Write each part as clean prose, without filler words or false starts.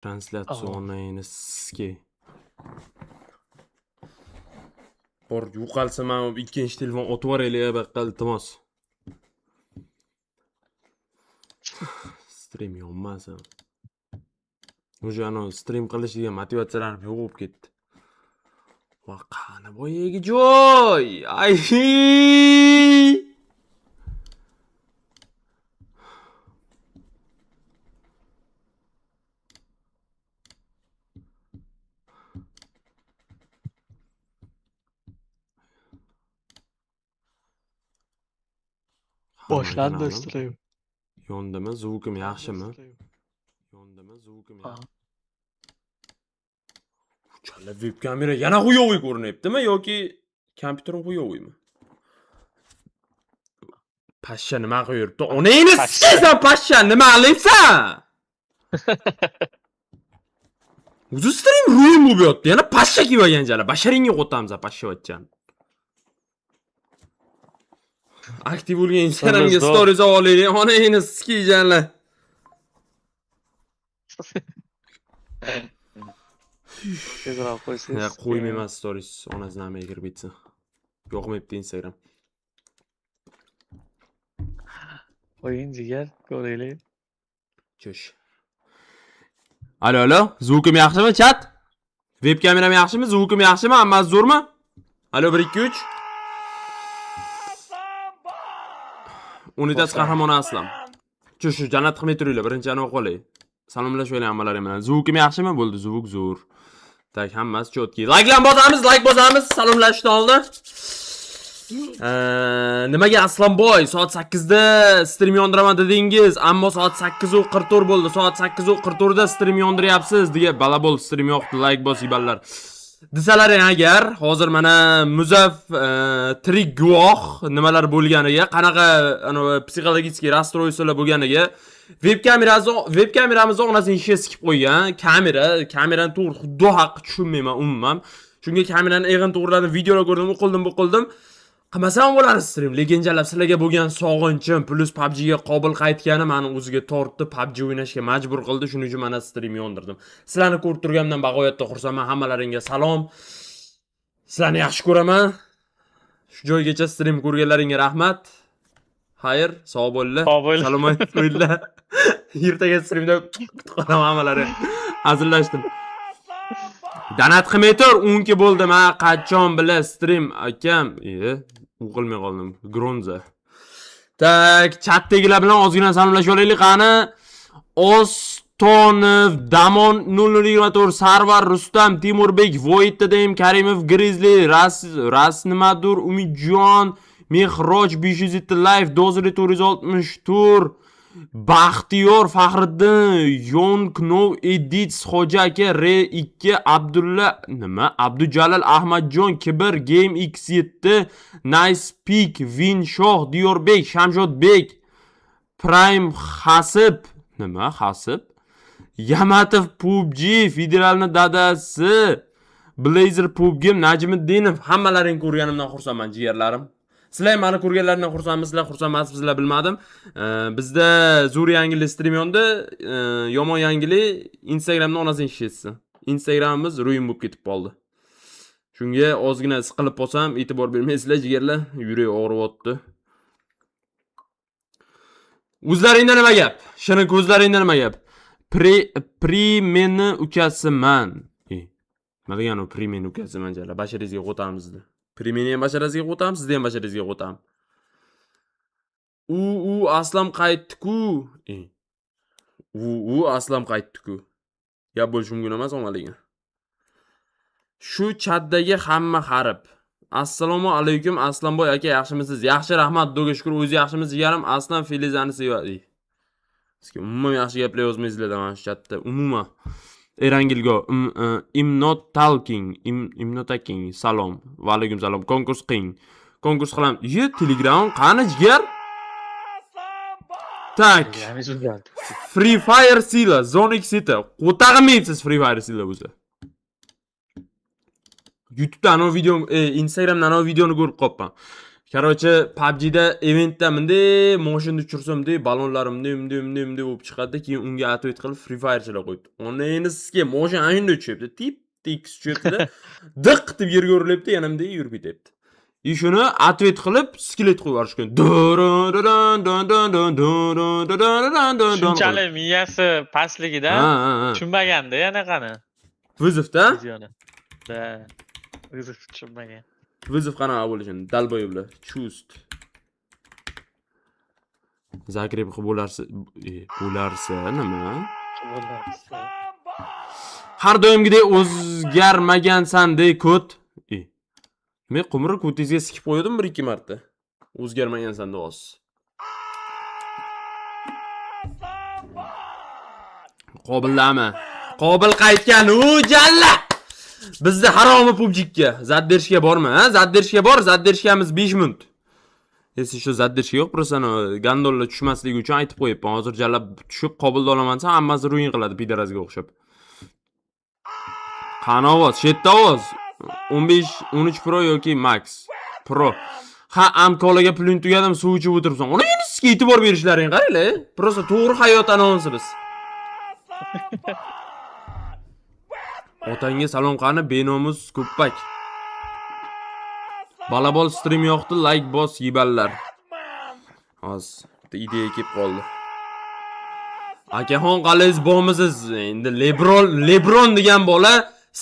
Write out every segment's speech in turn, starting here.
Трансляционный ски. Bor, yo'qolsa man ikkinchi telefon otib yuboraylik bu yoqqa, iltimos. Stream yonmasin. Уже anavi stream qilish degan motivatsiyalarim yo'q bo'lib ketdi. Va qani boyagi joy? Ay! Boshlandi Hamma stream. Yondimi? Звук im yaxshimi? Yondimi? Звук im Ha. Chala web kamera yana хуёвый ko'rinyaptimi yoki kompyuterim хуёвый mi? Pashsha nima qilib yuribdi? Onangni sikaysan, pashsha, nima qilyapsan? O'zi stream ruin bo'lib yotdi. Yana pashsha kiyib olgan jala. Basharingga qo'tamiz pashshavachchani. Aktiv bo'lgan Instagramga Zo'r. Stories olaylik. Onangni sikayjanlar. Tezroq qo'ysangiz. Ya qo'ymayman stories, onasini amiga kirib ketsin. Yoqmayapti Instagram. Qo'ying, jigar, ko'raylik. Cho'sh. Alo, alo, звук im yaxshimi, chat? Web kameram yaxshimi? Звук im yaxshimi? Hammasi zo'rmi? Alo, 1 2 3. Unitaz qahramoni Aslam. Shu shu jannat qilmay turinglar, birinchi anavi qolay. Salomlashib olaylik hammalaring bilan. Звук im yaxshimi? Bo'ldi, звук zo'r. Так, hammasi чётки. Layklar bosamiz, layk bosamiz. Salomlashishdan oldin. Nimaga Aslanboy soat 8 da stream yondiraman dedingiz, ammo soat 8:44 bo'ldi. Soat 8:44 da stream yondiryapsiz degan balabol stream yoqdi, layk bos iballar. Desalaring agar, hozir mana Muzaf tirik guvoh nimalar bo'lganiga, qanaqa anavi psixologik расстройство lar bo'lganiga. Web kameramizni onasini ishiga sikib qo'ygan. Kamera, kamerani to'g'ri, xudo haqqi tushunmayman umuman. Shunga kamerani eg'in to'g'riladim, videolar ko'rdim, u qildim, bu qildim. Qilmasam bo'ladi stream, lekin jalab sizlarga bo'lgan sog'inchim plus PUBG'ga qobil qaytgani mani o'ziga tortdi, PUBG o'ynashga majbur qildi. Shuning uchun mana stream yondirdim. Sizlarni ko'rib turganimdan bag'oyatda xursandman. Hammalaringga salom. Sizlarni yaxshi ko'raman. Shu joygacha stream ko'rganlaringga rahmat. Xayr, sog' bo'linglar. Sog' bo'ling. Salomat bo'linglar. Ertaga streamda kutib qolaman hammalaringni. Hazillashdim. Donat qilmay tur, 12 bo'ldi. Men qachon bila stream akam? U qilmay qoldim. Gronza. Так, chatdagilar bilan ozgina salomlashib olaylik. Qani? Ostonov, Damon 0024, Sarvar, Rustam, Timurbek, Void Dem, Karimov, Grizzly, Ras, Ras nimadur, Umidjon, Mehroj 507 Life, Dozri 464, Baxtiyor, Faxriddin, Yonknov, Edits, Xo'ja aka, R2, Abdulla, nima? Abdujalil, Ahmadjon, Kibir, Game X7, Nice Peak, Vin Shoh, Diyorbek, Shamshodbek, Prime Hasib, nima Hasib? Yamatov PUBG, Federalni dadasi, Blazer PUBG, Najmiddinov, hammalaring ko'rganimdan xursandman, jigarlarim. Sizlar ham mani ko'rganlaringdan xursandmisizlar, xursand emasmisizlar, bilmadim. Bizda zo'r yangilik stream yondi. Yomon yangilik Instagramda onasini ishlatsin. Instagramimiz ruin bo'lib ketib qoldi. Shunga ozgina siqilib qolsam, e'tibor bermaysizlar, jigarlar. Yurak og'riyapti. O'zlaringda nima gap? Shirin ko'zlaringda nima gap? Primeni ukasiman. Nima degani u Primeni ukasiman jala? Basharingizga qo'tamiz. Primeni ham basharasiga qo'tamiz, sizni ham basharingizga qo'tamiz. U Aslam qaytdi-ku. U Aslam qaytdi-ku. Gap bo'lishi mumkin emas omaligi. Shu chatdagi hamma harib. Assalomu alaykum Aslanboy aka, yaxshimisiz? Yaxshi, rahmat, Xudoga shukr, o'zi yaxshimisiz, jigarim? Aslan Filizani sevadi. Sizga umuman yaxshi gaplar yozmaysizlar mana shu chatda, umuman. Erangilgo, im not talking, im not talking. Salom. Va alaykum salom. Konkurs qiling. Konkurs qilamiz. Ye, Telegram qani, jigar? Так. Telegram'ingiz o'zgardi. Free Fire Sila, Zonic City. Qo'tag'im Free Fire Sila o'zi. YouTube'da anavi video, Instagramda anavi videoni ko'rib qolibman. Короче, PUBG'da eventda bunday moshinni tushirsam, bunday ballonlarim bunday bunday bunday bunday bo'lib chiqadi. Keyin unga ответ qilib Free Fire'chilar qo'yibdi. Onangni sizga moshin ana shunday tushyapti. Tip tekis tushyapti-da. Diq deb yerga urilyapti, yana bunday yurib ketyapti. И shuni ответ qilib skelet qo'yib yuborishgan. Shunchalik miyasi pastligidan Ha, ha, ha. tushunmaganda anaqani. Вызов-da? Videoni. Да. O'zi tushunmagan. Вызов qanaqa bo'lishini, долбоёб lar. Chust. Закреп qilib bo'larsa, bo'larsa nima? Bo'ladi. Har doimgidek o'zgarmagansan de ko't. Men qumri ko'tingizga sikib qo'ydim bir ikki marta. O'zgarmagansan deyapsiz. Qobillami? Qobil qaytgan, u jalla. Bizda haromi PUBG'ga. Задержка bormi, ha? Задержка bor, задержка miz 5 minut. Если shu задержка yo'q, просто gandonlar tushmasligi uchun aytib qo'yibman. Hozir jallab tushib Qobilda olaman desam, hammasi ruin qiladi пидарас ga o'xshab. Qani ovoz? Shetda ovoz. 15, 13 Pro yoki Max Pro. Ha, amkolaga puling tugadim, suv ichib o'tiribsan. Uni endi sizga e'tibor berishlaring qaranglar. Просто to'g'ri hayot anonsi biz. Otangga salom qani, benomus ko'ppak. Balabol stream yoqdi, like bos yiballar. Hozir bitta ideya kelib qoldi. Akaxon, qalaysiz, bormisiz? Endi Lebron degan bola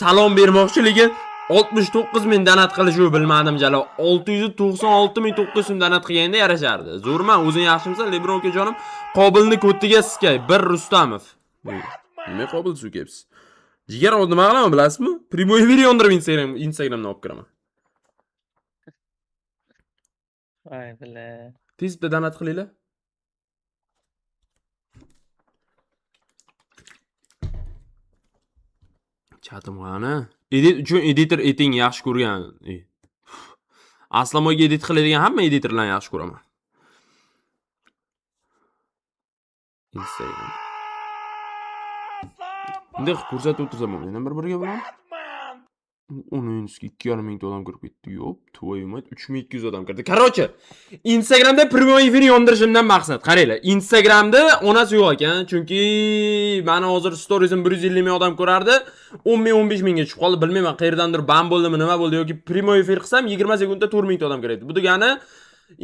salom bermoqchi, lekin 69 ming donat qilishi bilmadim jalo. 696 900 so'm donat qilganda yarashardi. Zo'rman, o'zing yaxshimisan, Lebron ukajonim? Qobilni ko'tiga sikay, bir Rustamov. Nima Qobil so'kyapsiz? Jigar, hozir nima qilaman bilasizmi? Прямой эфир yondirib Instagramdan olib kiraman. Voy бля. Tez bitta donat qilinglar. Chatim qani? Edit uchun editor eting yaxshi ko'rgan. Aslamoyga edit qiladigan hamma editorlarni yaxshi ko'raman. Instagram. Bunday qilib ko'rsatib o'tirsam bo'lmaydi bir-biriga bilan. Uni ustiga 2,5 mingta odam kirib ketdi. Yo'q, твою мать, 3200 odam kirdi. Короче, Instagramda прямой эфир yondirishimdan maqsad. Qaranglar, Instagramda onasi yo'q ekan, chunki meni hozir storiesim 150 ming odam ko'rardi. 10 ming, 15 mingga tushib qoldi. Bilmayman, qayerdandir ban bo'ldimi, nima bo'ldi yoki прямой эфир qilsam 20 sekundda 4 mingta odam kiryapti. Bu degani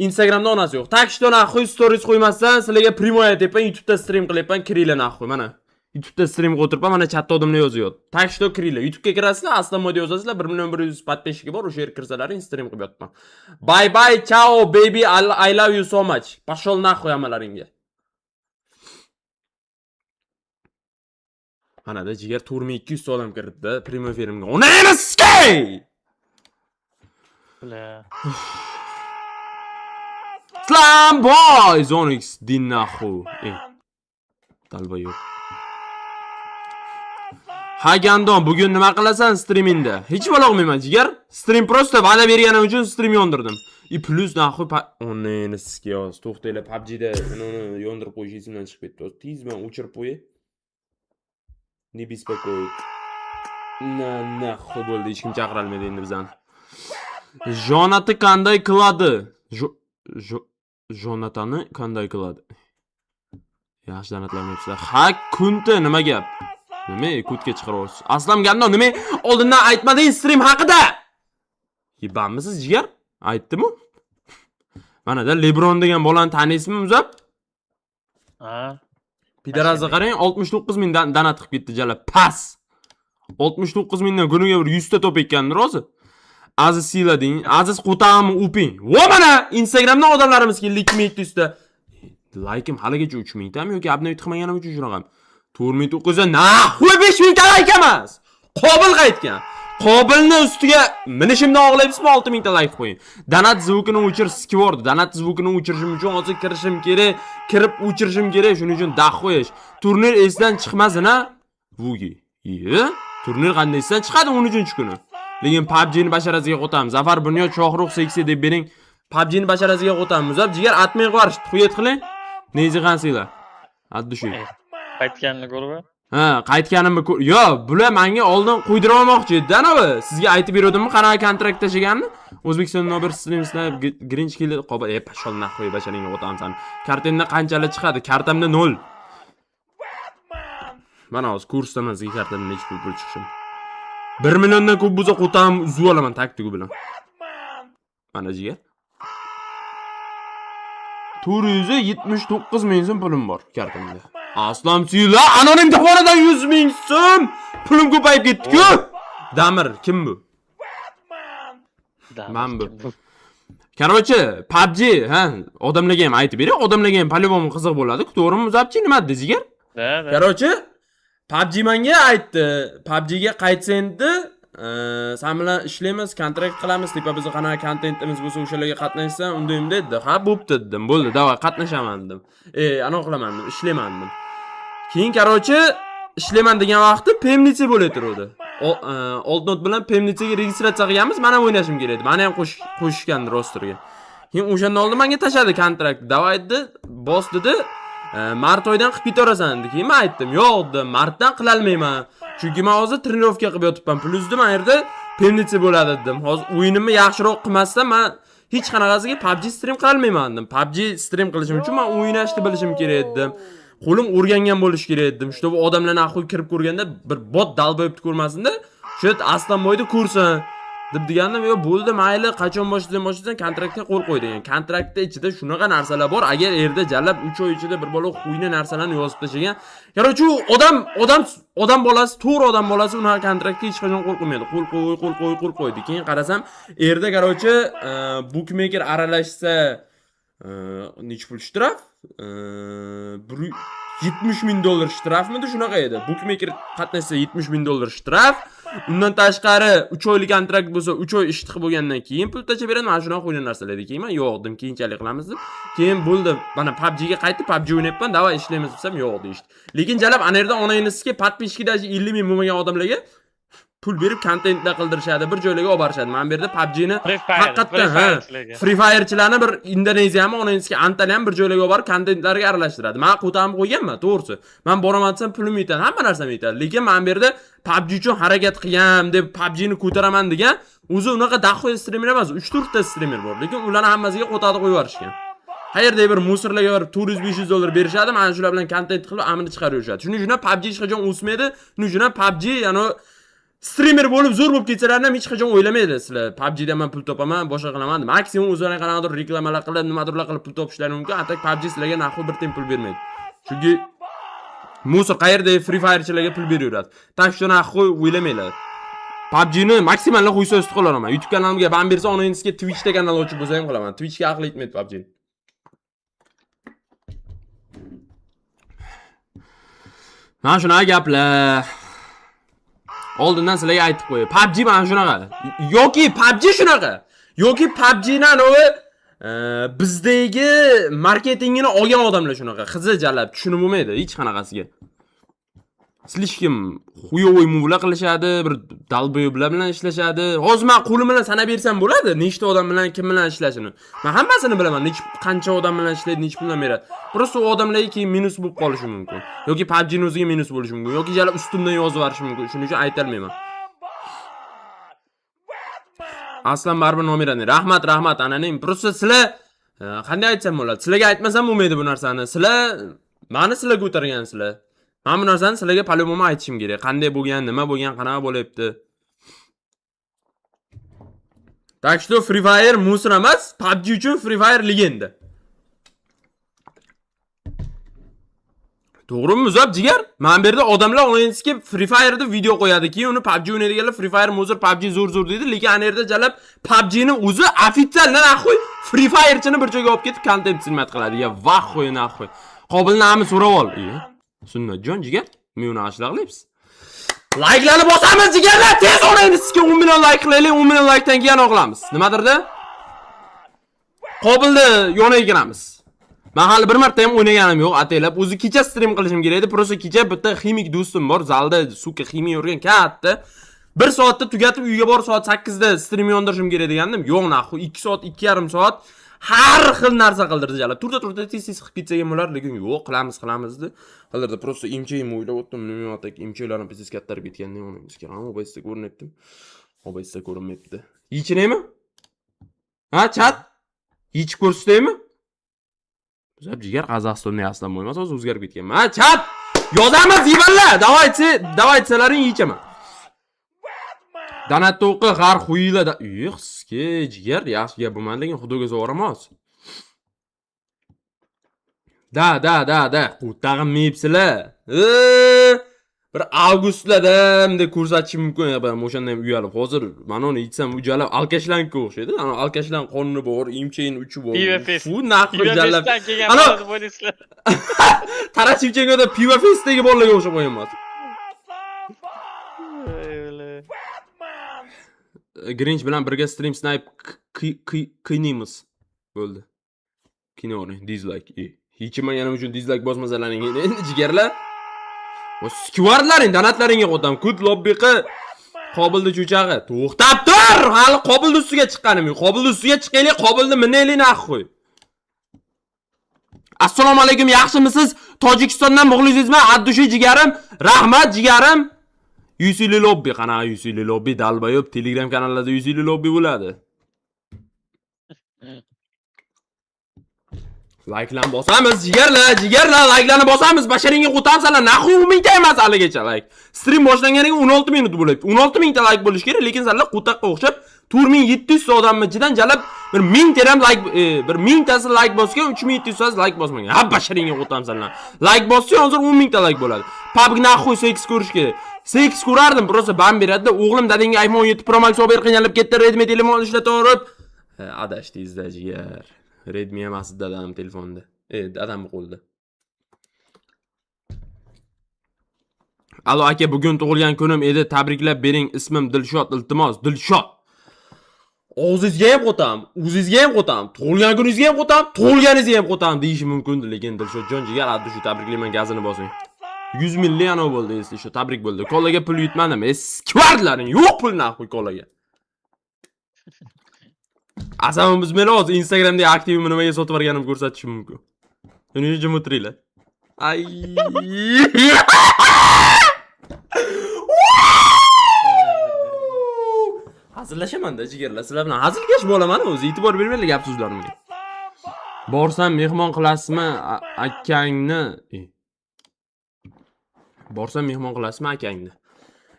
Instagramda onasi yo'q. Так что нахуй stories qo'ymasdan sizlarga прямой aytyapman, YouTube'da stream qilyapman, kiringlar нахуй mana. YouTube'da stream qilib o'tiribman, mana chatda odamlar yozyapti. Так что kiringlar. YouTube'ga kirasizlar, Aslon yozasizlar, 1 million 100 подписчики bor, o'sha yerga kirsalaring stream qilib yotibman. Bye bye, ciao baby, I love you so much. Пошел нахуй hammalaringga. Manada jigar 4200 ta odam kirdida прямой efirimga. Onangni sikay! Бля. Slam boy, Zonix din нахуй. Долбоёб. Ha Gandon, bugun nima qilasan streamingda? Hech balo qilmayman jigar. Stream просто va'da berganim uchun stream yondirdim. И плюс нахуй onangni sizga yoz. To'xtanglar, PUBG'da uni yondirib qo'yish esimdan chiqib ketdi. Hozir tez man o'chirib qo'yay. Не беспокоить. На нахуй bo'ldi, hech kim chaqirolmaydi endi bizani. Jonati qanday qiladi? Jonatani qanday qiladi? Yaxshi donatlamayapsizlar. Ha, kunta nima gap? Nima kutga chiqaryapsiz? Aslam Gandon, nima oldindan aytmading stream haqida? Yebanmisiz jigar? Aytdimi? Mana-da LeBron degan bolani taniysizmi, Muzab? Ha. Пидарас ni qarang, 69 ming donat qilib ketdi jala. Pas. 69 mingdan kuniga bir 100 ta top ekkandir hozir. Aziz siylading, Aziz qo'tag'imni o'ping. Va mana Instagramdan odamlarimiz keldi 2700 ta. Like'im haligacha 3000 tami yoki обновить qilmaganim uchun shunaqam. 4900 нахуй 5000 ta like emas. Qobil qaytgan. Qobilni ustiga minishimdan og'layapsizmi, 6000 ta like qo'ying. Donat звук ini o'chir, sikib yubordi. Donat звук ini o'chirishim uchun hozir kirishim kerak, kirib o'chirishim kerak, shuning uchun dah qo'yish. Turnir esdan chiqmasin ha. Vugi. Iye, turnir qanday esdan chiqadi 13-kuni. Lekin PUBG'ni basharasiga qo'tamiz. Zafar Bunyod Shohruh seksi deb bering. PUBG'ni basharasiga qo'tamiz. Muzab jigar admin qilib yuborishdi. Quyet qiling. Nezi qansinglar. От души. Qaytganini ko'rib. Ha, qaytganimni yo, bular menga oldin qo'ydira olmoqchi edi, anavi. Sizga aytib beruvdimmi qanaqa kontrakt tashlaganini? O'zbekiston nober streamslar Grinch keldi. Qoba, e, пошёл нахуй, basharingga o'taman. Kartangda qanchalar chiqadi? Kartamda 0. Mana hozir ko'rsataman sizga kartamda necha pul chiqishini. 1 milliondan ko'p bo'lsa, qo'tam uzib olaman taktigi bilan. Mana, jigar. 479 ming so'm pulim bor kartamda. Aslam suyla anonim to'g'ridan 100 ming so'm pulim ko'payib ketdi-ku. Damir kim bu? Da, Man bu. kim bu? Короче, PUBG, ha, odamlarga ham aytib beray, odamlarga ham по-любому qiziq bo'ladi. To'g'rimi, Muzabchi, nima dedi, jigar? Да. Короче, PUBG menga aytdi. PUBGga qaytsang dedi, san bilan ishlaymiz, kontrakt qilamiz, типа bizni qanaqa kontentimiz bo'lsa, o'shalarga qatnashsan, unda unda dedi. Ha, bo'pti dedim. Bo'ldi, давай qatnashaman dedim. E, anaqa qilaman dedim, ishlayman dedim. Keyin, короче, ishlayman degan vaqti PMNC bo'lib turuvdi. Old bilan PMNCga registratsiya qilganmiz, men ham o'ynashim kerak edi. Meni ham qo'shishgan rosterga. Keyin o'shanda oldin menga tashladi kontrakt. Давай dedi, bos dedi. Mart oyidan qilib ketaverasan dedi. Keyin men aytdim, yo'q dedim, martdan qilolmayman. Chunki men hozir тренировка qilib yotibman. Плюс man yerda PMNC bo'ladi dedim. Hozir o'yinimni yaxshiroq qilmasdan men hech qanaqasiga PUBG stream qilolmayman dedim. PUBG stream qilishim uchun men o'ynashni bilishim kerak dedim. Qo'lim o'rgangan bo'lishi kerak dedim. Чтобы odamlar нахуй kirib ko'rganda bir bot долбоёб ni ko'rmasinda, shu yerda Aslanboyni ko'rsin deb degandim. Yo'q, bo'ldi, mayli, qachon boshlaysan, boshlaysan, kontraktga qo'l qo'y degan. Kontraktda ichida shunaqa narsalar bor. Agar erda jalab 3 oy ichida bir bola хуйня narsalarni yozib tashlagan. Короче, u odam bolasi, to'g'ri odam bolasi unaqa kontraktga hech qachon qo'l qo'ymaydi. Qo'l qo'y, qo'l qo'y, qo'l qo'ydi. Keyin qarasam, erda, короче, bukmeker aralashsa, necha pul shtraf? 170 ming dollar shtrafmidi, shunaqa edi. Bukmeker qatnashsa 70 ming dollar shtraf. Undan tashqari 3 oylik kontrakt bo'lsa, 3 oy ish qilib bo'lgandan keyin pul tashlab beradi. Mana shunaqa qo'ygan narsalar edi. Keyin men yo'q dedim, keyinchalik qilamiz deb. Keyin bo'ldi. Mana PUBG ga qaytib PUBG o'ynayapman, давай ishlaymiz desam, yo'q deyishdi. Lekin jalab ana yerda onangizga подписчики даже 50 ming bo'lmagan odamlarga pul berib kontentlar qildirishadi, bir joylarga olib borishadi. Mana bu yerda PUBGni Free Fire, haqiqatdan Free ha, Fire'chilarga. Free Fire'chilarni bir Indoneziyami, onangizga Antaliyami bir joylarga olib borib kontentlarga aralashtiradi. Men qo'tamni qo'yganman, to'g'risi. Men boraman desam pulim yetadi, hamma narsam yetadi. Lekin mana bu yerda PUBG uchun harakat qilgan deb PUBGni ko'taraman degan o'zi unaqa дохуя streamer emas, 3-4 ta streamer bor. Lekin ularni hammasiga qo'tadi qo'yib yuborishgan. Qayerda bir мусор larga borib 400-500 dollar berishadi, mana shular bilan kontent qilib amini chiqarib yurishadi. Shuning uchun ham PUBG hech qachon o'smaydi. Shuning uchun ham PUBG ya'ni streamer bo'lib zo'r bo'lib ketsalar ham hech qachon o'ylamaydi sizlar PUBGdan man pul topaman, boshqa qilaman deb. Maksimum o'zlari qanaqadir reklamalar qilib, nimadirlar qilib pul topishlari mumkin. А так PUBG sizlarga нахуй bir tiyin pul bermaydi. Chunki мусор qayerda Free Fire'chilarga pul beraveradi. Так что нахуй o'ylamanglar. PUBGni maksimal qo'ysa ustida qilaman. YouTube kanalimga ban bersa, onangizga Twitchda kanal ochib bo'lsa ham qilaman. Twitchga aql yetmaydi PUBG. Mana shunaqa gaplar. Oldindan sizlarga aytib qo'yay. PUBG mana shunaqa. Yoki PUBG shunaqa. Yoki PUBGni anavi bizdagi marketingini olgan odamlar shunaqa. Qizi jalab tushunib bo'lmaydi hech qanaqasiga. Слишком хуёвый мув lar qilishadi, bir долбоёб lar bilan ishlashadi. Hozir men qo'lim bilan sanab bersam bo'ladi, nechta odam bilan kim bilan ishlashini. Men hammasini bilaman, necha qancha odam bilan ishlaydi, necha puldan beradi. Просто u odamlarga keyin minus bo'lib qolishi mumkin. Yoki PUBGni o'ziga minus bo'lishi mumkin, yoki jalab ustimdan yozib yuborishi mumkin. Shuning uchun aytolmayman. Aslan baribir nomerani. Rahmat, rahmat, ananing. Просто sizlar qanday aytsam bo'ladi? Sizlarga aytmasam bo'lmaydi bu narsani. Sizlar mani sizlar ko'targansizlar. Men bu narsani sizlarga по-любому aytishim kerak. Qanday bo'lgan, nima bo'lgan, qanaqa bo'lyapti. Так что Free Fire мусор emas, PUBG uchun Free Fire легенда. To'g'rimi, Muzab jigar? Mana bu yerda odamlar o'yinchiki Free Fire'da video qo'yadi, keyin uni PUBG o'ynaydiganlar Free Fire мусор, PUBG zo'r zo'r deydi, lekin ana yerda jalab PUBGni o'zi официально нахуй Free Fire'chini bir joyga olib ketib kontent снимать qiladi. Я в ахуе нахуй. Qobilni ami so'rab ol. Iye. Sunnatjon jigar, men uni ashla qilyapsiz. Layklarni bosamiz jigarlar, tez o'ynaymiz. Sizga 10 million layk qilaylik, 10 million laykdan keyin qilamiz. Nimadirda? Qobilni yoniga kiramiz. Men hali bir marta ham o'ynaganim yo'q, ataylab. O'zi kecha stream qilishim kerak edi. Просто kecha bitta ximik do'stim bor, zalda сука ximiya yurgan katta. 1 soatda tugatib uyga borib soat 8 da stream yondirishim kerak degandim. Yo'q, нахуй 2 soat, 2,5 soat Har xil narsa qildirdi jalab. Turda turda tez tez qilib ketsak ham bo'lar, lekin yo'q, qilamiz, qilamiz dedi. Qildirdi. Просто imchayim o'ylab o'tdim, nima так imchaylarim pizz kattarib ketganda uni OBSda ko'rinyapti. OBSda ko'rinmayapti. Yechinaymi? Ha, chat? Yechib ko'rsataymi? Bizlar jigar Qozog'istonda aslan bo'lmasa hozir o'zgarib ketganman. Ha, chat! Yozamiz, yivallar. Давайте, давайте selaring yechaman. Donat o'qi, har xuyla. Yo'q, sizga jigar yaxshi gap bo'lmadi, lekin xudoga zo'ramoz. Да, да, да, да, qutag'im meyibsizlar. Bir avgustlarda bunday ko'rsatishim mumkin, ben o'shanda ham uyalib. Hozir mana uni yechsam ujalab alkashlanka o'xshaydi. Ana alkashlan qonni bor, imchayin uchi bor. Pivo fest. Fu naql jalab. Pivo kelgan Ana- bo'ladi polislar. Taras Shevchenkoda Pivo festdagi bolalarga o'xshab qo'yganman. Voy бля. Grinch bilan birga stream snipe qiynaymiz. Bo'ldi. Kinoni dislike. E. Yechimaganim uchun dislike bosmasalaring endi jigarlar. Sikivarlaring, donatlaringga qo'tam. Kut lobbiqi Qobilni cho'chag'i. To'xtab tur! Hali Qobilni ustiga chiqqanim yo'q. Qobilni ustiga chiqaylik, Qobilni minaylik нахуй. Assalomu alaykum, yaxshimisiz? Tojikistondan muxlisingizman, Abdushu jigarim. Rahmat jigarim. Yusili lobbi, qanaqa Yusili lobbi? Долбоёб, Telegram kanallarda Yusili lobbi bo'ladi. Layklarni bosamiz, jigarlar, jigarlar, layklarni bosamiz. Basharingga qo'tamsanlar. Нахуй 10 mingta emas haligacha layk. Stream boshlanganiga 16 minut bo'lyapti. 16 mingta layk bo'lishi kerak, lekin sizlar qo'taqqa o'xshab 4700 ta odamni ichidan jalab bir 1000 ta ham layk, bir 1000 tasi layk bosgan, 3700 tasi layk bosmagan. Ha, basharingga qo'tamsanlar. Layk bossang hozir 10 mingta layk bo'ladi. PUBG нахуй seks ko'rish kerak. Seks ko'rardim, просто ban beradi. O'g'lim dadangga iPhone 7 Pro Max olib ber, qiynalib ketdi, Redmi telefon ishlataverib. Ha, adashdingizda jigar. Redmi emas dadam telefonda. Dadamni qo'lida. Alo aka, bugun tug'ilgan kunim edi. Tabriklab bering. Ismim Dilshod, iltimos. Dilshod. Og'zingizga ham qo'tam, o'zingizga ham qo'tam, tug'ilgan kuningizga ham qo'tam, tug'ilganingizga ham qo'tam deyishi mumkin, lekin Dilshodjon jigar, Abdushu tabriklayman, gazini bosing. 100 minglik anov bo'ldi, если shu tabrik bo'ldi. Kolaga pul yutmadim. Eskvarlaring yo'q pul нахуй kolaga. Asamim buzmanglar hozir Instagramda aktivimni nimaga sotib yuborganimni ko'rsatishim mumkin. Shuning uchun jim o'tiringlar. Ay. Hazillashaman-da jigarlar, sizlar bilan hazilkash bo'laman o'zi, e'tibor bermanglar gap so'zlarimga. Borsam mehmon qilasizmi akangni? Borsam mehmon qilasizmi akangni?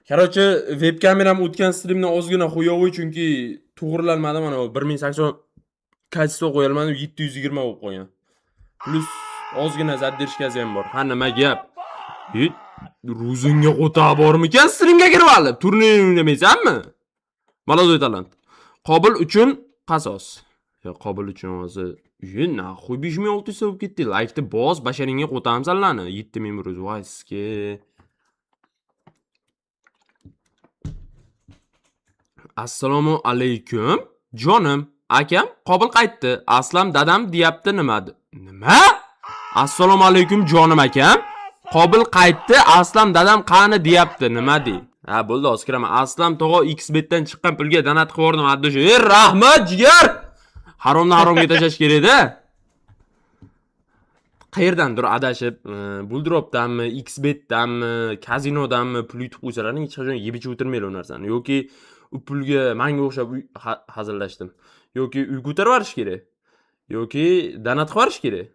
Короче, web kameram o'tgan streamdan ozgina хуёвый, chunki to'g'rilanmadi, mana bu 1080 качество qo'yolmadim, 720 bo'lib qolgan. Плюс ozgina задержка si ham bor. Ha, nima gap? E, Ruzinga qo'ta bormikan streamga kirib olib? Turnir o'ynamaysanmi? Молодой талант. Qobil uchun qasos. Yo, Qobil uchun hozir Ye, нахуй 5600 bo'lib ketdi. Laykni bos, basharingga qo'tamsanlarni. 7100 voy sizga. Assalomu alaykum. Jonim, akam Qobil qaytdi. Aslam dadam deyapti nima? Nima? Assalomu alaykum jonim akam. Qobil qaytdi, Aslam dadam qani deyapti. Nima dey? Ha, bo'ldi, hozir kiraman. Aslam tog'a XBetdan chiqqan pulga donat qilib yubordim. Abdushu. Ey, rahmat jigar. Haromdan haromga tashlash kerak-da. Qayerdandir adashib, Bulldropdanmi, XBetdanmi, kazinodanmi pul yutib qo'ysalaring, hech qachon yeb ichib o'tirmanglar u narsani. Yoki u pulga manga o'xshab hazillashdim. Yoki uy ko'tarib yuborish kerak. Yoki donat qilib yuborish kerak.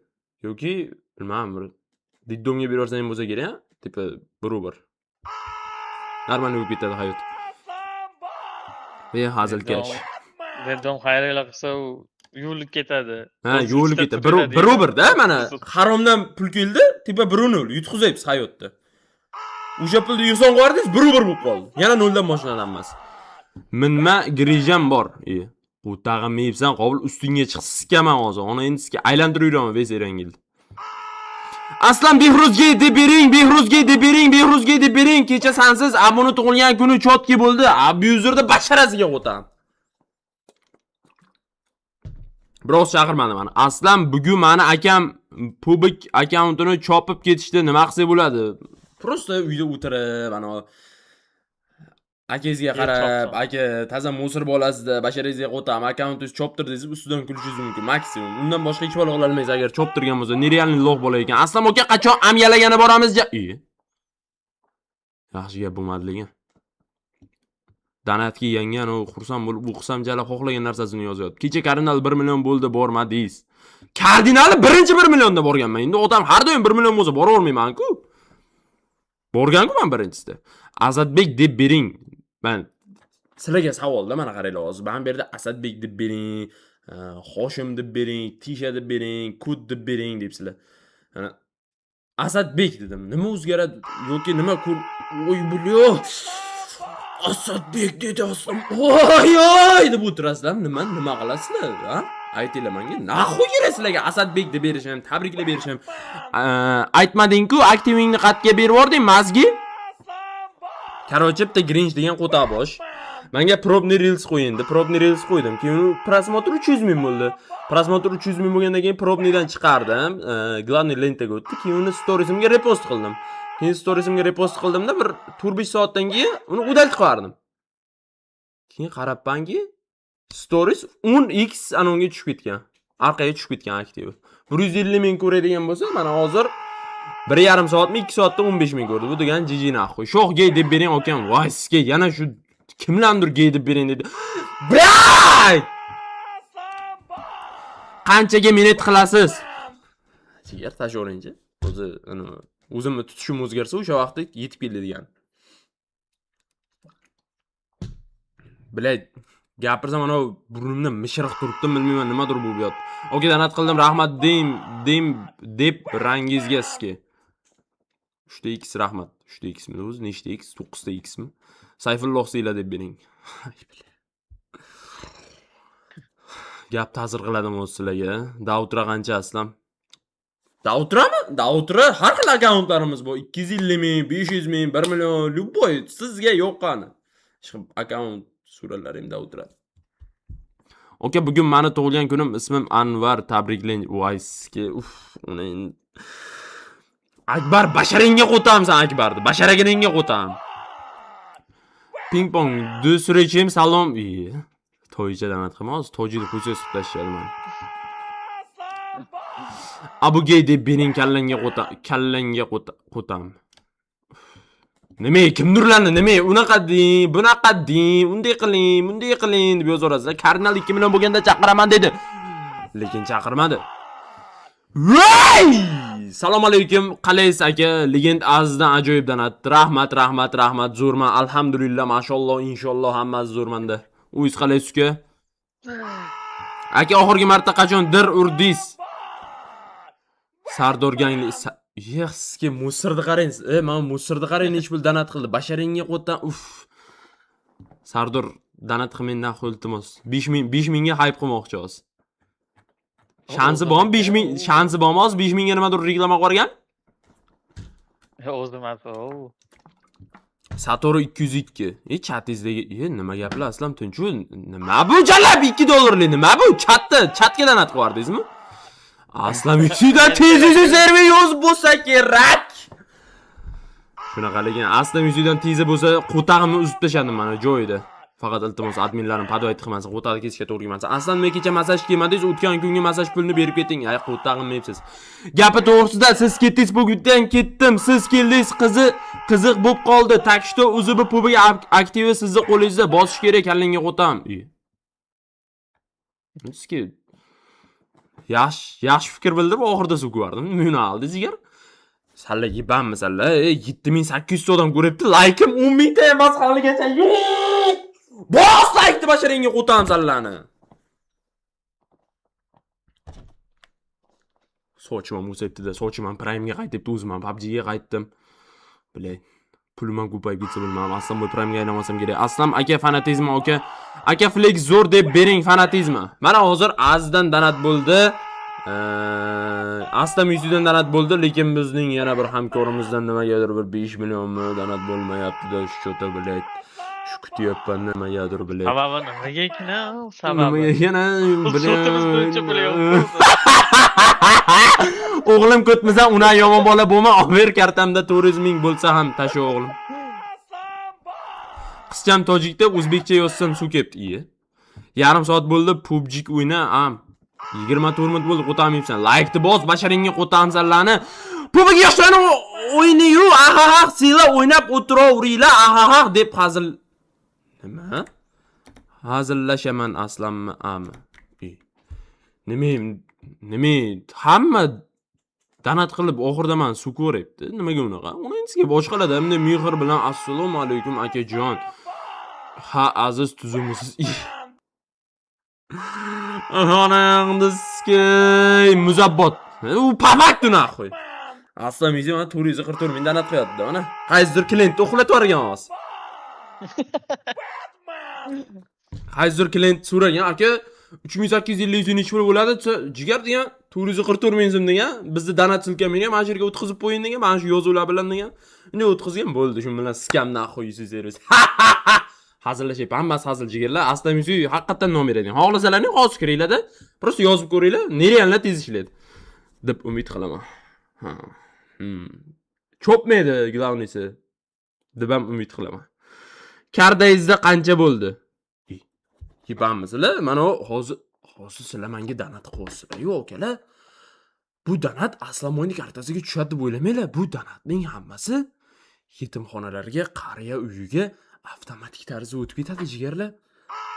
Yoki bilmadim, bir детдом ga berib yuborsang ham bo'lsa kerak, типа bir. Нормально bo'lib ketadi hayot. Ey hazilkash. Детдом xayriylar qilsa u yuvilib ketadi. Ha, O'zi yo'lib ishlatib ketadi. Bir ketadi. bir birda mana haromdan pul keldi, типа 1-0 yutqizyapsiz hayotda. O'sha pulni yuson qo'yardingiz, 1-1 bo'lib qoldi. Yana noldan boshlanadi hammasi. Minma grijam bor. E, qo'tag'im yeyibsan, Qobil ustingga chiqib sikaman hozir. Ona endi sizga aylantirib yuraman ves erangildi. Aslan Behruzga deb bering, Behruzga deb bering, Behruzga deb bering. Kecha sansiz abuni tug'ilgan kuni чётки bo'ldi. Abyuzerda basharasiga qo'tam. Biroz chaqirmadi mani. Aslan bugun mani akam PUBG akkauntini chopib ketishdi. Nima qilsak bo'ladi? Просто uyda o'tirib, ana Akangizga Yer qarab, chopsam. Aka, toza мусор bolasida, basharangizga qo'tam, akkauntingiz choptirdingiz, ustidan kulishingiz mumkin maksimum. Undan boshqa hech bola qilolmaysiz agar choptirgan bo'lsa. Нереальный лох bola ekan. Aslam aka, qachon amyalagani boramiz? E. Yaxshi gap bo'lmadi lekin. Donatga yangan u xursand bo'lib o'qisam jala xohlagan narsasini yozyapti. Kecha Kardinal 1 million bo'ldi, bormadingiz. Kardinali birinchi 1 millionda borganman. Endi odam har doim 1 million bo'lsa boravermayman-ku. Borgan-ku man birinchisida. Asadbek deb bering. Man sizlarga savolda, mana qaranglar hozir. Mana bu yerda Asadbek deb bering, Hoshim deb bering, Tisha deb bering, Kut deb bering debsizlar. Mana Asadbek dedim. Nima o'zgaradi yoki nima ko'r. Oy, бля. Asadbek dedi Aslam. Oy oy deb o'tirasizlar. Nima qilasizlar, ha? Aytinglar menga. Нахуй kerak sizlarga Asadbek deb berishim, tabriklab berishim. Aytmading-ku, aktivingni qatga berib yubording, мозги? Короче, bitta Grinch degan qo'tabosh. Menga пробный reels qo'yindi. Пробный reels qo'ydim. Keyin u просмотр 300 ming bo'ldi. Просмотр 300 ming bo'lgandan keyin пробный dan chiqardim. Главный lentaga o'tdi. Keyin uni storiesimga repost qildim. Keyin storiesimga repost qildimda, bir 4-5 soatdan keyin uni удалить qilardim. Keyin qarabmanki, stories 10x anonga tushib ketgan. Orqaga tushib ketgan aktivi. 150 ming ko'radigan bo'lsa, mana hozir 1,5 soatmi, 2 soatda 15 ming ko'rdi. Bu degani GG нахуй. Sho'x gey deb bering akam. Voy sizga yana shu kimlardir gey deb bering dedi. Bray! Qanchaga минет qilasiz? Jigar tashoringchi. O'zi uni o'zimni tutishim o'zgarsa, o'sha vaqtda yetib keldi degan. Блядь, gapirsam ana burnimdan mishiriq turibdi, bilmayman nimadir bo'lib yotdi. Okey, donat qildim, rahmat deyim, deyim deb rangingizga sizga. 3 ta x rahmat. 3 ta x mi o'zi? Nechta x? 9 ta x mi? Sayfulloh sizlar deb bering. Ay, бля. Gap ta'sir qiladimi o'zi sizlarga? Dautra qancha aslam? Dautrami? Dautra har xil akkauntlarimiz bor. 250 ming, 500 ming, 1 million, любой sizga yoqqani. Chiqib akkaunt suratlarim Dautra. Aka, bugun mani tug'ilgan kunim, ismim Anvar, tabriklang. Voy sizga, uf, uni endi Akbar basharingga qo'tamsan Akbarni. Basharaginingga qo'tam. Ping pong, dusrechim salom. Iye. Toycha donat qilma, hozir tojini ko'chaga surib tashlashadi mani. Abu gey deb bering kallangga qo'ta, kallangga qo'ta, qo'tam. Nima, kimdirlarni nima unaqa deng, bunaqa deng, unday qiling, bunday qiling deb yozaverasizlar. Kardinal 2 million bo'lganda chaqiraman dedi. Lekin chaqirmadi. Voy! Salom alaykum, qalaysiz aka? Legend Azizdan ajoyib donat. Rahmat, rahmat, rahmat. Zo'rman, alhamdulillah, mashalloh, inshaalloh hammasi zo'rmanda. O'zingiz qalaysiz uka? Aka, oxirgi marta qachon dir urdingiz? Sardor gangli. Sizga мусор ni qarang. E, mana мусор ni qarang, necha pul donat qildi. Basharingga qo'tdan, uf. Sardor donat qilmang нахуй, iltimos. 5000 5000 ga hayb qilmoqchi hozir. Shansi bormi 5000, shansi bormi hozir 5000 ga nimadir reklama qilib yuborgan? O'zi emas u. Satori 202. E, chatingizdagi, e, nima gaplar aslam tinchu? Nima bu jalab 2 dollarlik nima bu? Chatda, chatga donat qilib yubordingizmi? Aslam yuzidan tez yuz server yozib bo'lsa kerak. Shunaqa lekin aslam yuzidan tezi bo'lsa qo'tag'imni uzib tashladim mana joyida. Faqat iltimos adminlarim подавать qilmasin, qo'tag'ni kesishga to'g'ri kelmasin. Aslan men kecha massaj kelmadingiz, o'tgan kungi massaj pulini berib keting. Ay, qo'tag'imni yebsiz. Gapi to'g'risida siz ketdingiz, bugundan ketdim. Siz keldingiz, qizi qiziq bo'lib qoldi. Так что UZB PUBG aktivi sizni qo'lingizda, bosish kerak, kallangga qo'tam. E. Sizga yaxshi, yaxshi fikr bildirib oxirida so'kib yubordim. Meni oldi jigar. Salla yebammi salla? E, 7800 ta odam ko'ryapti. Laykim 10 mingta emas haligacha. Yo'q! Bos laykni basharingga qo'tam sallani. Sochim ham o'sayapti-da, sochim ham Prime'ga qaytibdi, o'zim ham PUBG'ga qaytdim. Bilay, pulim ham ko'payib ketsa bilmadim. Aslan bu Prime'ga aylanmasam kerak. Aslam aka fanatizmi aka. Aka flex zo'r deb bering fanatizmi. Mana hozir Azdan donat bo'ldi. Aslam yuzidan donat bo'ldi, lekin bizning yana bir hamkorimizdan nimagadir bir 5 millionmi donat bo'lmayapti-da, что-то, блядь. Shu kutyapman nimagadir, блядь. Sababi nimaga ekan sababi? Nimaga yana Sotimiz bo'yicha pul yo'q. O'g'lim ko'tmisan, unaqa yomon bola bo'lma. Olib ber kartamda 400 ming bo'lsa ham tasha o'g'lim. Qizcham tojikda o'zbekcha yozsam so'kyapti. Iye. Yarim soat bo'ldi PUBG o'yna, am. 24 minut bo'ldi, qo'tamayapsan. Laykni bos, basharingga qo'tamsanlarni. PUBG yoshlarni o'yini-yu, ahaha, sizlar o'ynab o'tiraveringlar, ahaha deb hazil. Nima? Hazillashaman aslanmi ami? E. Nima? Nima? Hamma donat qilib oxirida man so'kaveryapti. Nimaga unaqa? Uni sizga boshqalarda bunday mehr bilan assalomu alaykum akajon. Ha, aziz, tuzumisiz? Onangni muzabbot. U по факту нахуй. Aslam yuzim mana 444 ming donat qilyapti mana. Qaysidir klientni uxlatib yuborgan hozir. Qaysidir klient so'ragan, aka, 3850 so'm nechi pul bo'ladi desa, jigar degan, 444 ming so'm degan, bizni donat ссылка menga mana shu yerga o'tkazib qo'ying degan, mana shu yozuvlar bilan degan. Uni o'tkazgan bo'ldi, shu bilan скам нахуй servis. Hazillashyapman, hammasi hazil, jigarlar. Aslam yuzi haqiqatdan nom beradigan. Xohlasalaring hozir kiringlarda, просто yozib ko'ringlar, нереально tez ishlaydi deb umid qilaman. Ha. Cho'pmaydi, главный si, deb ham umid qilaman. Kardayizda qancha bo'ldi? Yepammisizlar? Mana hozir sizlar menga donat qilyapsizlar. Yo'q, akalar. Bu donat Aslamoyni kartasiga tushadi deb o'ylamanglar. Bu donatning hammasi yetimxonalarga, qariya uyiga avtomatik tarzda o'tib ketadi, jigarlar.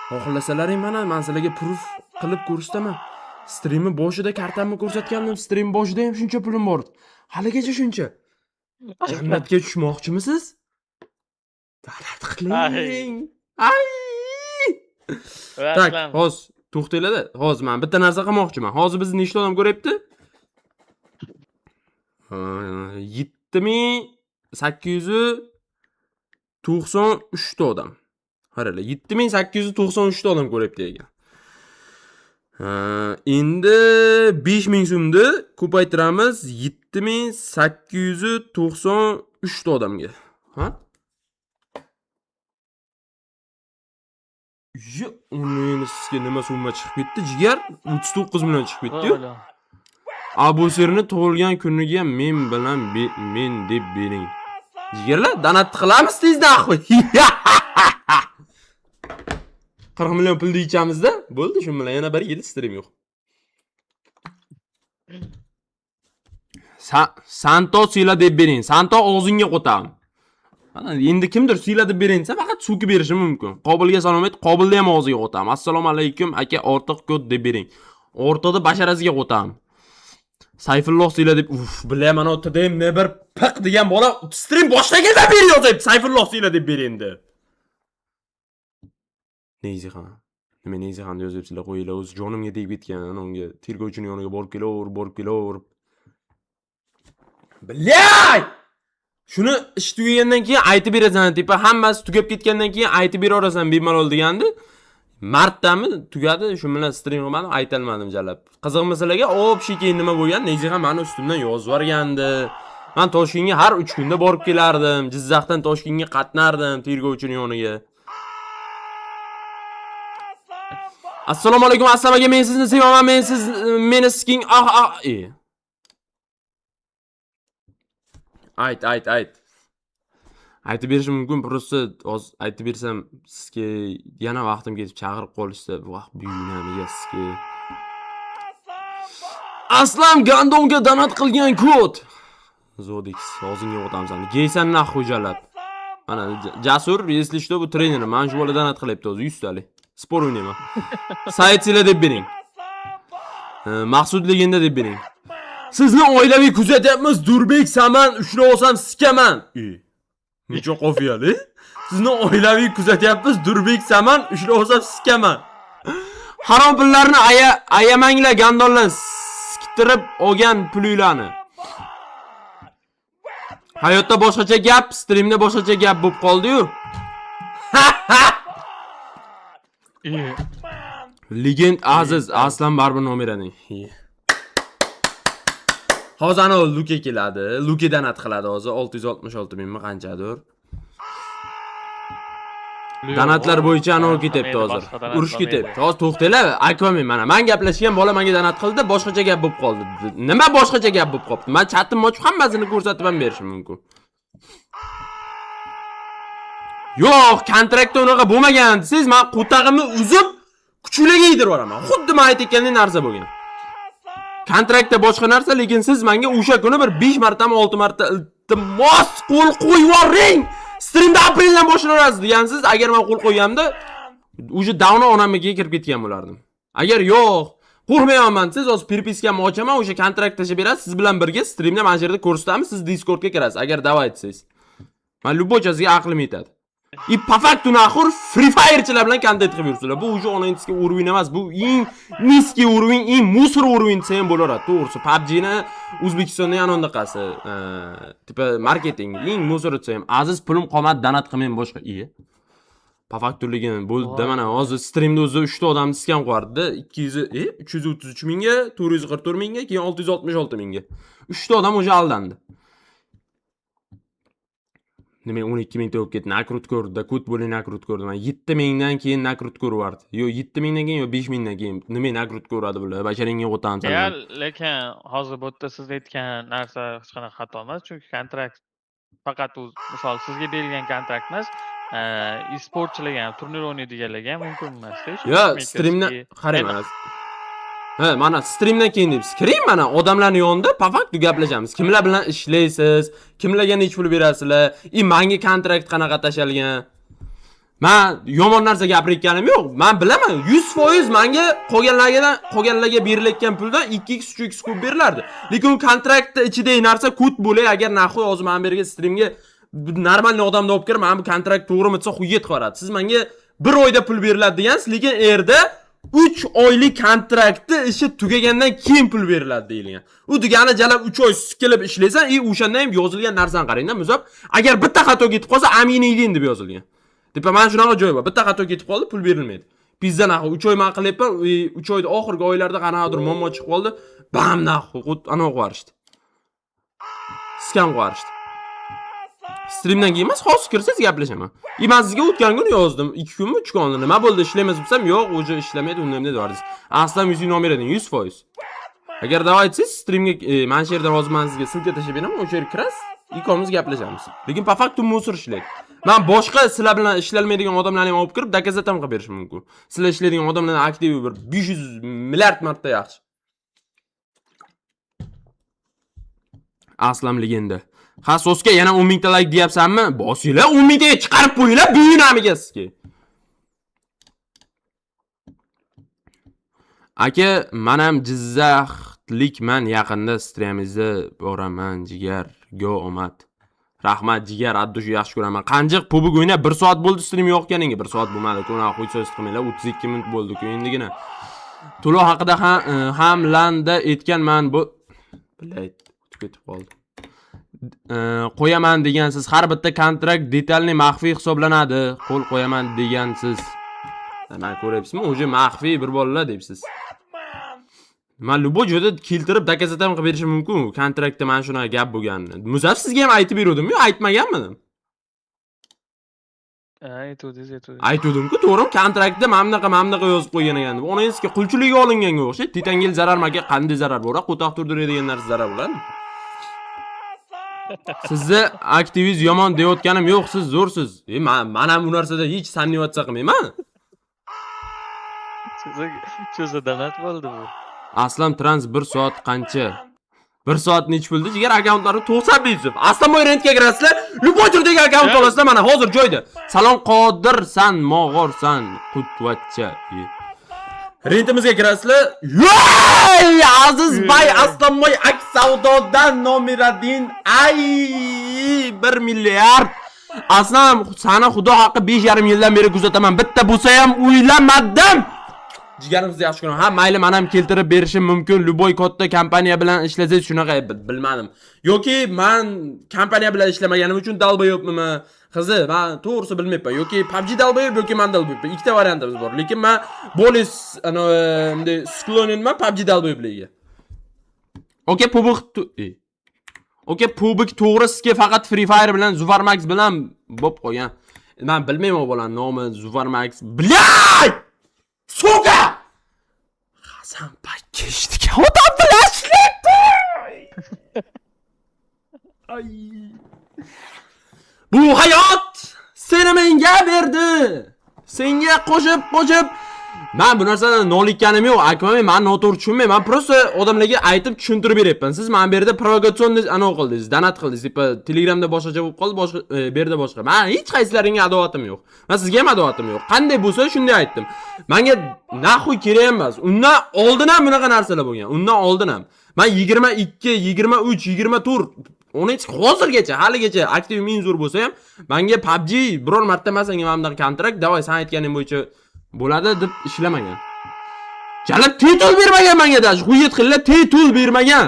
Xohlasalaring, mana men sizlarga proof qilib ko'rsataman. Streamni boshida kartamni ko'rsatgandim, stream boshida ham shuncha pulim bor edi. Haligacha shuncha. Jannatga tushmoqchimisiz? Donat qiling. Ay! Так, Aslam. Hozir to'xtanglar-da. Hozir men bitta narsa qilmoqchiman. Hozir bizni nechta odam ko'ryapti? 7893 ta odam. Qaranglar, 7893 ta odam ko'ryapti ekan. Ha, endi 5000 so'mni ko'paytiramiz 7893 ta odamga. Ha? Yo, uni sizga nima summa chiqib ketdi, jigar? 39 million chiqib ketdi-yu. O'la. Abu Sirni tug'ilgan kuniga men bilan men deb bering. Jigarlar, donat qilamiz tez нахуй. 40 million pulni ichamizda, bo'ldi, shu bilan yana bir yil stream yo'q. Santo siyla deb bering. Santo og'zingga qo'tam. Mana endi kimdir siyla deb bering desa, faqat so'kib berishi mumkin. Qobilga salom ayt, Qobilni ham og'ziga qo'tam. Assalomu alaykum aka, ortiq kod deb bering. O'rtada basharasiga qo'tam. Sayfulloh siyla deb, uf, bilaman, o'tdim ne bir piq degan bola stream boshlagandan beri yozyapti. Sayfulloh siyla deb bering deb. Neyzixon. Nima Neyzixon yozyapsizlar, qo'yinglar, o'zi jonimga tegib ketgan, unga tergovchini yoniga borib kelaverib, borib kelaverib. Блядь! Shuni ish tugagandan keyin aytib berasan, типа hammasi tugab ketgandan keyin aytib beraverasan bemalol degandi. Martdami tugadi, shu bilan stream qilmadim, aytolmadim jalab. Qiziqmi sizlarga? Общий keyin nima bo'lgan? Neyzixon mani ustimdan yozib yuborgandi. Men Toshkentga har 3 kunda borib kelardim. Jizzaxdan Toshkentga qatnardim tergovchini yoniga. Assalomu alaykum Aslam aka, men sizni sevaman, men siz meni siking ah ah. E. Ayt, ayt, ayt. Aytib berishim mumkin, просто hozir aytib bersam sizga yana vaqtim ketib chaqirib qolishsa, vaqt buyunamiga sizga. Aslam gandonga donat qilgan kod. Zodix, og'zingga o'tamsan. Geysan нахуй jalab. Mana Jasur, если что, bu trener. Mana shu bola donat qilyapti o'zi 100 talik. Spor o'ynayman. Sayt deb bering. Maqsud legenda deb bering. Sizni oilaviy kuzatyapmiz. Durbek Saman ushlab olsam sikaman. E. Necha qofiyali? Sizni oilaviy kuzatyapmiz. Durbek Saman ushlab olsam sikaman. Harom pullarni ayamanglar gandonlar, siktirib olgan pulinglarni. Hayotda boshqacha gap, streamda boshqacha gap bo'lib qoldi-yu. Legend Aziz Aslan baribir nomerading. Hozir ana Luke keladi. Luke donat qiladi hozir 666 mingmi qanchadir. Donatlar bo'yicha anavi ketyapti hozir. Urush ketyapti. Hozir to'xtanglar, Aquaman mana men gaplashgan bola menga donat qildi, boshqacha gap bo'lib qoldi. Nima boshqacha gap bo'lib qolibdi? Men chatimni ochib hammasini ko'rsatib ham berishim mumkin. Yo'q, kontraktda unaqa bo'lmagan desangiz, men qo'tag'imni uzib kuchliga yedirib yuboraman. Xuddi men aytayotgandek narsa bo'lgan. Kontraktda boshqa narsa, lekin siz menga o'sha kuni bir 5 martami 6 marta iltimos qo'l qo'yib yuboring. Streamda apreldan boshlanasiz degansiz, agar men qo'l qo'yganimda уже давно onamnikiga kirib ketgan bo'lardim. Agar yo'q, qo'rqmayapman desangiz, hozir переписка mni ochaman, o'sha kontrakt tashlab berasiz, siz bilan birga streamda mana shu yerda ko'rsatamiz, siz Discordga kirasiz, agar давай desangiz. Man любой chasiga aqlim yetadi. И по факту нахуй Free Fire'chilar bilan kontent qilib yuribsizlar. Bu уже onangizga уровень emas, bu eng низкий уровень, eng мусор уровень desa ham bo'laveradi. To'g'risi, PUBG'ni O'zbekistonda yana unaqasi, типа marketing eng мусор desa ham, aziz pulim qolmadi, donat qilmayman boshqa. Iye. По факту lekin bo'ldi mana hozir streamda o'zi 3 ta odamni scam qilyapti. 200 333 mingga, 444 mingga, keyin 666 mingga. 3 ta odam уже aldandi. Nima 12 mingta bo'lib ketdi. Накрут ko'rdi, ko't bo'ling накрут ko'rdi. Man 7 mingdan keyin накрут ko'ryapti. Yo 7 mingdan keyin yo 5 mingdan keyin nima накрут ko'radi bular? Basharingga o'tamiz. Ya, lekin hozir bu yerda siz aytgan narsa hech qanaqa xato emas, chunki kontrakt faqat u misol sizga berilgan kontrakt emas, e-sportchilarga ham, turnir o'ynaydiganlarga ham mumkin emasda. Shu Yo, bookmakersga. Streamdan qarang mana. Ha, mana streamdan keyin deyapsiz. Kiring mana odamlarning yonida по факту gaplashamiz. Kimlar bilan ishlaysiz? Kimlarga necha pul berasizlar? И manga kontrakt qanaqa tashalgan? Man yomon narsa gapirayotganim yo'q. Man bilaman, 100% manga qolganlarga berilayotgan puldan 2x, 3x ko'p berilardi. Lekin u kontraktda ichidagi narsa ko't bo'lay, agar нахуй hozir mana bu yerga streamga нормальный odamni olib kirib, mana bu kontrakt to'g'rimi desa, хует qilib. Siz menga bir oyda pul beriladi degansiz, lekin erda 3 oylik kontraktni ishi tugagandan keyin pul beriladi deyilgan. U degani jalab 3 oy sikilib ishlaysan, и o'shanda ham yozilgan narsani qarangda, Muzob. Agar bitta xato ketib qolsa, amini yedin deb yozilgan. Типа mana shunaqa joy bor. Bitta xato ketib qoldi, pul berilmaydi. Pizza нахуй 3 oy man qilyapman, 3 oyda oxirgi oylarda qanaqadir muammo chiqib qoldi. Bam нахуй, anavi qilib yuborishdi. Scam qilib yuborishdi. Streamdan keyin emas, hozir kirsangiz gaplashaman. И men sizga o'tgan kuni yozdim. 2 kunmi, 3 kun oldin. Nima bo'ldi, ishlaymiz desam, yo'q, уже ishlamaydi, undan bunday deyapsiz. Aslan yuzing nomer eding 100%. Agar давай etsangiz, streamga mana shu yerdan hozir men sizga ссылка tashlab beraman, o'sha yerga kirasiz, ikkovimiz gaplashamiz. Lekin по факту мусор ishlaydi. Men boshqa sizlar bilan ishlolmaydigan odamlarni ham olib kirib, доказать ham qilib berishim mumkin. Sizlar ishlaydigan odamlarning aktivi bir 500 milliard marta yaxshi. Aslam legenda. Ha, soska yana 10 mingta like deyapsanmi? Bosinglar, 10 mingtaga chiqarib qo'yinglar, buyunamiga sizga. Aka, men ham Jizzaxlikman, yaqinda streamingizda boraman, jigar. Go omad. Rahmat jigar, addu shu yaxshi ko'raman. Qanjiq PUBG o'ynab 1 soat bo'ldi stream yoqganinga. 1 soat bo'lmadi, ko'na qo'y so'z qilmanglar, 32 minut bo'ldi-ku endigina. To'lov haqida ham ham landa aytganman bu. Блядь, o'tib ketib qoldi. Qo'yaman degansiz, har bitta kontrakt detalni maxfiy hisoblanadi. Qo'l qo'yaman degansiz. Mana ko'ryapsizmi? Уже maxfiy bir bolalar deyapsiz. Man любой joyda keltirib доказать ham qilib berishim mumkin. Kontraktda mana shunaqa gap bo'lganini. Muzaff sizga ham aytib beruvdim-yu, aytmaganmidim? Ha, aytuvdingiz, aytuvdingiz. Aytuvdim-ku, to'g'rimi? Kontraktda mana bunaqa, mana bunaqa yozib qo'ygan ekan deb. Onangizga qulchilikka olinganga o'xshaydi. Titangil zarar maka qanday zarar bo'ladi? Qo'toq turdiradigan narsa zarar bo'ladimi? Sizni aktivingiz yomon deyotganim yo'q, siz zo'rsiz. Man ham bu narsada hech сомневаться qilmayman. Cho'za donat bo'ldi bu. Aslam trans 1 soat qancha? 1 soat nechi puldi? Jigar akkauntlari 95 so'm. Aslam boy rentga kirasizlar, любой turdagi akkaunt olasizlar mana hozir joyda. Salom Qodirsan, Mog'orsan, Qutvacha. Rentimizga kirasizlar. Yoy! Aziz bay Aslanboy aks savdodan nomer 1. Ay, 1 milliard. Aslam, sani xudo haqqi 5,5 yildan beri kuzataman. Bitta bo'lsa ham o'ylamadim. Jigarimizni yaxshi ko'raman. Ha, mayli, men ham keltirib berishim mumkin. Любой katta kompaniya bilan ishlasangiz shunaqa bilmadim. Yoki men kompaniya bilan ishlamaganim uchun долбоёб mi? Qizi, men to'g'risi bilmayman. Yoki PUBG долбоёб yoki men долбоёб. Ikkita variantimiz bor. Lekin men более ana bunday склонен man PUBG долбоёб ligiga. Okey, PUBG Okey, PUBG to'g'ri sizga faqat Free Fire bilan Zufar Max bilan bo'lib qolgan. Men bilmayman u bolani nomi Zufar Max. Блядь! Сука! Hasan Pakkeshdik. Odam bilan ishlaydi. Ay. Bu hayot Seni menga berdi. Senga qo'shib qo'shib. Man bu narsadan nolikkanim yo'q, akam, man noto'g'ri tushunmang. Man просто odamlarga aytib tushuntirib beryapman. Siz mana bu yerda provokatsion anavi qildingiz, donat qildingiz. Типа Telegramda boshqacha bo'lib qoldi, boshqa bu yerda boshqa. Man hech qaysilaringga adovatim yo'q. Man sizga ham adovatim yo'q. Qanday bo'lsa shunday aytdim. Menga нахуй kerak emas. Undan oldin ham bunaqa narsalar bo'lgan. Undan oldin ham. Man 22, 23, 24 uni hozirgacha, haligacha aktiv eng zo'r bo'lsa ham, menga PUBG biror marta masalan mana bunaqa kontrakt, давай san aytganing bo'yicha bo'ladi deb ishlamagan. Jalab titul bermagan menga даже, хует qillar titul bermagan.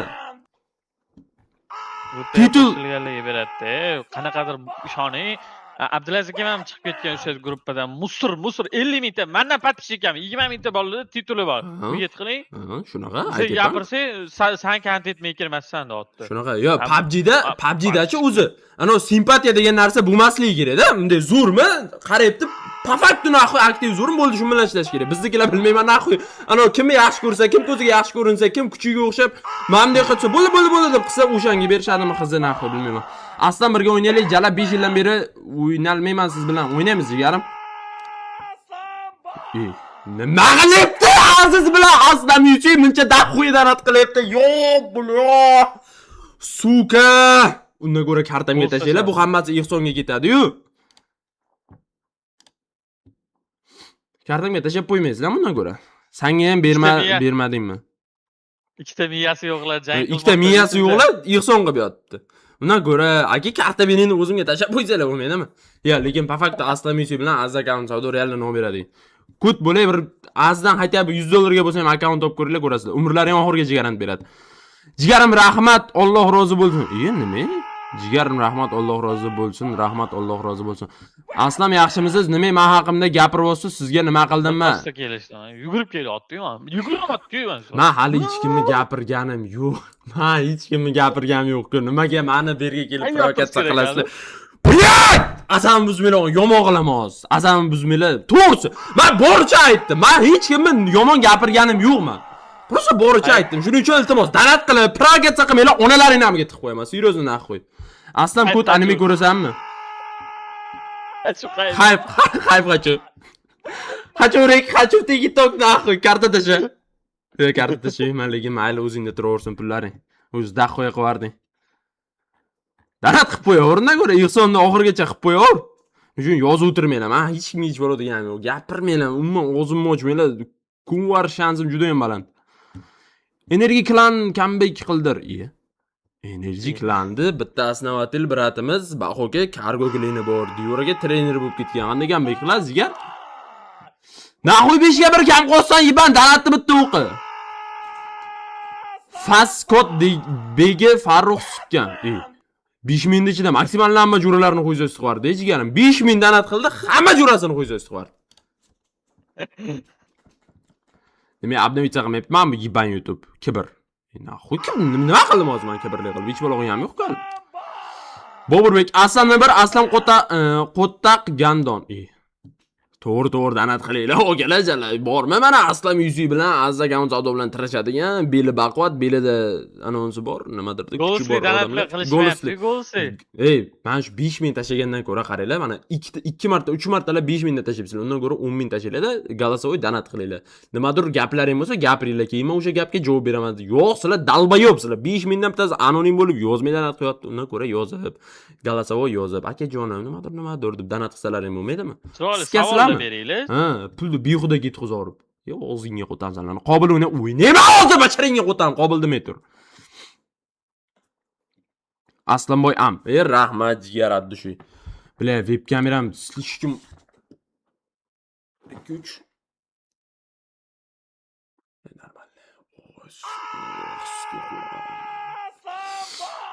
Titul- Qo'shilganlarga beradi-da. Qanaqadir ishoning. Abdulaziz akam ham chiqib ketgan o'sha gruppadan. Мусор, мусор 50 mingta, mandan подписчик ham 20 mingta bolalarda tituli bor. Ha. Хует qiling. Ha, shunaqa Sen aytyapman. gapirsang, san kontent maker emassan deyapti. Shunaqa. Yo, PUBG'da, PUBG'dachi o'zi ana simpatiya degan narsa bo'lmasligi kerak-da. Bunday zo'rmi? Qarayapti, по факту нахуй aktiv zo'rmi bo'ldi, shu bilan ishlash kerak. Biznikilar bilmayman нахуй. Ana kimni yaxshi ko'rsa, kim ko'ziga yaxshi ko'rinsa, kim kuchiga o'xshab, mana bunday qilsa, bo'ldi, bo'ldi, bo'ldi deb qilsa, o'shanga berishadimi qizi нахуй bilmayman. Aslan birga o'ynaylik, jalab 5 yildan beri o'ynalmayman siz bilan. O'ynaymiz, jigarim. Ey, nima qilyapti Aziz bilan Aslam yuchi muncha дохуя donat qilyapti. Yo, бля. Сука. Undan ko'ra kartamga Bo'lsa tashlanglar, bu hammasi ehsonga ketadi-yu. Kartamga tashlab qo'ymaysizlar bundan ko'ra. Sanga ham berma, bermadingmi? Ikkita miyasi yo'qlar jang Ikkita qilmoqda, miyasi YouTube'da. yo'qlar ehson qilib yotibdi. Undan ko'ra, aka karta beringni o'zimga tashlab qo'ysanglar bo'lmaydimi? Ya, lekin по факту Aslam Yusuf bilan Aziz akkaunt savdo реально nima beradi. Kut bo'lay bir Azizdan хотя бы 100 dollarga bo'lsa ham akkaunt topib ko'ringlar, ko'rasizlar. Umrlari ham oxirigacha garant beradi. Jigarim rahmat, Alloh rozi bo'lsin. Iye, nima? Jigarim rahmat, Alloh rozi bo'lsin, rahmat, Alloh rozi bo'lsin. Aslam yaxshimisiz? Nima men haqimda gapiryapsiz? Sizga nima qildim men? Pastda kelishdi. Yugurib kelyapti-yu. Yuguryapti-yu. Men hali hech kimni gapirganim yo'q. Men hech kimni gapirganim yo'q-ku. Nimaga mani bu yerga kelib Ay, provokatsiya gapirish kerak. qilasizlar? Блядь! Asam buzmanglar, yomon qilaman hozir. Asam buzmanglar. To'g'risi, men boricha aytdim. Men hech kimni yomon gapirganim yo'q men. Просто boricha Ay. aytdim. Shuning uchun iltimos, donat qilib, provokatsiya qilmanglar, onalaringni amiga tiqib qo'yaman. Серьезно нахуй. Aslam Hayp ko't anime хочу. ko'rasanmi? Shu qaysi? Хайп, хайп хочу. Хочу рек, хочу TikTok нахуй, karta tasha. Yo'q, karta tashlayman, lekin mayli o'zingda turaversin pullaring. O'zi дохуя qilib. Donat qilib qo'yaver, undan ko'ra ehsonni oxirigacha qilib qo'yaver. Shuning yozib o'tirmanglar. Men hech kimga hech balo deganim yo'q. Gapirmanglar, umuman og'zimni ochmanglar. Kunvar shansim juda ham baland. Energy Clan comeback qildir. Iye. Energy Clan'ni bitta основатель брат imiz Bahoka kargo klini bor. Diyoraga trener bo'lib ketgan. Qanday comeback qiladi, jigar? Нахуй 5 ga 1 kam qolsan, yiban donatni bitta o'qi. Faskot begi Farruh sukkan. Ey. 5 mingni ichida maksimal hamma jo'ralarni qo'ysa chiqardi, jigarim. 5 ming donat qildi, hamma jo'rasini qo'ysa chiqardi. Nima обновиться qilmayapman bu yiban YouTube. Kibr. Нахуй kim nima qildim hozir men kibrlik qilib? Hech balo qilganim yo'q-ku. Boburbek Aslamni bir Aslam qo'ta qo'ttaq gandon. Ey. To'g'ri, to'g'ri donat qilinglar, okalar jala. Bormi mana Aslam yuzi bilan Aziz akam savdo bilan tirashadigan, beli baquvvat, belida anonsi bor, nimadir kuchi Golsli bor donatlar odamlar. qilishmayapti, golsli. Ey, mana shu 5 ming tashlagandan ko'ra qaranglar, mana ikkita 2 marta, 3 martalab 5 mingdan tashlabsizlar. Undan ko'ra 10 ming tashlanglar-da, голосовой donat qilinglar. Nimadir gaplaring bo'lsa gapiringlar, keyin men o'sha gapga javob beraman. Yo'q, sizlar долбоёб sizlar. 5 mingdan bittasi anonim bo'lib yozmay donat qilyapti. Undan ko'ra yozib, голосовой yozib, akajonim, nimadir nimadir deb donat qilsalaring bo'lmaydimi? Chiroyli Sikasizlarmi? savollar beringlar. Ha, pulni behuda ketkazib. Yo, og'zingga qo'tam sanlarni. Qobil o'yna, o'ynayman hozir basharingga qo'tam, qobil demay tur. Aslanboy am. Ey, rahmat jigar от души. Бля, веб kameram слишком 2 3 Нормально. Ой,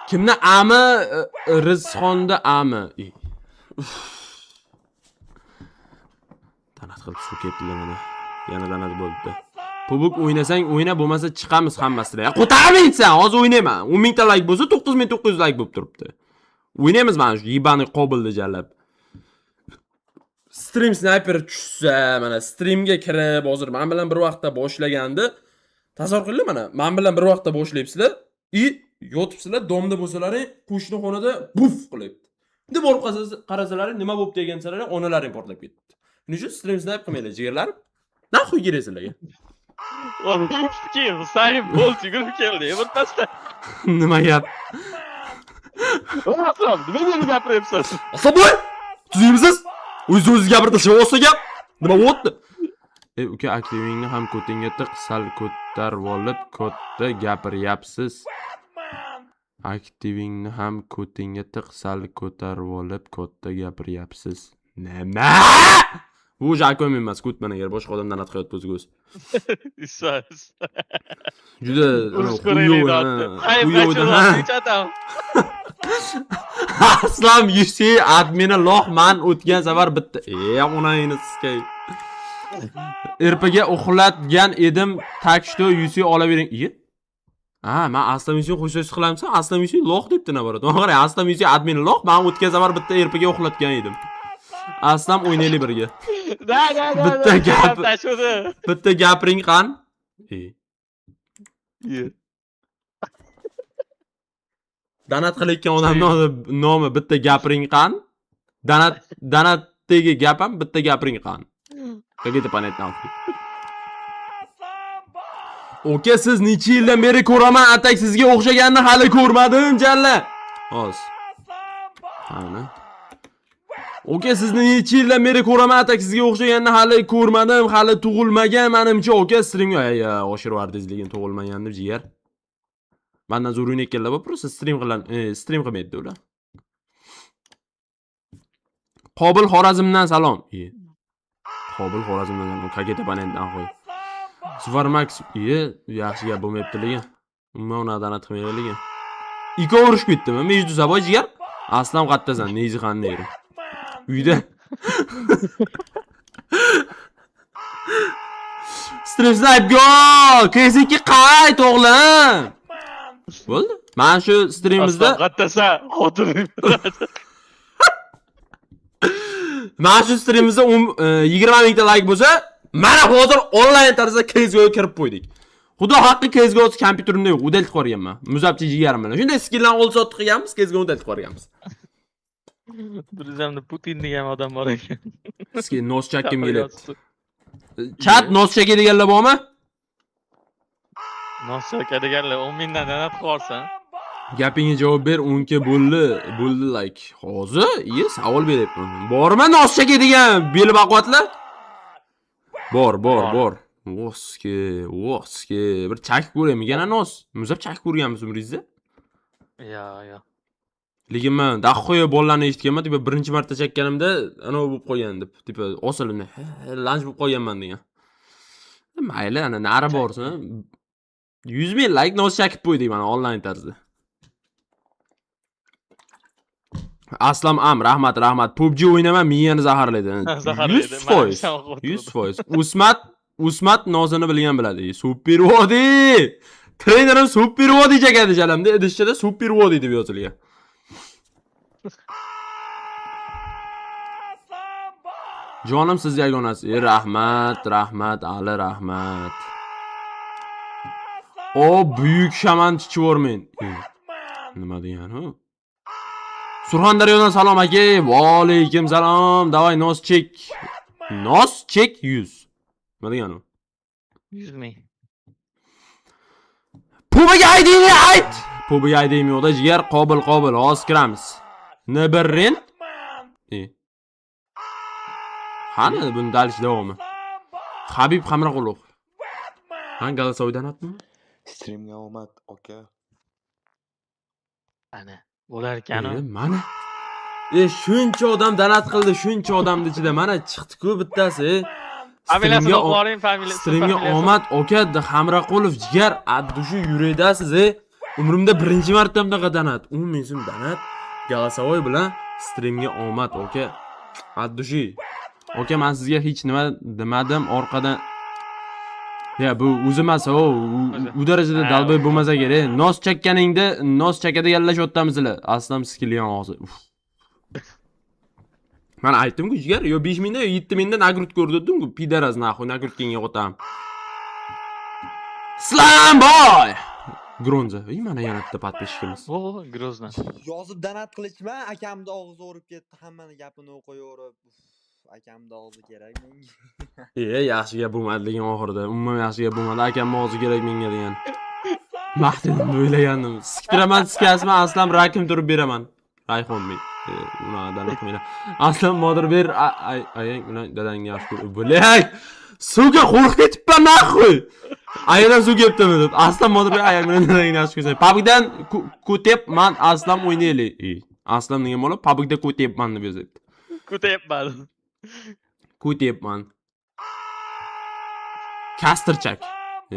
Kimni ami Rizxonda ami. Ey. Uf. Donat qilib suv ketdilar mana. Yana donat bo'libdi. PUBG o'ynasang o'yna, bo'lmasa chiqamiz hammasida. Qo'tarmaysan, hozir o'ynayman. 10 mingta like bo'lsa 9900 like bo'lib turibdi. O'ynaymiz mana shu ебаный qobilni jalab. Stream sniper tushsa, mana streamga kirib, hozir men bilan bir vaqtda boshlagandi. Tasavvur qilinglar mana, men bilan bir vaqtda boshlayapsizlar и yotibsizlar, domda bo'lsalaring, qo'shni xonada buf qilyapti. Deb borib qarasalaring, nima bo'libdi degansalaring, onalaring portlab ketdi. Shuning uchun stream snipe qilmanglar, jigarlarim. Нахуй kerak sizlarga? Keyin Husayn Bolt yugurib keldi birpasda. Nima gap? Aslam, nima deb gapiryapsiz? Asaboy! Tuzukmisiz? O'z o'ziga gapirdi, olsa gap. Nima bo'lyapti? E, uka, aktivingni ham ko'tingga tiq, sal ko'tarib olib, katta gapiryapsiz. Aktivingni ham ko'tingga tiq, sal ko'tarib olib, katta gapiryapsiz. Nima? Bu уже akom emas, ko'tman agar boshqa odamdan donat qilyapti o'ziga o'zi. Isa, isa. Juda Urush ko'raylik deyapti. Ay, xuyovidan, ha. necha? Aslam UC admini loh, man o'tgan safar bitta. E, onangni siskay. RPga uxlatgan edim, так что UC olavering. Iye. Ha, man Aslam UC qo'shib qilamsan, Aslam UC loh debdi наоборот. Mana qarang, Aslam UC admini loh, man o'tgan safar bitta RPga uxlatgan edim. Aslam, o'ynaylik birga. Да, да, да. Bitta gap. Tashudi. Bitta gapiring qan. E. Donat qilayotgan odamni nomi bitta gapiring qan. Donat, donatdagi gap ham bitta gapiring qan. Как это понять, нахуй? Oka, siz necha yildan beri ko'raman, atak sizga o'xshaganini hali ko'rmadim, jalla. Hozir. Qani. Oka, sizni necha yildan beri ko'raman, atak sizga o'xshaganini hali ko'rmadim, hali tug'ilmagan manimcha, oka, streamga ay oshirib yubordingiz, lekin tug'ilmagan deb, jigar. Mandan zo'r o'ynayotganlar bor, просто stream qilan, stream qilmaydi ular. Qobil Xorazmdan salom. E. Qobil Xorazmdan salom. Как это понять, нахуй? Max, iye, yaxshi gap bo'lmayapti lekin. Umuman unaqa donat qilmaydi lekin. Ikkovi urushib ketdimi? Между собой, jigar? Aslam, qattasan, Neyzixonni eri. Uyda. Stream snipe go! KS2 qayt, o'g'lim. Bo'ldi. Mana shu streamimizda Aslam qattasan, xotining. Mana shu streamimizda 20 mingta like bo'lsa, mana hozir onlayn tarzda CS:GO ga kirib qo'ydik. Xudo haqqi, CS:GO kompyuterimda yo'q, удалить qilib yuborganman. Muzabchi jigarim bilan. Shunday skinlarni oldi sotdi qilganmiz, CS:GO удалить qilib yuborganmiz. Друзьям da Putin degan odam bor ekan. Skin nos chakkim kelyapti. Chat, nos chakadiganlar bormi? Nos chakadiganlar 10 mingdan donat qilib yuborsin. Gapingga javob ber, 10 ga bo'ldi, bo'ldi like. Hozir, iye, savol beryapman. Bormi nos chakadigan beli baquvvatlar? Bor, bor, Bor. Bor. Voski, voski. Bir chakib ko'raymi yana nos? Muzab chakib ko'rganmiz umringizda? Yo, yo. Lekin man дохуя bolalarni eshitganman, типа birinchi marta chakkanimda anavi bo'lib qolgan deb, типа osilib lanj bo'lib qolganman degan. Mayli, ana nari borsin. 100 ming like, nos chakib qo'ydik mana onlayn tarzda. Aslam am, rahmat, rahmat. PUBG o'ynama, miyani zaharlaydi. Zaharlaydi. 100%. 100%. Usmat, Usmat nosini bilgan biladi. Super vodi. Trenerim super vodi chakadi jalamda, idishchada super vodi deb yozilgan. Jonim, siz yagonasiz. E, rahmat, rahmat, Ali, rahmat. O, buyuk shaman chichivormen. E, nima degani u? Surxondaryodan salom, aka. Va alaykum salom. Давай nos chek. Nos chek 100. Nima degani u? 100 ming. PUBG IDni ayt. PUBG IDim yo'qda, jigar, qobil, qobil. Hozir kiramiz. N1 rent. E. Qani buni dalish davomi? Habib Hamraqulov. Ha, голосовой donatmi? Streamga omad, aka. Ana, bo'lar ekan. E, mana. E, shuncha odam donat qildi, shuncha odamning ichida mana chiqdi-ku bittasi. Familiyasini Streamga o'qib oling, familiya. Streamga omad, aka, Hamraqulov, jigar, addushi yurakdasiz, e. Umrimda birinchi marta bunaqa donat. 10 ming so'm donat голосовой bilan streamga omad, aka. Addushi. Aka, men sizga hech nima demadim, orqadan. Ya, bu o'zi emas, u darajada Ha, долбоёб o'zi. Bo'lmasa kerak. Nos chakkaningda nos chakadiganlar shu yerdamisizlar. Aslam skilligan hozir. Uf. Man aytdim-ku, jigar, yo 5 mingda, yo 7 mingda нагрузка ko'rdim-ku, пидарас, нахуй, нагрузка nga o'tam. Slam boy! Gronza. Ey, mana yana bitta подписчик imiz. O, Grozno. Yozib donat qilishma, akamni og'zi og'rib ketdi, hammani gapini o'qiyverib. Uf, akamni og'zi kerak menga. E, yaxshi gap bo'lmadi lekin oxirida. Umuman yaxshi gap bo'lmadi. Akamni og'zi kerak menga degan. Maqtadim deb o'ylagandim. Siktiraman, sikasman, aslam rakim turib beraman. Rayhonbek. E, unaqa donat qilmanglar. Aslam Bodir ber, ayang bilan dadangga yaxshi ko'r. Блядь! Сука, qo'rqib ketibman нахуй. Ayadan suv kelibdimi deb. Aslan Bodir ber, ayang bilan dadangni yaxshi ko'rsan. PUBGdan kutibman, Aslam o'ynaylik. E, Aslam degan bola PUBGda kutyapman deb yozyapti. Kutyapman. Kutyapman. Kasterchak. E,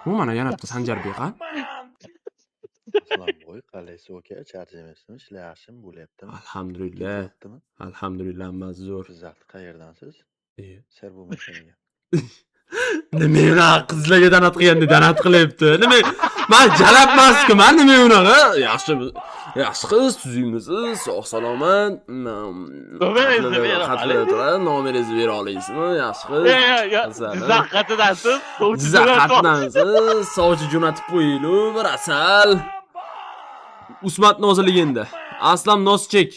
bu mana yana bitta Sanjarbek ha. Aslamboy, qalaysiz aka? Charchamayapsizmi? Ishlar yaxshimi? Bo'lyaptimi? Alhamdulillah. Ketyaptimi? Alhamdulillah, hammasi zo'r. Jizzaxni qayerdansiz? E. Sir bo'lmasa agar. Nima unaqa qizlarga donat qilganda donat qilyapti? Nima? Man jalabmasku, man nima unaqa? Yaxshi, yaxshi qiz, tuzukmisiz, sog' salomat. Nomeringizni bera Xatlarda turadi, nomeringizni bera olasizmi? Yaxshi qiz. Yo, yo, yo. Asal, Jizzax qayerdansiz? Sovchi Jizzax jo'natib- qatdansiz, sovchi jo'natib qo'yinglu bir asal. Usmat Nozir endi. Aslam Noschek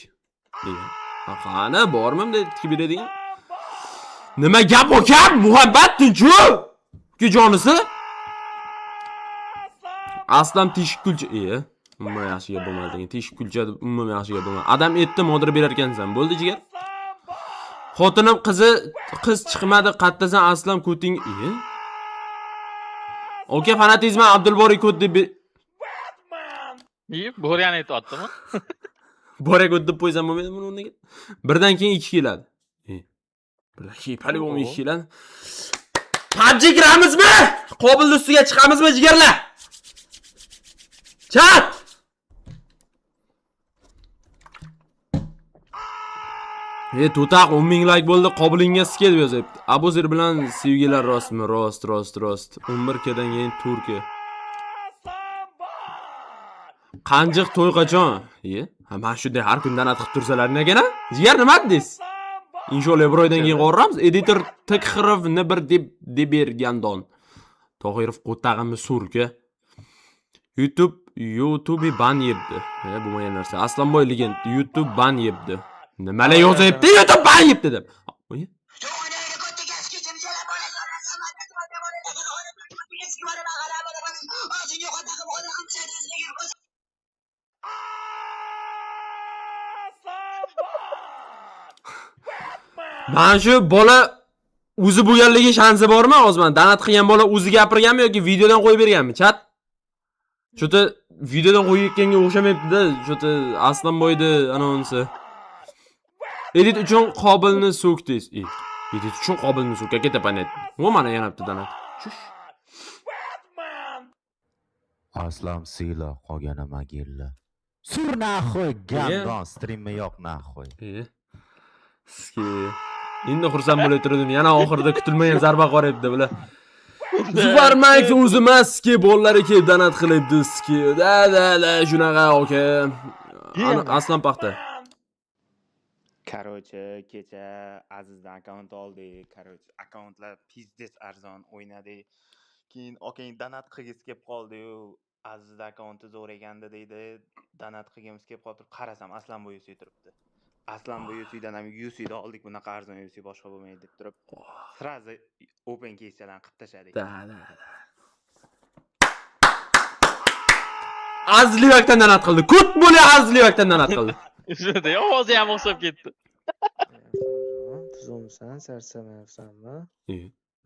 degan. Ha, qani bormi bunday tikib beradigan? Nima gap akam? Muhabbat tinchu. Uka jonisi. Aslam teshik kulcha. E, umuman yaxshi gap bo'lmadi degan. Teshik kulcha deb umuman yaxshi gap bo'lmadi. Adam etdi, modir berar ekansan. Bo'ldi jigar. Xotinim qizi qiz chiqmadi, qattasan Aslam ko'ting. E. Aka fanatizmi Abdulboriy ko't deb Yeyib, bo'riyani aytyaptimi? Borak o't deb qo'ysam bo'lmaydi buni o'rniga. Birdan keyin ikki keladi. E. Birdan keyin по-любому ikki keladi. PUBG kiramizmi? Qobilni ustiga chiqamizmi jigarlar? Chat! E, to'taq 10 ming like bo'ldi, qobilingga ske deb yozyapti. Abuzer bilan sevgilar rostmi? Rost, rost, rost. 11 kdan keyin Turkiya. Qanjiq to'y qachon? E, ha mana shunday har kun donat qilib tursalar nega? Jigar nima dedingiz? Inshaalloh bir oydan keyin qo'ramiz. Editor Tikxirov ni bir deb debergandon. Tohirov qo'tag'imni surka. YouTube ban yebdi. E, bo'lmagan narsa. Aslanboy legend YouTube ban yebdi. Nimalar yozyapti? YouTube ban yebdi deb. Oy. Mana shu bola o'zi bo'lganligi shansi bormi hozir? Mana donat qilgan bola o'zi gapirganmi yoki videodan qo'yib berganmi? Chat. Что-то videodan qo'yayotganga o'xshamayapti-da, что-то Aslanboyni anonsi. Edit uchun Qobilni so'kdingiz. E, edit uchun Qobilni so'k, aka понятно. Bu mana yana bitta donat. Shush. Aslam siyla qolgani magilla. Sur нахуй, gandon, strimni yo'q нахуй. E. Ski. Endi xursand bo'lib turdim. Yana oxirida kutilmagan zarba qoryapti bular. Zufar Max o'zi emas, ski bolalari kelib donat qilyapti ski. Да да да, shunaqa aka. Ana Aslan paxta. Короче, kecha Azizdan akkaunt oldik. Короче, akkauntlar пиздец arzon o'ynadik. Keyin akang donat qilgisi kelib qoldi-yu. Azizni akkaunti zo'r ekanda deydi. Donat qilgimiz kelib qolib turib, qarasam Aslan bu UC turibdi. Aslan bu UCdan ham UCda oldik, bunaqa arzon UC boshqa bo'lmaydi deb turib, сразу open case'larni qilib tashladik. Да да да. Aziz Livakdan donat qildi. Ko't bo'li Aziz Livakdan donat qildi. Shunday ovozi ham o'xshab ketdi. Tuzukmisan, charchamayapsanmi? E.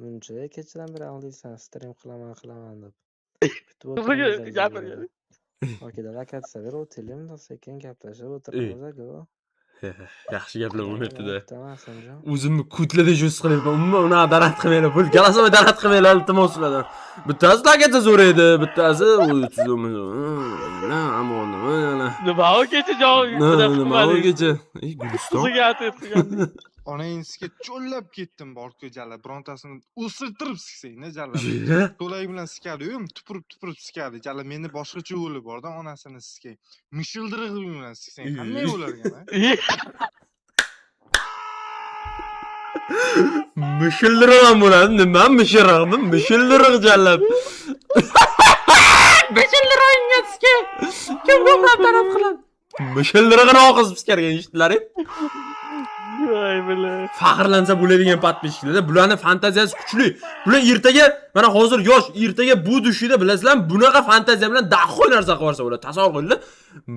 Muncha kechadan beri anglaysan, stream qilaman, qilaman deb. Kutib Qiziga o'tiramiz gapirgan. Okida lokatsiya ber, o'taylik, sekin gaplashib o'tiramiz aka. Yaxshi gaplar bo'lmayapti-da. Kutaman, Aslamjon. O'zimni kutlada his qilyapman. Umuman unaqa donat qilmanglar. Pul голосовой donat qilmanglar, iltimos sizlardan. Bittasi lokatsiya so'raydi, bittasi u tuzumi. Amon, mana. Nima u kecha javob Nima u kecha? Ey, Guliston. Qiziga ответ qilgan. Onangizga cho'llab ketdim borku jala, birontasini o'sirtirib siksang jala. To'lak bilan sikadi-yu, tupurib tupurib sikadi. Jala meni boshqacha yo'li borda onasini sikay. Mishildirig'i bilan siksang qanday bo'lar ekan, a? Mishildiriq ham bo'ladi. Nima mishirig'mi? Mishildiriq jallab. Mishildiriq. Kim ko'proq donat qiladi? Mishildirig'ini oqizib sikargan, eshitdilaring? Voy бля. Faxrlansa bo'ladigan подписчик larda bularni fantaziyasi kuchli. Bular ertaga, mana hozir yosh, ertaga будущий da, bilasizlarmi, bunaqa fantaziya bilan dahoy narsa qilib yuborsa bo'ladi. Tasavvur qilinglar.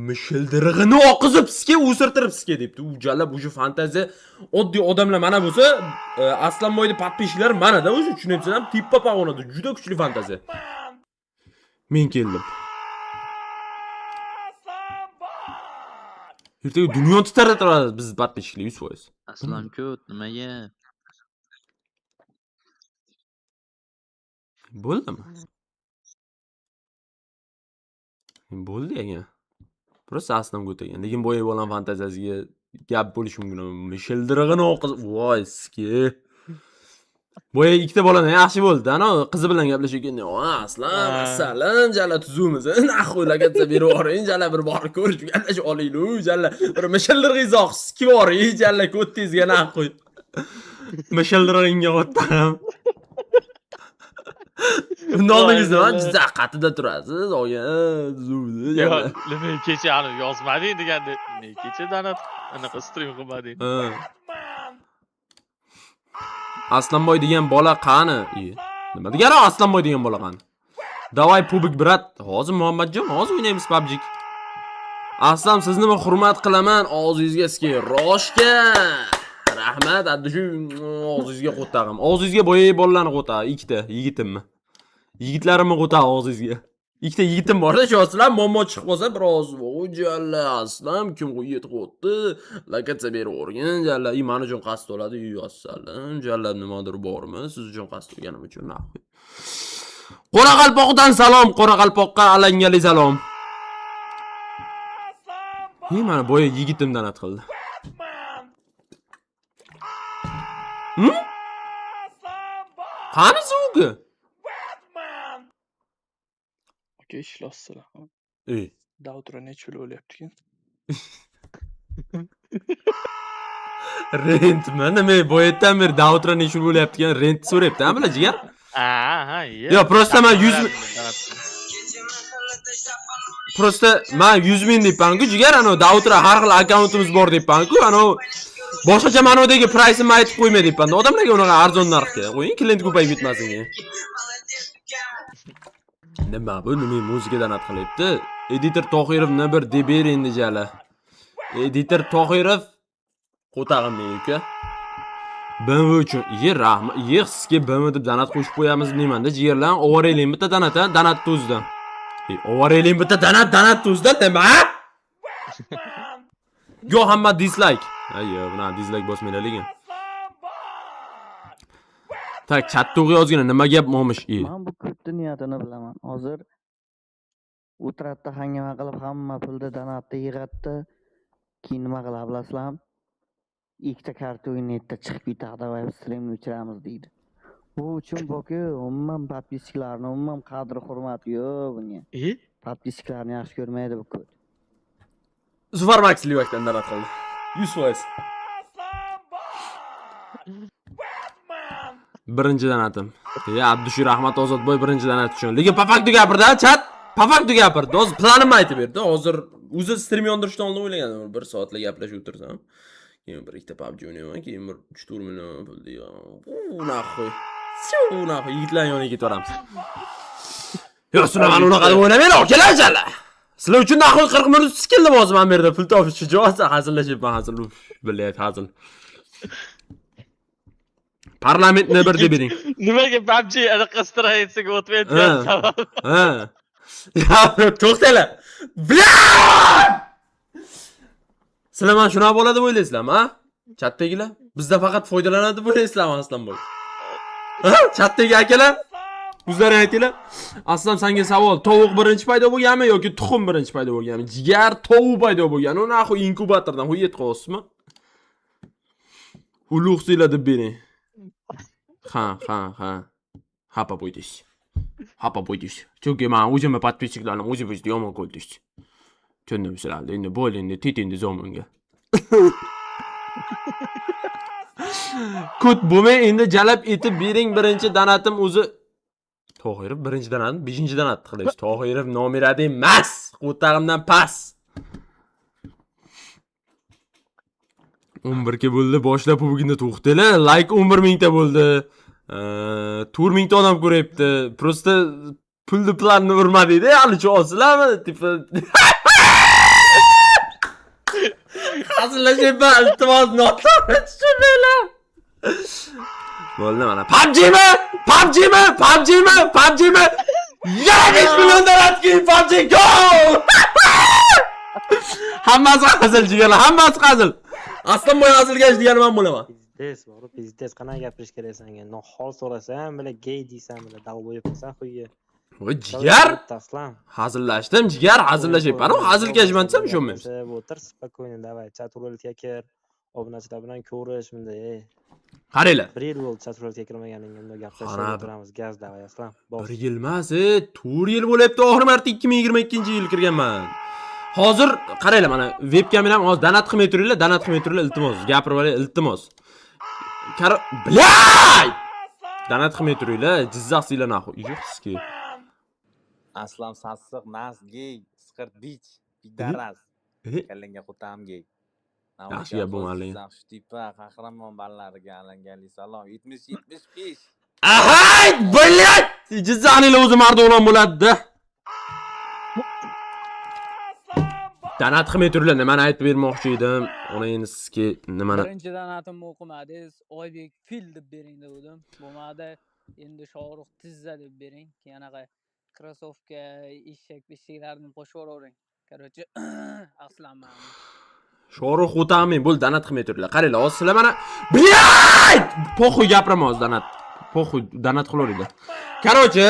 Mishildirig'ini oqizib sizga, o'sirtirib sizga debdi. U jalab уже fantaziya oddiy odamlar mana bo'lsa, Aslanboyni подписчик lari mana-da o'zi, tushunyapsizlarmi? Teppa pog'onada juda kuchli fantaziya. Men keldim. Ertaga dunyoni titratadi biz подписчик lar 100%. Aslan ko't nimaga? Bo'ldimi? Bo'ldi ekan. Просто aslam ko'targan. Lekin boya bolam fantaziyasiga gap bo'lishi mumkin. Mishildirig'ini oqiz, voy ski. Boya ikkita boladan yaxshi bo'ldi. Ana qizi bilan gaplashayotganda, "O, Aslan, assalam, jala tuzukmiz. Нахуй lagatsa berib yuboring, jala bir borib ko'rishib gaplashib olaylik, jala bir mishildirig'ingizni oqizib sikib yuboring, jala ko'ttingizga нахуй." Mishildirig'ingga o'tdim. Bundan oldingiz nima? Jizzax qatida turasiz, olgan tuzukmiz, jala. Yo'q, nima kecha ani yozmading deganda, nima kecha donat anaqa stream qilmading. Ha. Aslanboy degan bola qani? Nima degani Aslanboy degan bola qani? Давай пубик брат. Hozir Muhammadjon, hozir o'ynaymiz PUBG. Aslan, sizni nima hurmat qilaman, og'zingizga sizga roshka. Rahmat, addi shu og'zingizga qo'tag'im. Og'zingizga boyagi bolalarni qo'tag'i, ikkita yigitimni. Yigitlarimni qo'tag'i og'zingizga. Ikkita yigitim borda, ishonsizlar, muammo chiqib qolsa biroz, "O jalla, Aslan kim yetib qo'ydi, lakatsiya berib yuborgan, jalla, i mani uchun qasd oladi, yu assalam, jalla nimadir bormi, siz uchun qasd olganim uchun нахуй." Qoraqalpoqdan salom, Qoraqalpoqqa alangali salom. E mana boya yigitim donat qildi. Qani звуки? Aka, ishlasizlar. Ey. До утра necha pul bo'lyapti ekan? Rentmi? Nima boyatdan beri до утра necha pul bo'lyapti ekan? Rent so'rayapti, ha, bular jigar? Ha, Yo, просто man 100 просто man 100 ming deyapman-ku, jigar, anavi до утра har xil akkauntimiz bor deyapman-ku, anavi boshqacha ma'nodagi price'imni aytib qo'yma deyapman. Odamlarga unaqa arzon narxga qo'ying, klient ko'payib ketmasin. Nima bu? Nima muzika donat qilyapti? Editor Tohirovni bir deb ber endi jala. Editor Tohirov qo'tag'im uka. BMW uchun, ye rahmat, ye sizga BMW deb donat qo'shib qo'yamiz deyman-da, jigarlar, ovoraylik bitta donat, ha, donat o'zidan. Ovoraylik bitta donat, donat o'zidan nima? Yo, hamma dislike. Ay, yo, bunaqa dislike bosmanglar lekin. Так, chatda o'qi yozgina, nima gap momish? Men bu ko'tni niyatini bilaman. Hozir o'tiradida hangama qilib hamma pulni donatni yig'adida, keyin nima qiladi bilasizlarmi? Ikkita karta o'ynaydi, chiqib ketadi va streamni o'chiramiz deydi. Bu uchun boku umuman подписчик larni umuman qadri hurmati yo'q bunga. Подписчик larni yaxshi ko'rmaydi bu ko't. Zufar Max Livakdan donat qildi. 100%. Birinchi donatim. Ya Abdushu rahmat Ozodboy birinchi donat uchun. Lekin по факту gapirdi, chat. По факту gapirdi. Hozir planimni aytib berdi. Hozir o'zi stream yondirishdan oldin o'ylagandim. Bir soatlab gaplashib o'tirsam. Keyin bir ikkita PUBG o'ynayman, keyin bir 3-4 million pul deyman. U нахуй. U нахуй yigitlar yoniga ketib yuboramiz. Yo'q, sizlar mani unaqa deb o'ylamanglar, akalar jala. Sizlar uchun нахуй 40 minut sikildim hozir men bu yerda pul topish uchun. Javob hazillashyapman, hazil. Блядь, hazil. Parlamentni bir deb bering. Nimaga PUBG anaqa страница ga o'tmayotgan sabab? Ha. Ya, to'xtanglar. Бля! Sizlar mana shunaqa bo'ladi deb o'ylaysizlarmi, ha? Chatdagilar bizda faqat foydalanadi deb o'ylaysizlarmi Aslanboy? Ha? Chatdagi akalar, o'zlaring aytinglar. Aslan, senga savol, tovuq birinchi paydo bo'lganmi yoki tuxum birinchi paydo bo'lganmi? Jigar tovuq paydo bo'lgan. U нахуй inkubatordan huyet qo'yapsizmi? Ulug'sizlar deb bering. Ha, ha, ha. Xafa bo'ydingiz. Xafa bo'ydingiz. Chunki men o'zimni подписчик larim o'zi bizni yomon ko'rdingiz. Tushundim sizlarni. Endi bo'ldi, endi tet endi zominga. Kut bo'lmay endi jalab etib bering birinchi donatim o'zi. Tohirov birinchidan atdi, beshinchidan atdi qilich. Tohirov nomer 1 emas. Qo'tag'imdan past. 11 ga bo'ldi, boshlab bugunda to'xtanglar. Like 11 mingta bo'ldi. 4 mingta odam ko'ryapti. Просто pulni planni urmadingda, hali olsizlarmi? Типа hazillashyapman, iltimos noto'g'ri tushunmanglar. Bo'ldi mana. PUBG'mi? PUBG'mi? PUBG'mi? PUBG'mi? Yana 5 million donatga PUBG go! Hammasi hazil jigarlar, hammasi hazil. Aslan boy hazilkash deganim ham bo'laman. Pizdes, bor, pizdes, qanaqa gapirish kerak senga? Nohol so'rasa ham bila gey deysan, bila dalbo'yibsan xuyi. Voy jigar, Aslan. Hazillashdim jigar, hazillashyapman. Hazilkashman desam ishonmaysiz. O'tir, спокойно, давай, chat ruletga kir. Obunachilar bilan ko'rish bunday, ey. Qaranglar. Bir yil bo'ldi chat ruletga kirmaganingga, bunday gaplashib o'tiramiz. Gaz давай, Aslan. Bir yil emas, 4 yil bo'lyapti. Oxir marta 2022-yil kirganman. Hozir qaranglar mana web kameram hozir donat qilmay turinglar, donat qilmay turinglar, iltimos. Gapirib olay, iltimos. Blay! Donat qilmay turinglar, jizzaxsizlar naxu. Yo'qski. Aslam sassiq, nas, gey, siqirt bich, pidaras. Kallangga qo'tam gey. Yaxshi gap bo'lmadi. Tepa qahramon ballariga alangali salom. 70-75. Ahay, блядь! Jizzaxliklar o'zi mardonam bo'ladi-da. Donat qilmay turinglar, nimani aytib bermoqchi edim. Ona endi sizga nimani Birinchi donatimni o'qimadingiz. Oybek fil deb bering degandim. Bo'lmadi. Endi Shohrux tizza deb bering. Keyin anaqa krossovka, eshak, eshaklarni qo'shib yuboravering. Короче, aslan man. Shohrux o'tamin, bo'ldi, donat qilmay turinglar. Qaranglar, hozir sizlar mana Блядь! Похуй gapiraman hozir donat. Похуй, donat qilaveringlar. Короче,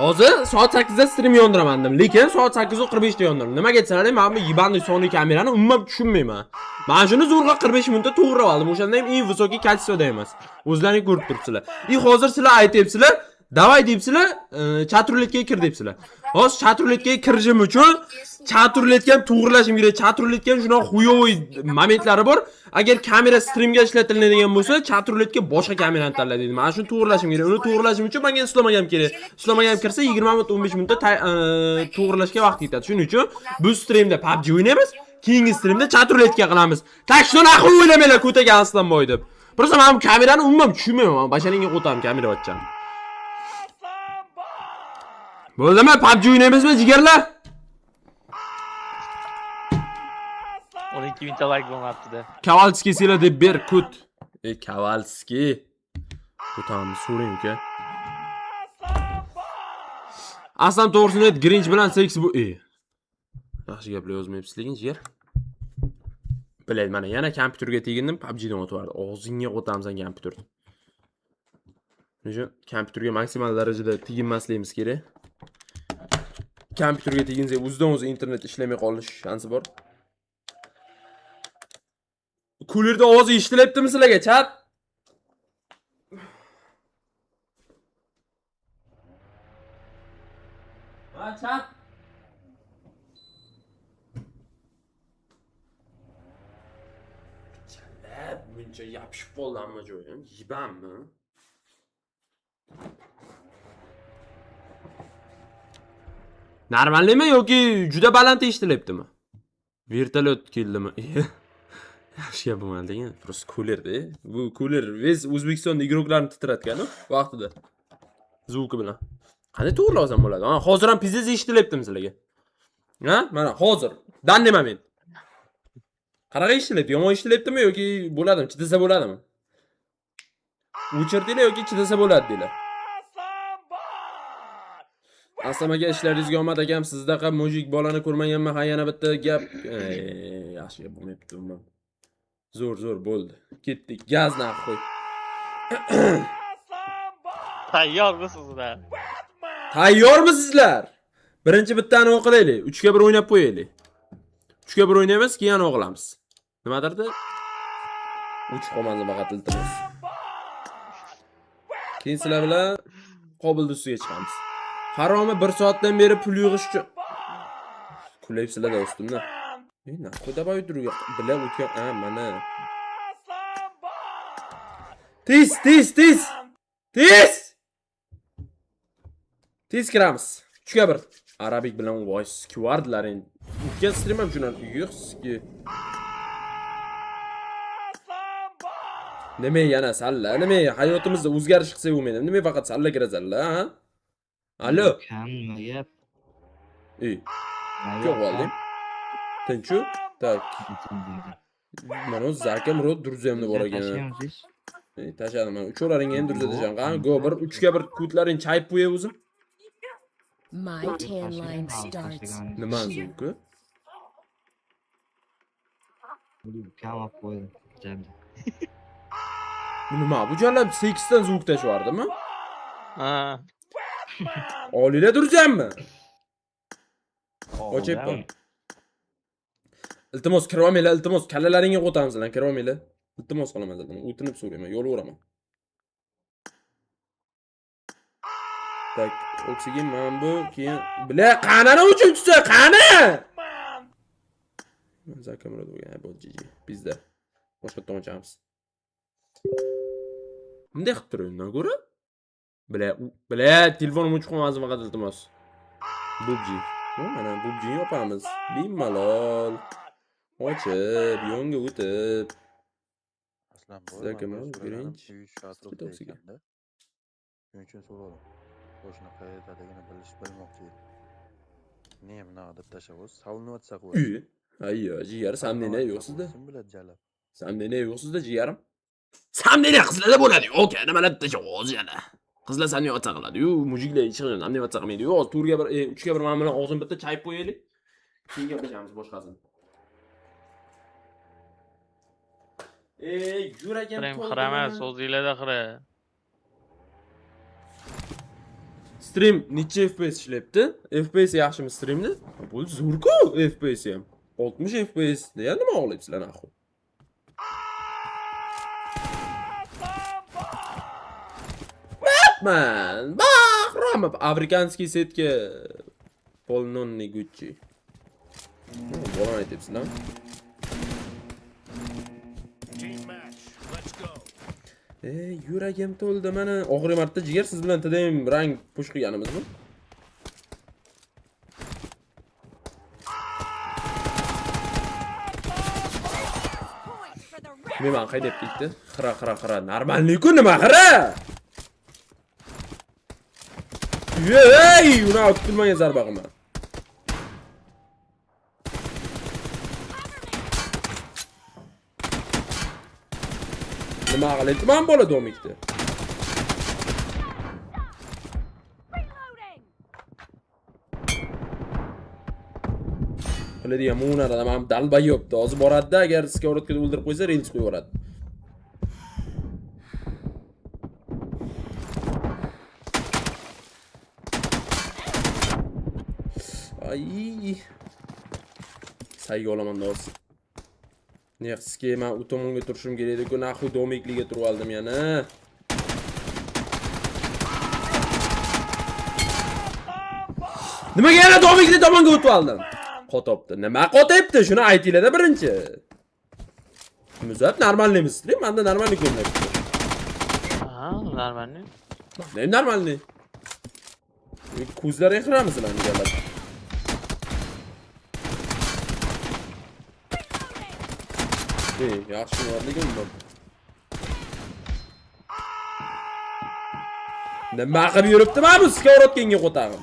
hozir soat 8 da stream yondiraman dedim, lekin soat 8:45 da yondirdim. Nimaga desalaring, men bu ебаный Sony kamerani umuman tushunmayman. Men shuni zo'rg'a 45 minutda to'g'rilab oldim. O'shanda ham eng высокий качество da emas. O'zlaring ko'rib turibsizlar. И hozir sizlar aytyapsizlar, давай deyapsizlar, chat ruletga kir deyapsizlar. Hozir chat ruletga kirishim uchun chat ruletga ham to'g'rilashim kerak. Chat ruletga ham shunaqa хуёвый momentlari bor. Agar kamera streamga ishlatiladigan bo'lsa, chat ruletga boshqa kamerani tanla deydi. Mana shuni to'g'rilashim kerak. Uni to'g'rilashim uchun menga Islom akam kerak. Islom akam kirsa 20 minut, 15 minutda to'g'rilashga vaqt yetadi. Shuning uchun bu streamda PUBG o'ynaymiz, keyingi streamda chat ruletga qilamiz. Так что нахуй o'ylamanglar ko'taga Aslanboy deb. Просто men bu kamerani umuman tushunmayman. Basharingga qo'taman kamera ochgan. Bo'ldimi? PUBG o'ynaymizmi jigarlar? 12 mingta like bo'lmabdi-da. Kavalskiy sela deb ber kut. Ey Kavalskiy. O'tamiz, so'rang uka. Aslan to'g'risini ayt, Grinch bilan seks bu. Ey. Yaxshi gaplar yozmayapsiz lekin jigar. Bilay, mana yana kompyuterga tegindim, PUBG'dan o'tib. Og'zingga o'tamsan kompyuterni. Shuning uchun kompyuterga maksimal darajada teginmasligimiz kerak. Kompyuterga teginsak, o'zidan o'zi internet ishlamay qolish shansi bor. Kulerda ovozi eshitilyaptimi sizlarga, chat? Ha, chat. Chalab, buncha yopishib qoldi hamma joyim. Yibanmi? Normalmi yoki juda baland eshitilyaptimi? Vertolyot keldimi? Yaxshi gap bo'lmadi degan. Просто kulerda. Bu kuler весь O'zbekistonda игрок larni titratgan vaqtida. Звук i bilan. Qanday to'g'ri olsam bo'ladi? Ha, hozir ham пиздец eshitilyaptimi sizlarga? Ha? Mana hozir. Данный момент. Qanaqa eshitilyapti? Yomon eshitilyaptimi yoki bo'ladimi? Chidasa bo'ladimi? O'chirtinglar yoki chidasa bo'ladi deylar. Aslam aka, ishlaringizga omad akam. Sizdaqa мужик bolani ko'rmaganman. Ha, yana bitta gap. Yaxshi gap bo'lmayapti umuman. Zo'r, zo'r bo'ldi. Ketdik. Gaz нахуй. Tayyormisizlar? Tayyormisizlar? Birinchi bittani o'qilaylik. 3 ga 1 o'ynab qo'yaylik. 3 ga 1 o'ynaymiz, keyin o'qilamiz. Nimadirdi? 3 qolmasin faqat, iltimos. Keyin sizlar bilan Qobilni ustiga chiqamiz. Haromi 1 soatdan beri pul yig'ish uchun kulayapsizlar-da ustimdan. Ey, нахуй давай turga bila o'tgan, ha, mana. Tez, tez, tez. Tez! Tez kiramiz. 3 ga 1. Arabik bilan voice squadlaring. O'tgan stream ham shundan yo'qski. Nima yana salla? Nima hayotimizda o'zgarish qilsak bo'lmaydi? Nima faqat salla kirasanlar, ha? Alo. Kam nima gap? Ey. Yo'q oldim. Tinchu. Tak. Mana o'zi Zaka Murod Druzemni bor ekan. Ey, tashladim mana. Uchovlaringga ham Druza tashladim. Qani, go 1 3 ga 1 kutlaring chayib qo'yay o'zim. My tan line starts. Nima звуки? Kam olib qo'ydim. Jamda. Nima bu jalab 8 ta звук tashvardimi? Ha. Olinglar Druzemmi? Ochyapman. Iltimos kirib olmanglar, iltimos kallalaringga qo'tamiz lan, kirib olmanglar. Iltimos qilaman sizlardan, o'tinib so'rayman, yo'l. Tak, oksigen mana bu, keyin bila qanani uchinchisi, qani? Zakamrod bo'lgan, bu GG. Bizda. Boshqa ochamiz. Bunday qilib tur undan ko'ra. Bila, bila telefonim o'chib qolmasin faqat iltimos. PUBG. Mana PUBGni yopamiz. Bemalol. Ochib, yonga o'tib. Aslan Zakamrod birinchi. Shuning uchun so'radim. Qo'shni qayerdaligini bilmoqchi edim. Ne bunaqa deb tashlab, savinayotsa qo'y. Ayyo, jigar, samnene yo'q sizda. Biladi jalab. Samnene yo'q sizda jigarim. Samnene qizlarda bo'ladi. Okey, nimalar tashlab yana. Qizlar samnene otsa qiladi-yu, mujiklar hech qachon samnene otsa qilmaydi-yu. Hozir 4 ga 1, 3 ga 1 mana bilan og'zini bitta chayib qo'yaylik. Keyin gaplashamiz boshqasini. Yuragim to'ldi. Xiramas, o'zinglarda xira. Stream necha FPS ishlayapti? FPS yaxshimi streamda? Bu zo'r-ku FPS ham. 60 FPS degan nima o'g'layapsizlar naxu? Batman! Bahramov afrikanskiy setga polnonni Gucci. Bolam aytyapsizlar. Yuragim to'ldi mana. Oxirgi marta jigar siz bilan TDM rang push qilganimizmi? Men haydab ketdi. Xira xira xira. Normalniy-ku nima xira? Ey, uni kutilmagan zarba qilma. Nima qilyapman bola domikda? Qiladigan munarada ham dalba yo'qdi. Hozir boradi-da, agar skоворodkada o'ldirib qo'ysa, reels qo'yib yuboradi. Ay. Sayga olaman hozir. Nextga men u tomonga turishim kerak edi-ku, naxu domikliga turib oldim yana. Nimaga yana domikli tomonga o'tib oldim? Qotibdi. Nima qotyapti? Shuni aytinglar-da birinchi. Muzat normalniymi stream? Menda normalniy ko'rinyapti. Ha, normalniy. Ne normalniy? Ko'zlaring xirami sizlarni galab. Yaxshi borligim bor. Nima qilib yuribdi mana bu skоворodkanga qo'tag'im?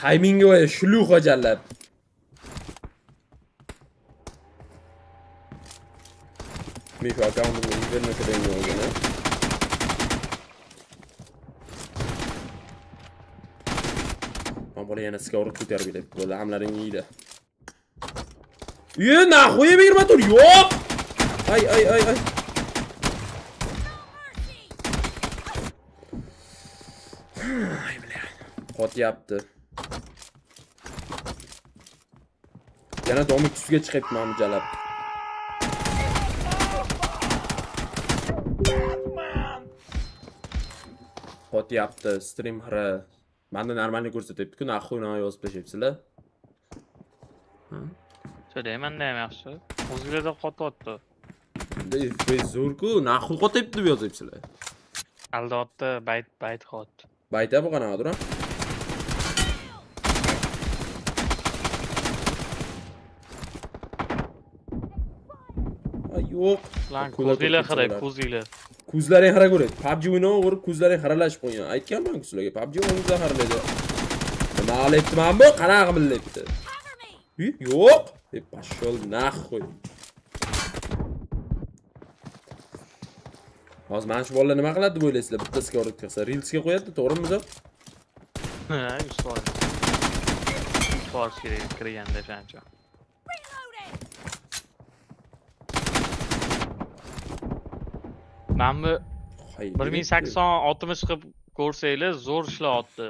Taymingi voy shluxa jallab. Men shu akkauntimga Inferno kirgan olgan. Bola yana skоворod ko'tarib ketdi. Bo'ldi, hamlaring yeydi. Ye, naxuy 24 yo'q. Ay ay ay ay. Ay bilan. Qotyapti. Yana domik ustiga chiqyapti mana bu jalab. Qotyapti stream xira. Menda normalniy ko'rsatyapti-ku, naxuy nima yozib tashlayapsizlar. So'rayman, menda ham yaxshi. O'zinglarda qotyapti. Bunda FPS zo'r-ku, нахуй qotyapti deb yozyapsizlar. Aldatdi, bayt bayt qotdi. Bayta bu qanaqadir, ha? Ay, yo'q. Lan Ko'zlar ko'zinglar ko'rib xira, ketsalar. ko'zinglar. Ko'zlaring xira ko'radi. PUBG o'ynayverib ko'zlaring xiralashib qo'ygan. Aytganman-ku sizlarga, PUBG o'yiningizda xiralaydi. Nima qilyapti mana bu? Qanaqa qilyapti? Yo'q. E, пошел нахуй. Hozir mana shu bolalar nima qiladi deb o'ylaysizlar? Bittasiga urib chiqsa, Reelsga qo'yadi, to'g'rimi Muzo? Ha, 100%. 100% kerak kirganda o'shancha. Mana bu 1080 60 qilib ko'rsanglar zo'r ishlayapti.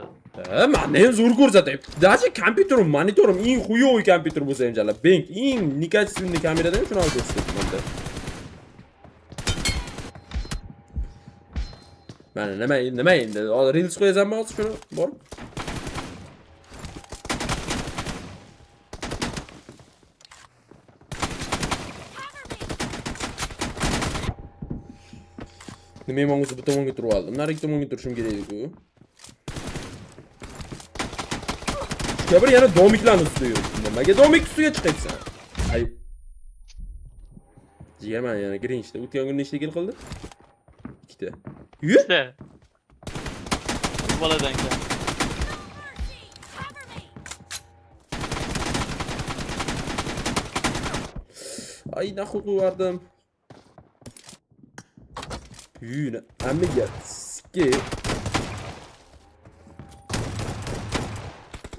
Ha, meni ham zo'r ko'rsatyapti. Даже kompyuterim, monitorim eng хуёвый kompyuter bo'lsa ham jala. Bank eng некачественный kamerada ham shunaqa ko'rsatyapti menda. Mana nima endi? Hozir Reels qo'yasanmi hozir shuni borib? Nima men o'zi bu tomonga turib oldim. Narigi tomonga turishim kerak edi-ku. Bir yana domiklarni ustida yuribdi. Nimaga domik ustiga chiqyapsan? Ay. Jigar mana yana Grinchda. O'tgan kun nechta kill qildi? Ikkita. Ikkita. Boladan kam. Ay, naxuy qo'yardim. Yine amiga ski.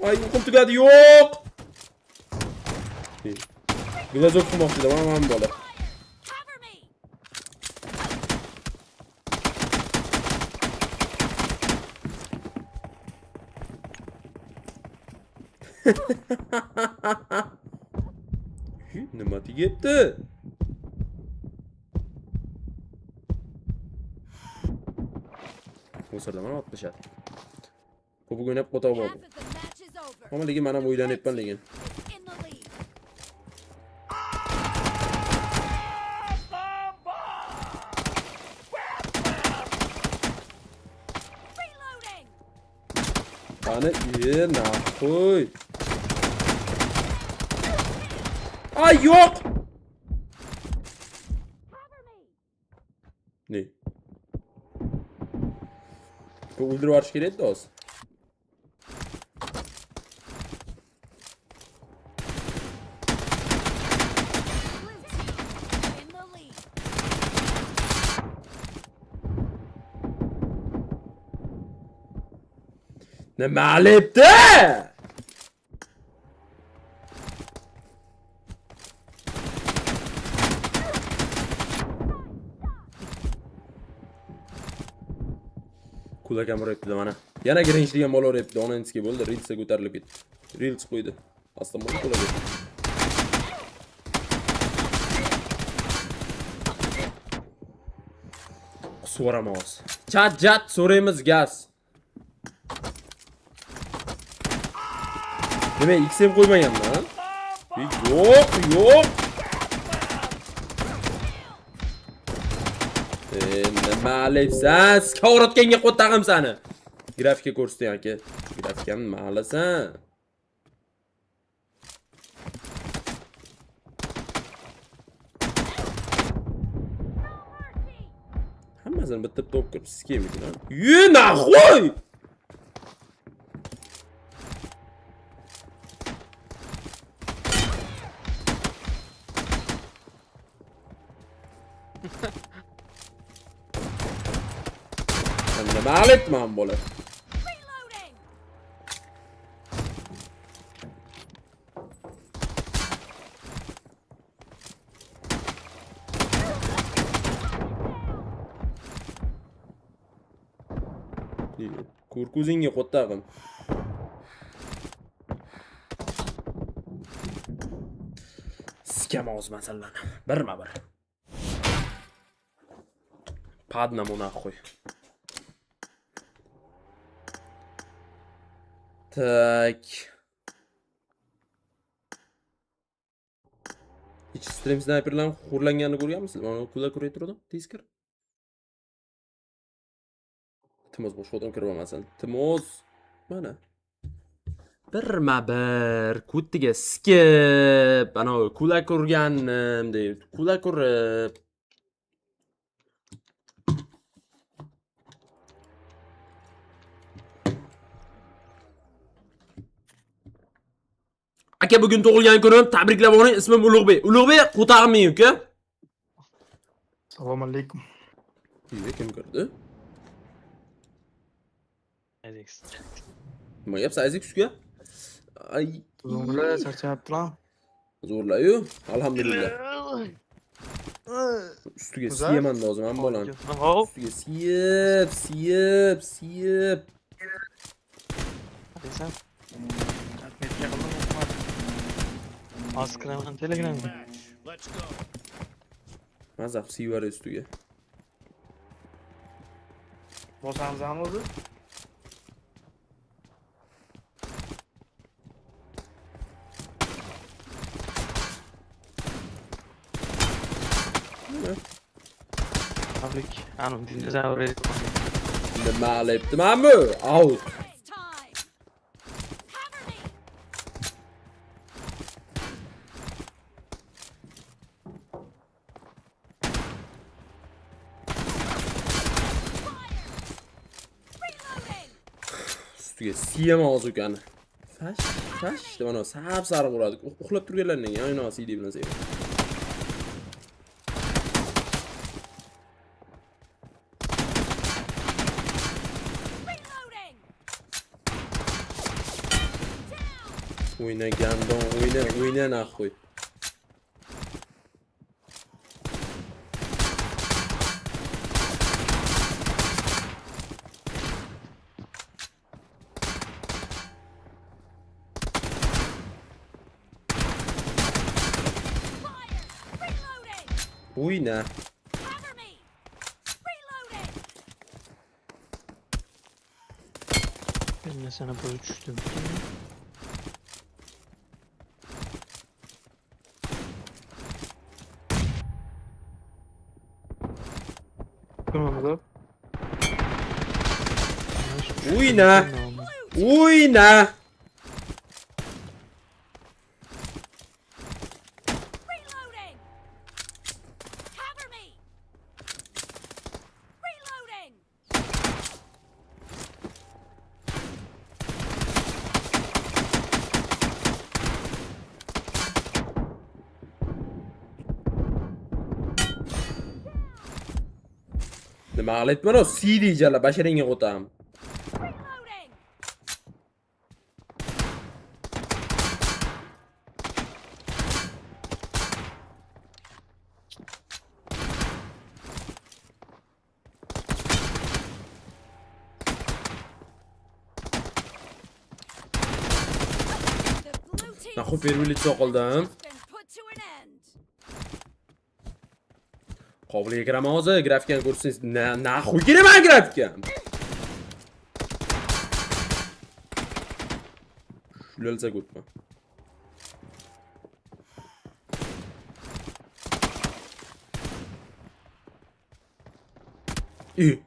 Ay, uyqum tugadi, yo'q. Glazok qilmoqchi edim, mana bola. Nima tegyapti? O'sirda mana otishadi. Ko'p o'ynab qo'toq bo'ldi. Ammo lekin men ham o'ylanyapman lekin. Qani, naxuy. Ay, yo'q. Ne? Bu o'ldirib yuborish kerak edi hozir. Nima qilyapti? Kulak ham uryapti mana. Yana Grinch degan bola uryapti. Onanskiy bo'ldi, Reelsga ko'tarilib ketdi. Reels qo'ydi. Aslan bo'ldi kulak. Qusib yuboraman hozir. Chat chat so'raymiz gaz. Nima XM qo'ymaganman? Yo'q, yo'q. Nima qilyapsan? Skovrotganga qo'tag'im sani. Grafika ko'rsatgan aka. Grafikani nima qilasan? Hammasini bitta bitta o'qib kirib sikaymi? Yu naxoy! Nima qilyapman bola? Ko'r ko'zingga qo'ttag'im. Sikam hozir masalani. Birma-bir. По одному нахуй. Так. Hech stream snayperlarni xo'rlanganini ko'rganmisizlar? Mana kulak urib turdim, tez kir. Iltimos, boshqa odam kirib olmasin. Iltimos. Mana. Birma-bir kutiga skip, ana kulak urganim deydi. Kulak urib. Aka, bugun tug'ilgan kunim, tabriklab oling. Ismim Ulug'bek. Ulug'bek, qo'tag'im uka. Assalomu alaykum. Uyga kim kirdi? Aziz. Nima gapsan, Aziz uka? Ay, Zo'rlar, charchabdilar. Zo'rlar-yu, alhamdulillah. Ustiga Güzel. siyaman lozim ham bolani. Hop. Ustiga siyib, siyib, siyib. Desam. Отметка qildim, o'qimadim. Hozir kiraman Telegramga. Maza qilib siyib yuboray ustiga. Bosamizmi o'zi? Tabrik. Anu dinozavr. Nima qilyapti mana bu? Out. Time. Cover me. Reloading. Ustiga siyaman hozir ukani. Fash, fash deb ana sap-sariq uradi. Uxlab turganlarning ayni CD bilan sevadi. Reloading. O'yna gandon, o'yna, o'yna нахуй. Fire. Reloading. O'yna. Cover me. Reloading. Bir narsani bo'lib tushdim. Nimamiz? O'yna. O'yna. Reloading. Cover me. Reloading. Nima qilyapman o? CD jala basharingga qo'tam. Reloading. The blue team Нахуй первый лицо qildim. has been put to an end. Qobiliga kiraman hozir, grafikani ko'rsangiz, нахуй kiraman grafika. Shulalsa ko'rma. E.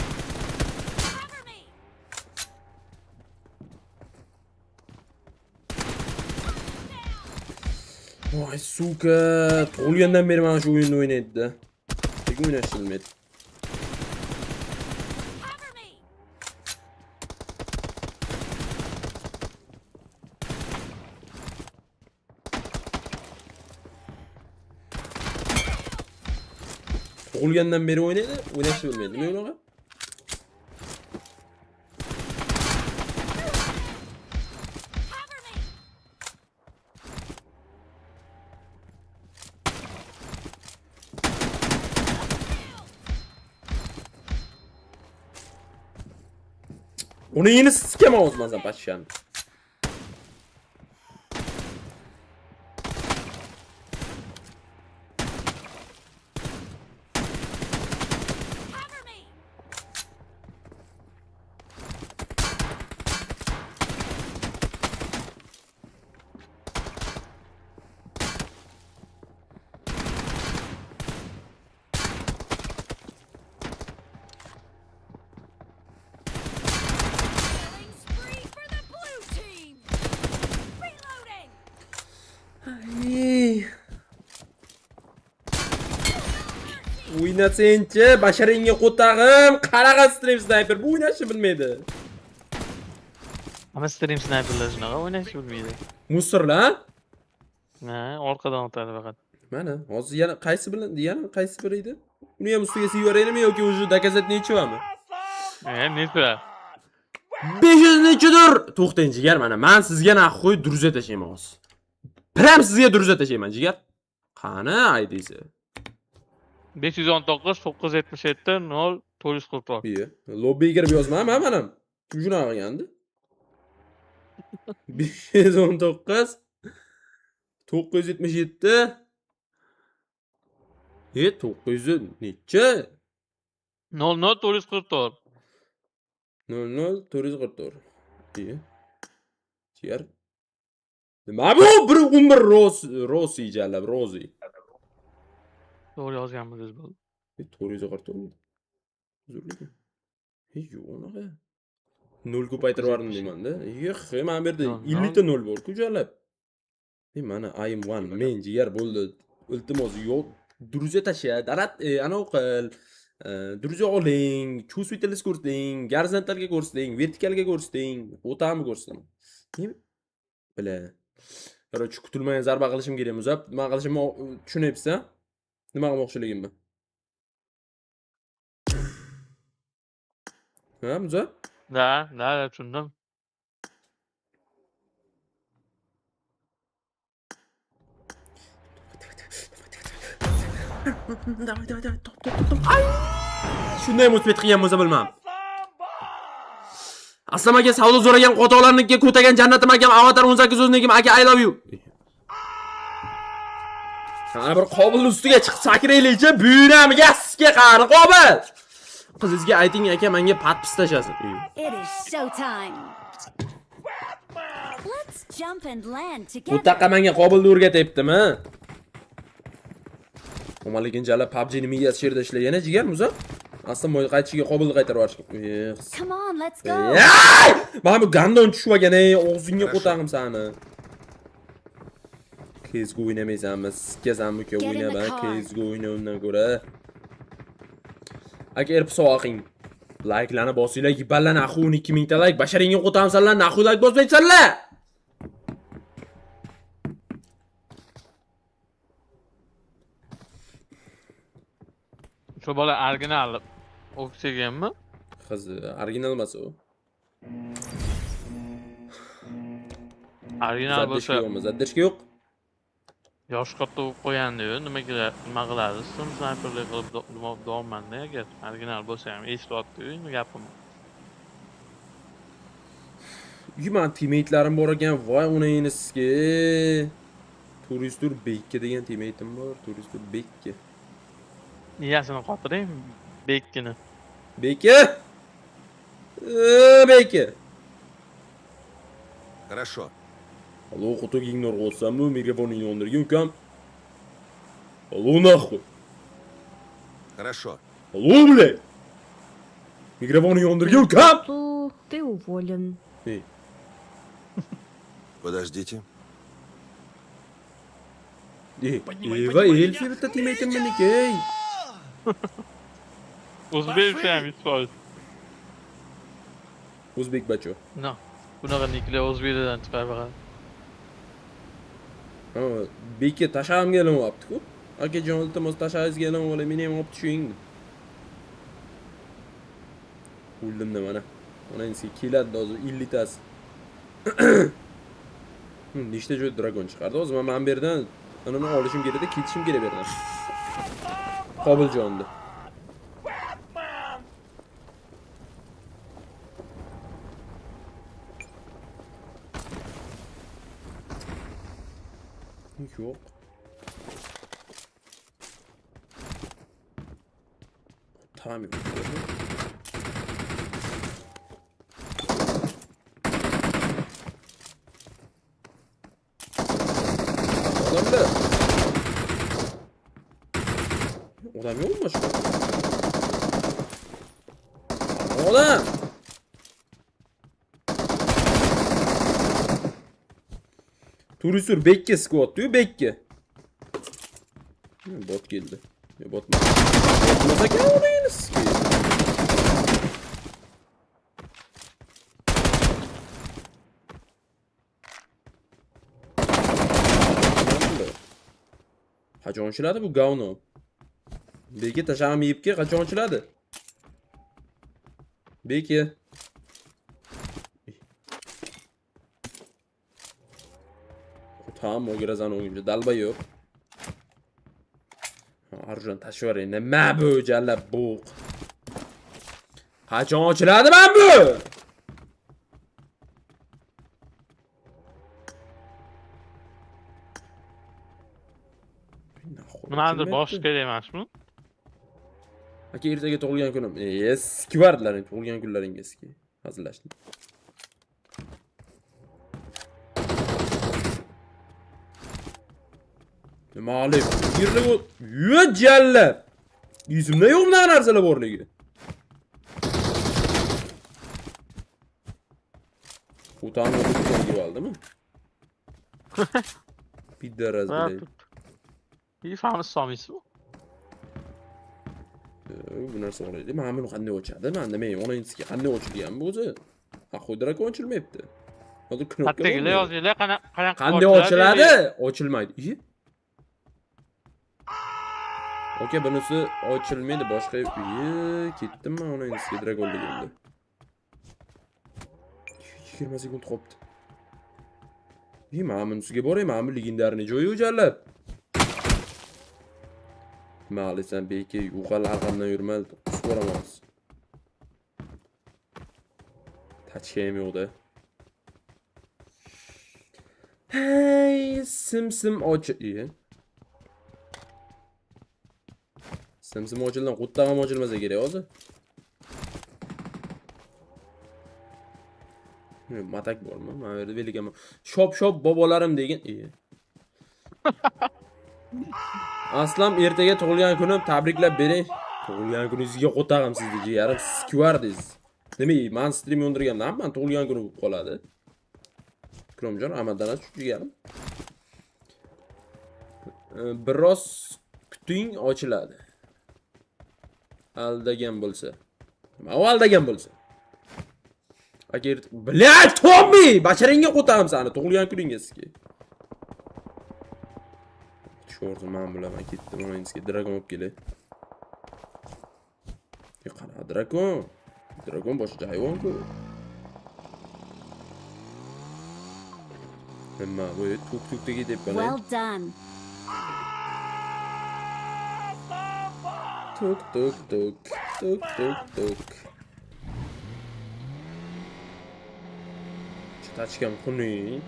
Cover me. Voy, сука, tug'ilgandan beri mana shu o'yinni o'ynaydi-da. Lekin o'ynashni bilmaydi. Cover me. Tug'ilgandan beri o'ynaydi, o'ynashni bilmaydi. Nima unaqa? Cover me. Uni yeni sikaman o'zi masalan pashshani. O'ynasangchi, basharingga qo'tag'im. Qanaqa stream sniper? Bu o'ynashni bilmaydi. Hamma stream sniperlar shunaqa o'ynashni bilmaydi. Musorlar? Ha, orqadan otadi faqat. Mana, hozir yana qaysi bilan, yana qaysi biri edi? Uni ham ustiga siyib yuboraylikmi yoki уже доказать nechevami? Necha? 500 nechidir? To'xtang jigar, mana men sizga нахуй друзья tashlayman hozir. Prям sizga друзья tashlayman jigar. Qani IDsi? 519 977 0 444. Iye, lobbiga kirib yozmadim ha manam. Kim shunaqa qilgandi? 519 977 900 necha? 00 444. 00 444. Iye. Jigar. Nima bu? 111 Rosi jalab Rozi. To'g'ri yozganmiz bo'ldi. 444 Uzr. Yo'q, unaqa. 0 ko'paytirib yubordim deymanda. Yo'q, mana bu yerda 50 ta 0 bor-ku jalab. Mana I am one men jigar bo'ldi. Iltimos yo'q, друзья tasha, darat anavi qil. Друзья oling, чувствительность ko'rsating, gorizontalga ko'rsating, vertikalga ko'rsating, o'tami ko'rsating. Бля. Короче, kutilmagan zarba qilishim kerak Muzab. Nima qilishimni tushunyapsiz, ha? Nima qilmoqchiligimni? Ha, Muzab? Да, да, да, tushundim. Давай, давай, давай, top, top, top, top. Ay! Shunday musbat qilgan bo'lsa bilmam. Aslam aka savdo so'ragan qotoqlarnikiga ko'tagan jannatim akam avatar 18 o'znikim aka I love you. Ana bir Qobilni ustiga chiqib sakraylikchi, buyramiga sizga qani Qobil. Qizingizga ayting aka menga patpis tashlasin. It is showtime. Let's jump and land together. Bu taqa menga Qobilni o'rgatyaptimi? Ammo lekin jala PUBG'ni miyasi shu yerda ishlagan jigar Muza. Asli moy qaytishiga Qobilni qaytarib yuborish. Come on, let's go. Ey! Mana bu gandon tushib olgan, ey, og'zingga qo'tag'im sani. CS:GO o'ynamaysanmi? Sikkasanmi uka o'ynama, CS:GO o'yna undan ko'ra. Aka erp soqing. Likelarni bosinglar, yiballar naxu 12000 ta like, basharingga qo'tamsanlar, naxu like bosmaysanlar. Shu bola original o'ksigenmi? Qiz original emas u. Original bo'lsa, zaddershka yo'q. Yosh katta bo'lib qo'ygandiyu, nimaga nima qiladi? Sim snayperlik qilib davomanda agar original bo'lsa ham eshityapti-yu endi gapimni. Uy, mani teammatelarim bor ekan, voy uni sizga. Turistur Bekka degan teammateim bor, Turistur Bekka. Niyasini qotiring, Bekkini. Bekka? Bekka. Хорошо. Алло, qo'tog'ingni urg'otsammi, mikrofoningni yondirgin ukam. Алло, нахуй. Хорошо. Алло, блядь. Mikrofoningni yondirgin ukam. Ты уволен. Ey. Подождите. Ey, va Elfi bitta teammateim meniki, ey. O'zbek ham 100%. O'zbek bacho. No. Bunaqa niklar o'zbeklardan chiqar faqat. Ha, Bekka tashag'imga ilinvyapti-ku. Akajon, iltimos tashag'ingizga ilinib olay, meni ham olib tushing. O'ldimda mana. Mana endi keladi hozir 50 tasi. Nechta joy dragon chiqardi. Hozir men bu yerdan uni olishim kerakda, ketishim kerak bu yerdan. Qobiljonni. Yo'q. Tamam yo'q. Odamlar. Odam yo'qmi shu? Odam. Turisur Bekka squad diyor Bekka. Bot keldi. Yo, botma. Botmas ekan onangni sikay. Qachon ochiladi bu говно? Beki tashag'im yeb kel, qachon ochiladi? Beki. Tamam, o'girasan o'ngimcha. Dalba yo'q. Arjun tashvering. Nima bu jallab bo'q? Qachon ochiladi mana bu? Nimadir bosish kerak emasmi? Aka, ertaga tug'ilgan kunim. Sikivardilaring tug'ilgan kunlaringga ski. Hazillashdim. Nima olib? Yerlik yo jallab. Yuzimda yo'q bunaqa narsalar borligi. O'tani o'zi oldimi? Piddaraz bilan. İyi fahmi solmaysiz bu. Bu narsa olaydi. Mana buni qanday ochadi? Mana nima, onangizga qanday ochilgan bu o'zi? Ha, qo'y drakon ochilmayapti. Hozir knopka Hattoki yozinglar, qanaqa qanday ochiladi? Ochilmaydi. Okey, bunisi ochilmaydi, boshqa ketdim men onangizga drakon deganda. 20 sekund qolibdi. Mana bunisiga boray, mana bu legendarniy joyi jalab. Malisan beki yo'qol arqamdan yurma, qusib boraman hozir. Tachka ham yo'qda. Hey, sim och. Sim ochildan qo'tdan ham ochilmasa kerak hozir. Matak bormi? Mana bu yerda velikan. Shop bobolarim degan. Aslam ertaga tug'ilgan kunim, tabriklab bering. Tug'ilgan kuningizga qo'tag'im sizni jigarim, sikvardingiz. Nima, men stream yondirganman, men tug'ilgan kuni bo'lib qoladi. Ikromjon, Ahmaddan shu jigarim. Biroz kuting ochiladi. Aldagan bo'lsa. Nima u aldagan bo'lsa? Aka, блядь, Tommy, basharingga qo'tag'im seni tug'ilgan kuningga sizga. Tushordim men bilan, ketdim o'yinga dragon olib kelay. Qana drakon? Drakon boshqa hayvon-ku. Nima bu tuk-tukdagi deb qolay. Well done. Tuk tuk tuk tuk tuk tuk. Tachkam xunuk.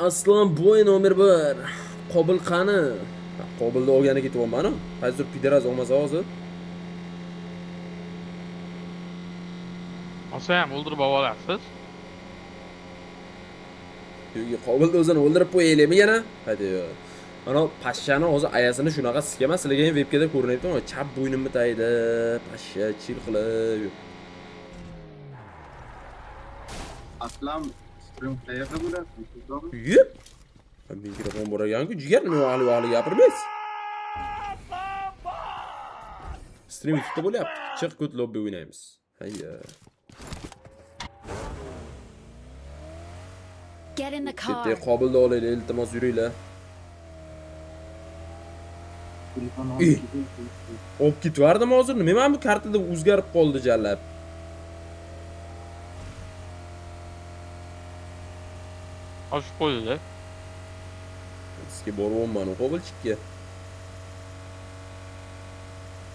Aslan boy nomer 1. Qobil qani? Qobilni olgani ketyapman-ku. Qaysidir pidaraz olmasa hozir. Olsa ham o'ldirib olasiz. Yo'q, Qobilni o'zini o'ldirib qo'yaylikmi yana? Hadi. Ana pashshani hozir ayasini shunaqa sikaman, sizlarga ham webkada ko'rinyapti, chap bo'ynimni taydi, pashsha chil qilib. Aslan stream qayerda bo'ladi? Yep. Mikrofon bor ekan-ku, jigar nima hali gapirmaysiz. Stream YouTube'da bo'lyapti. Chiq ko't lobby o'ynaymiz. Hayya. Get in the car. Ketdik, Qobilni olaylik, iltimos yuringlar. Olib ketvardim hozir. Nima mana bu kartada o'zgarib qoldi jallab. Ochib qo'ydi. Sizga boryapman, Qobilchikka.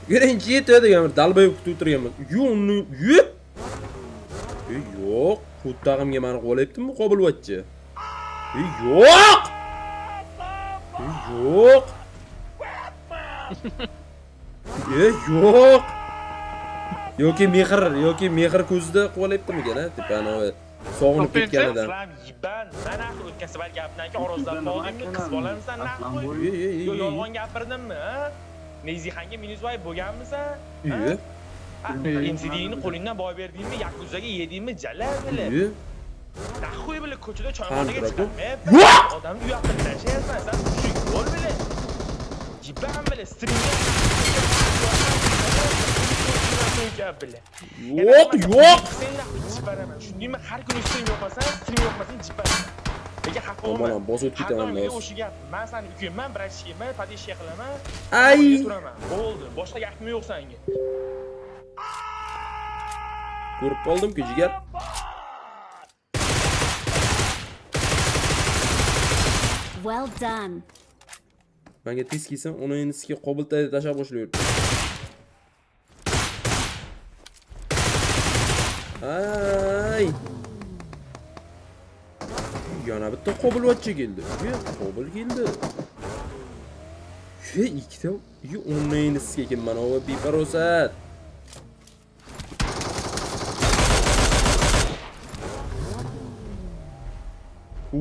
Birinchi yetdi degan bir dalbayib kutib o'tirganman. Yo'q, yo'q. Yo'q, qo'ttag'imga meni qo'layaptimi Qobilvachchi? Yo'q! Yo'q! Yo'q! Yoki mehr, yoki mehr ko'zida qo'layaptimikan, ha? Tepani sog'inib ketganidan. Aslam yiban, mana o'tgan safar gapdan keyin orozdan qoldingmi, qiz bolamisan nahvoy? Yo, yolg'on gapirdimmi, ha? Nezixanga minus voy bo'lganmisan? MCD'ni qo'lingdan boy berdingmi, yakuzaga yedingmi, jalab bilib. Nahvoy bilib ko'chada choyxonaga chiqarmayapsan. Odamni uyoqqa tashlayapsan, san mushuk bo'l bilib. Yibam bile streamga bile. Yo'q, yo'q. Sen jibaraman. Tushundingmi? Har kuni stream yoqmasan, stream yoqmasang jibaraman. Lekin xafa bo'lma. Aman bosib o'tib Har ketaman doimgi hozir. o'sha gap. Men seni ukangman, bratishkangman, podeshka qilaman. Ay. Turaman. Bo'ldi. Boshqa gapim yo'q senga. Ko'rib qoldim-ku jigar. Well done. Menga tez kelsam, uni endi sizga qobil tashlab boshlaydi. Ay. Yana bitta qobilvatchi keldi. Ye, qobil keldi. Ye, ikkita, ye, uni endi sizga kim mana bu beparosat.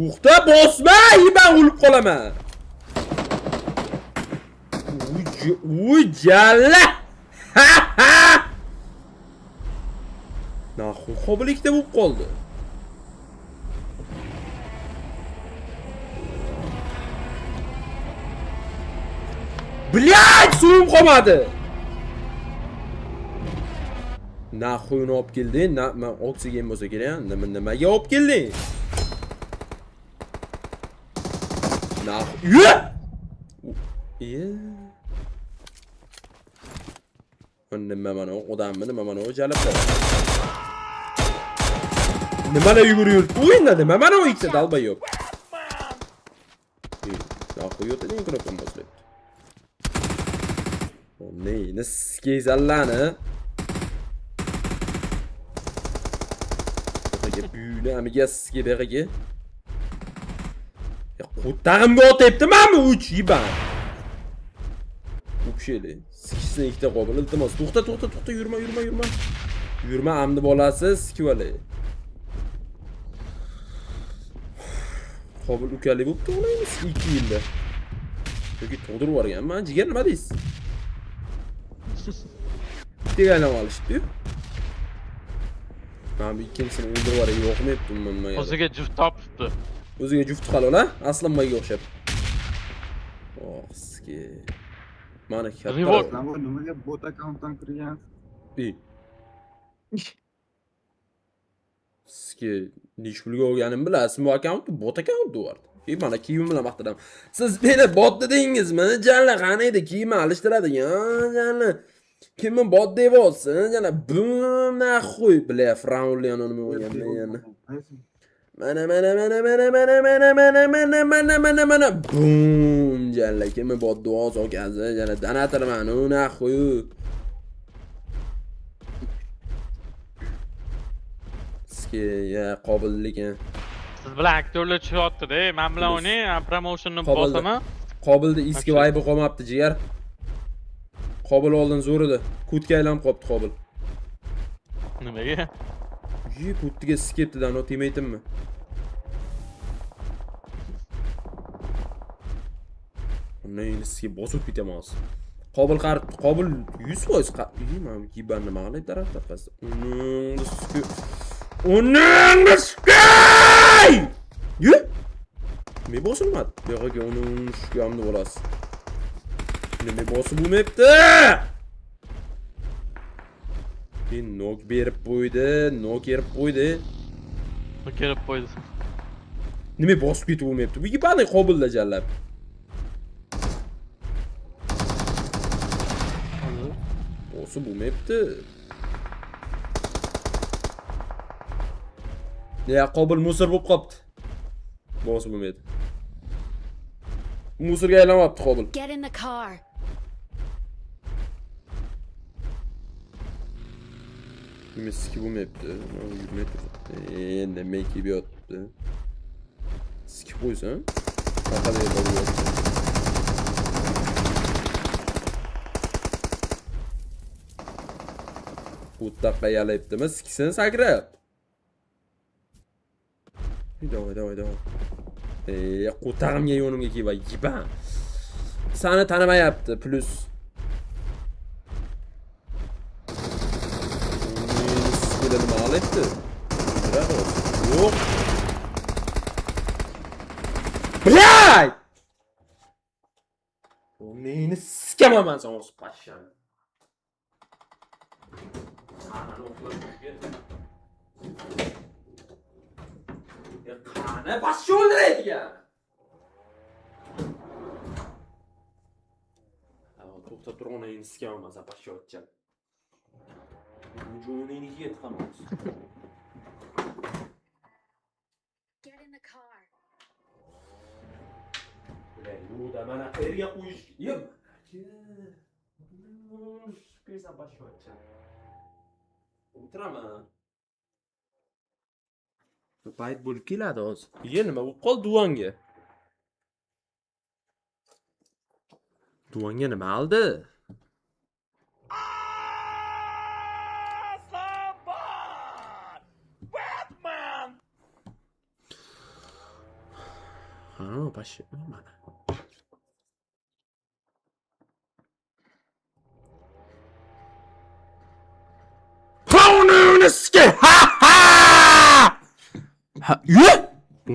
Uxta bosma, ben o'lib qolaman. Uy jalla. Naxu qobil ikkita bo'lib qoldi. Блядь, suvim qolmadi. Naxu uni olib kelding, na men oksigen bo'lsa kerak, nima nimaga olib kelding? Naxu. Ye. Nima mana u odammi, nima mana u jalab. Nimalar yugurib yuribdi o'yinda, nima mana u ikkita dalba yo'q. Naxu yo'q degan knopkani bosilyapti. Neyni skeyzallarni. Bunaqa buyni amiga sizga beraga. Ya qo'tag'imga otyapti mana 3 yiban. O'pshayli. Sikishsin ikkita qobil, iltimos. To'xta, to'xta, to'xta, yurma, yurma, yurma. Yurma amdi bolasi, sikib olay. Qobil ukali bo'pti, o'laymiz 2 yilda. Yoki tug'dirib yuborganman, jigar nima deysiz? Deganlam olishdi. Mana bu ikkinchisini o'ldirib yuboray, yo'qmayapti umuman menga. O'ziga juft topibdi. O'ziga juft halol, ha? Aslanbayga o'xshab. Oh, sizga. Mana katta. Nimaga bot akkauntdan kirgan? Sizga nech pulga olganimni bilasizmi? Bu akkaunt bot akkaunt deyardi. Mana kiyimim bilan maqtadim. Siz meni bot dedingizmi? Jalla qani edi kiyimni alishtiradigan, jalla. Kimni bot deyapsiz? Jalla bum naxuy, бля, fraunli nima o'yganman yana. Mana mana mana mana mana mana mana mana mana mana mana bum jalla kimni bot deyapsiz okazi? Jalla donatorman, u naxuy. Sizga ya qobil lekin. Siz bilan aktyorlar tushyapti-da, men bilan o'ynang, promotionni bosaman. Qobilda eski vibe qolmabdi jigar. Qobil oldin zo'r edi. Kutga aylanib qolibdi Qobil. Nimaga? Yi, kutga sikibdi-da, no teammate'immi? Uni sizga bosib ketaman hozir. Qobil Qobil 100%. Yi, mana bu nima qiladi daraxt orqasida. Uning Uning sikay! Yi! Nima bosilmadi? Bu yoqqa uning shugamni bo'lasiz. Nima bosib bo'lmayapti? Men nok berib qo'ydi, nok berib qo'ydi. Nok berib qo'ydi. Nima bosib ketib bo'lmayapti? Bu yibani Qobilda jallab. Bosib bo'lmayapti. Ya Qobil musor bo'lib qopti. Bosib bo'lmaydi. Musorga aylanmabdi Qobil. Get in the car. Nima sikib bo'lmayapti. Yurmayapti. Nima kelib yotibdi. Sikib qo'ysin. Faqat yerda. O'taqqa yalayaptimi? Siksin sakrab. Давай, давай, давай. Qo'tag'imga yonimga kelib, yiban. Seni tanimayapti, plus. Nima qilyapti? Yo'q. Блядь! Neyini sikaman man sen o'zi pashshani. Qani o'qlab ketdi. Ya qani pashsha o'ldiradigan. To'xtab tur, onangni sikaman sen pashsha otchan. Joningga tiqaman. Get in the car. Ular yo'qda mana qayerga qo'yish. Yem. Sikaysan pashsha otchan. O'tiraman. Payt bo'lib keladi hozir. Ye nima bo'lib qoldi duvonga? Duvonga nima oldi? Ha, pashsha mana. Qonuni sikay! Ha ha! Ha, ye!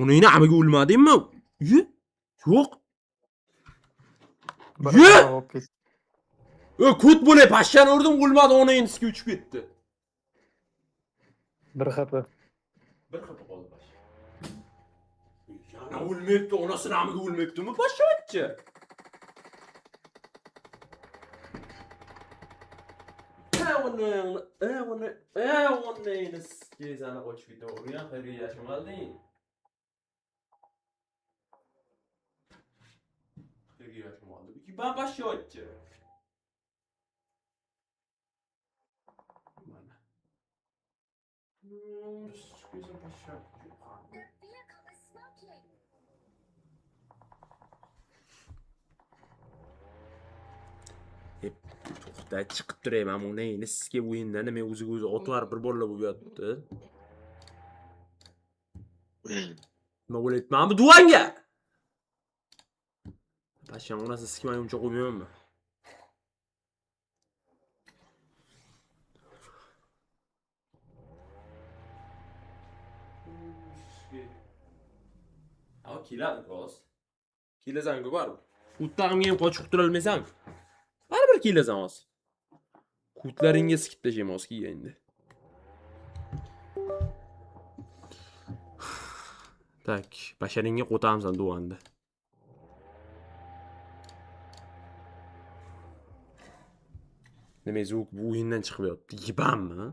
Onangni amaga o'lmadingmi? Ye? Yo'q. Ye! Ko't bo'lay, pashshani urdim, o'lmadi, onangni sikay uchib ketdi. Bir xafa. Bir xafa qoldi pashsha. Yana o'lmayapti, onasini amiga o'lmayaptimi pashsha? Onangni sikay sani qochib ketdi. Urgan xayrga yashamading. Xayrga yashamadi. Bu pashsha. Mana. Sikaysan pashsha. The vehicle is smoking. To'xta, chiqib turayman, onangni sizga o'yindan nima o'ziga o'zi otlar bir bolalar bo'lib yotibdi. Nima bo'lyapti bu duvonga? Pashsham onasi sikmay uncha qo'ymaymanmi? Ha, keladi hozir. Kelasan-ku baribir. O'ttag'imga ham qochib qutula olmaysan. Baribir kelasan hozir. Kutlaringga sikib tashlayman hozir kelgan endi. Tak, basharingga qo'tamsan duvanda. Nima zvuk bu o'yindan chiqib yotibdi? Yibammi?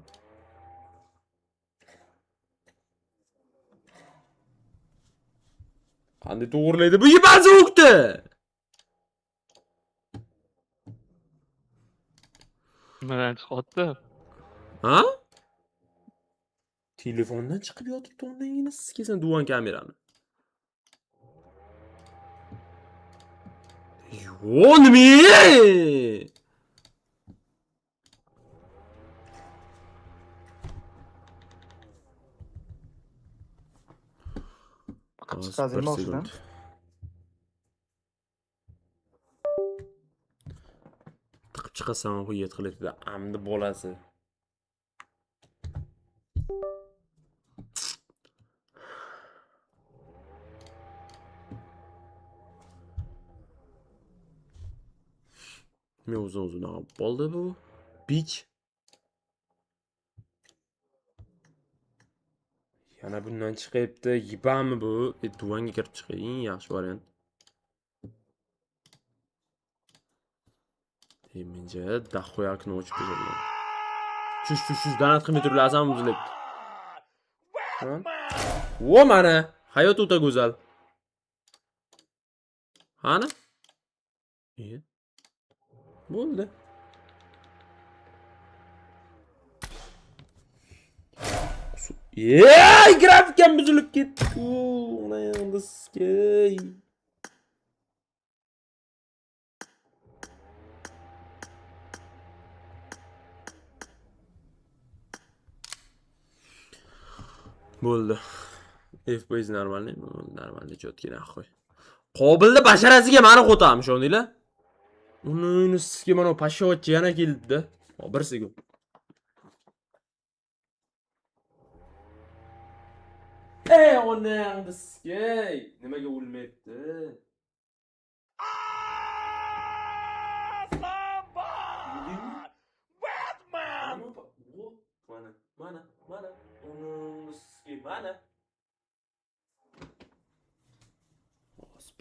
Qanday to'g'rilaydi bu yiban zvukni? Nimadan chiqyapti? Ha? Telefondan chiqib yotibdi, onangni sikasan duvan kamerani. Yo'q, nima? Chiqazaymi boshidan? Tiqib chiqasan, hujjat qilibdi, amdi bolasi. Nima o'zini nima bo'ldi bu? Bich. Yana bundan chiqyapti. Yibami bu? Duvanga kirib chiqay, eng yaxshi variant. Menga dahoyakni ochib bergan. Chush chush chush donat qilmay turib azam uzilyapti. O mana hayot o'ta go'zal. Qani? Bo'ldi. Ey, grafikam buzilib ketdi. Onangni sikay. Bo'ldi. FPS normalniy, normalniy cho'tkina qo'y. Qobilni basharasiga mani qo'tamish, o'ndinglar. Uni sizga mana pashsha yana keldi-da. Bir sekund. Ey, onangni sikay. Nimaga o'lmayapti?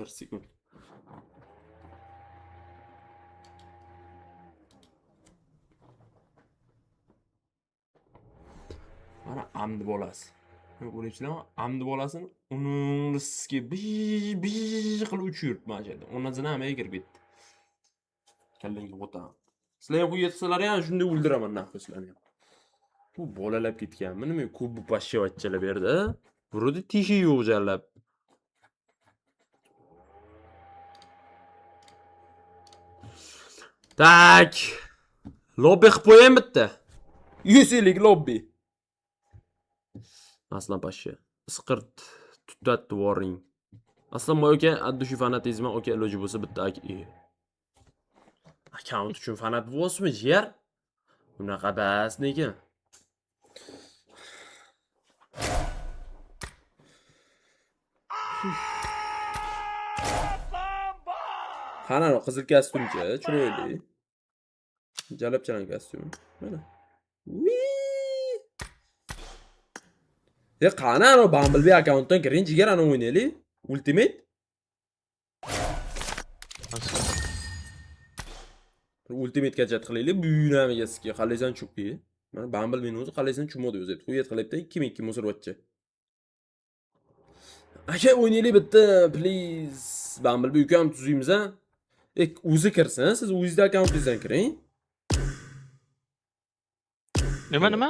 Bir sekund. Mana amdi bolasi. Ko'ryapsizlarmi? Amdi bolasini uni sizga bij bij qilib uchib yuribdi mana shu yerda. Onasini ham kirib ketdi. Kallangga o'taman. Sizlar ham quyatsalar ham shunday o'ldiraman nahvi sizlarni ham. Bu bolalab ketganmi? Nima ko'p bu pashshavachchalar berdi? Вроде tishi yo'q jallab. Tak. Lobby qilib qo'yaymi bitta? 150 lobby. Aslan pashsha. Isqirt tutat voring. Aslan boy aka, addushi fanatizmi aka iloji bo'lsa bitta akkaunt uchun fanat bo'lsmi jigar? Unaqa bas lekin. Qani qizil kostyumcha, chiroyli. Jalabchalan kostyum. Mana. E qani ana Bumblebee akkauntdan kiring, jigar ana o'ynaylik. Ultimate. Ultimate kachat qilaylik, buyunamiga sizga qalaysan chuppi. Mana Bumblebee o'zi qalaysan chumodi o'zi. Quyat qilyapti 2002 musurvatcha. Aka o'ynaylik bitta, please. Bumblebee ukam tuzaymiz a. O'zi kirsin, siz o'zingizni akkauntingizdan kiring. Nima nima?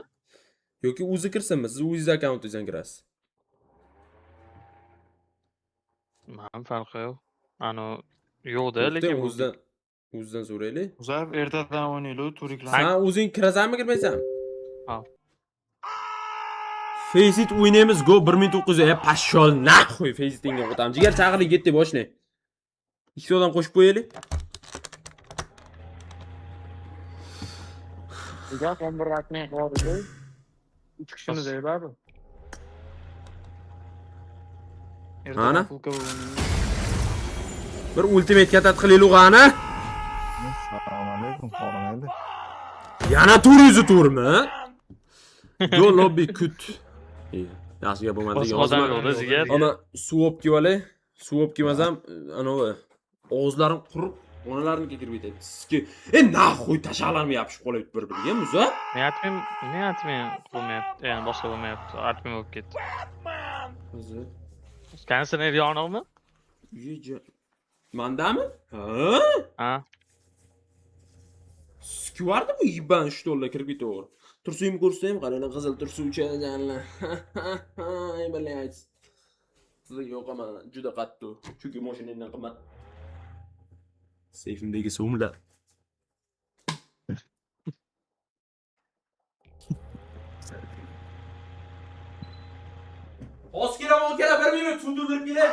Yoki o'zi kirsinmi, siz o'zingizni akkauntingizdan kirasiz. Man farqi yo'q. Ano yo'q-da, lekin o'zidan so'raylik. Uzab ertadan o'ynaylik, turiklar. Sen o'zing kirasanmi, kirmaysanmi? Ha. Faceit o'ynaymiz, go 1900. Pashshol nahvoy Faceitingga o'tamiz. Jigar chaqiring, ketdi, boshlang. Ikkita odam qo'shib qo'yaylik. Gap 11 ratning qoldi. 3 kishimiz baribir. Ana. Bir ultimate katat qilaylik ana. Assalomu alaykum, qo'rmaydi. Yana 404 mi? Go lobby kut. Yaxshi gap bo'lmadi. Ana suv olib kelib olay. Suv olib kelmasam, anavi og'izlarim qurib, onalarnikiga kirib ketadi. Sizga, naxuy tashaqlarim yopishib qolyapti bir-biriga, muza. Men atmayman, bo'lmayapti. Ya'ni boshqa bo'lmayapti. Atmayman bo'lib ketdi. O'zi. Konditsioner yoniqmi? Mandami? Ha? Ha. Skvardi bu yiban shtollar kirib ketaver. Tursuyimni ko'rsataymi? Qarang, qizil tursuvcha janlar. Ay, блядь. Sizga yo'qaman, juda qattiq. Chunki mashinangdan qimmat. Seyfimdagi so'mlar. Hozir kelaman, akalar, 1 minut suv to'ldirib kelay.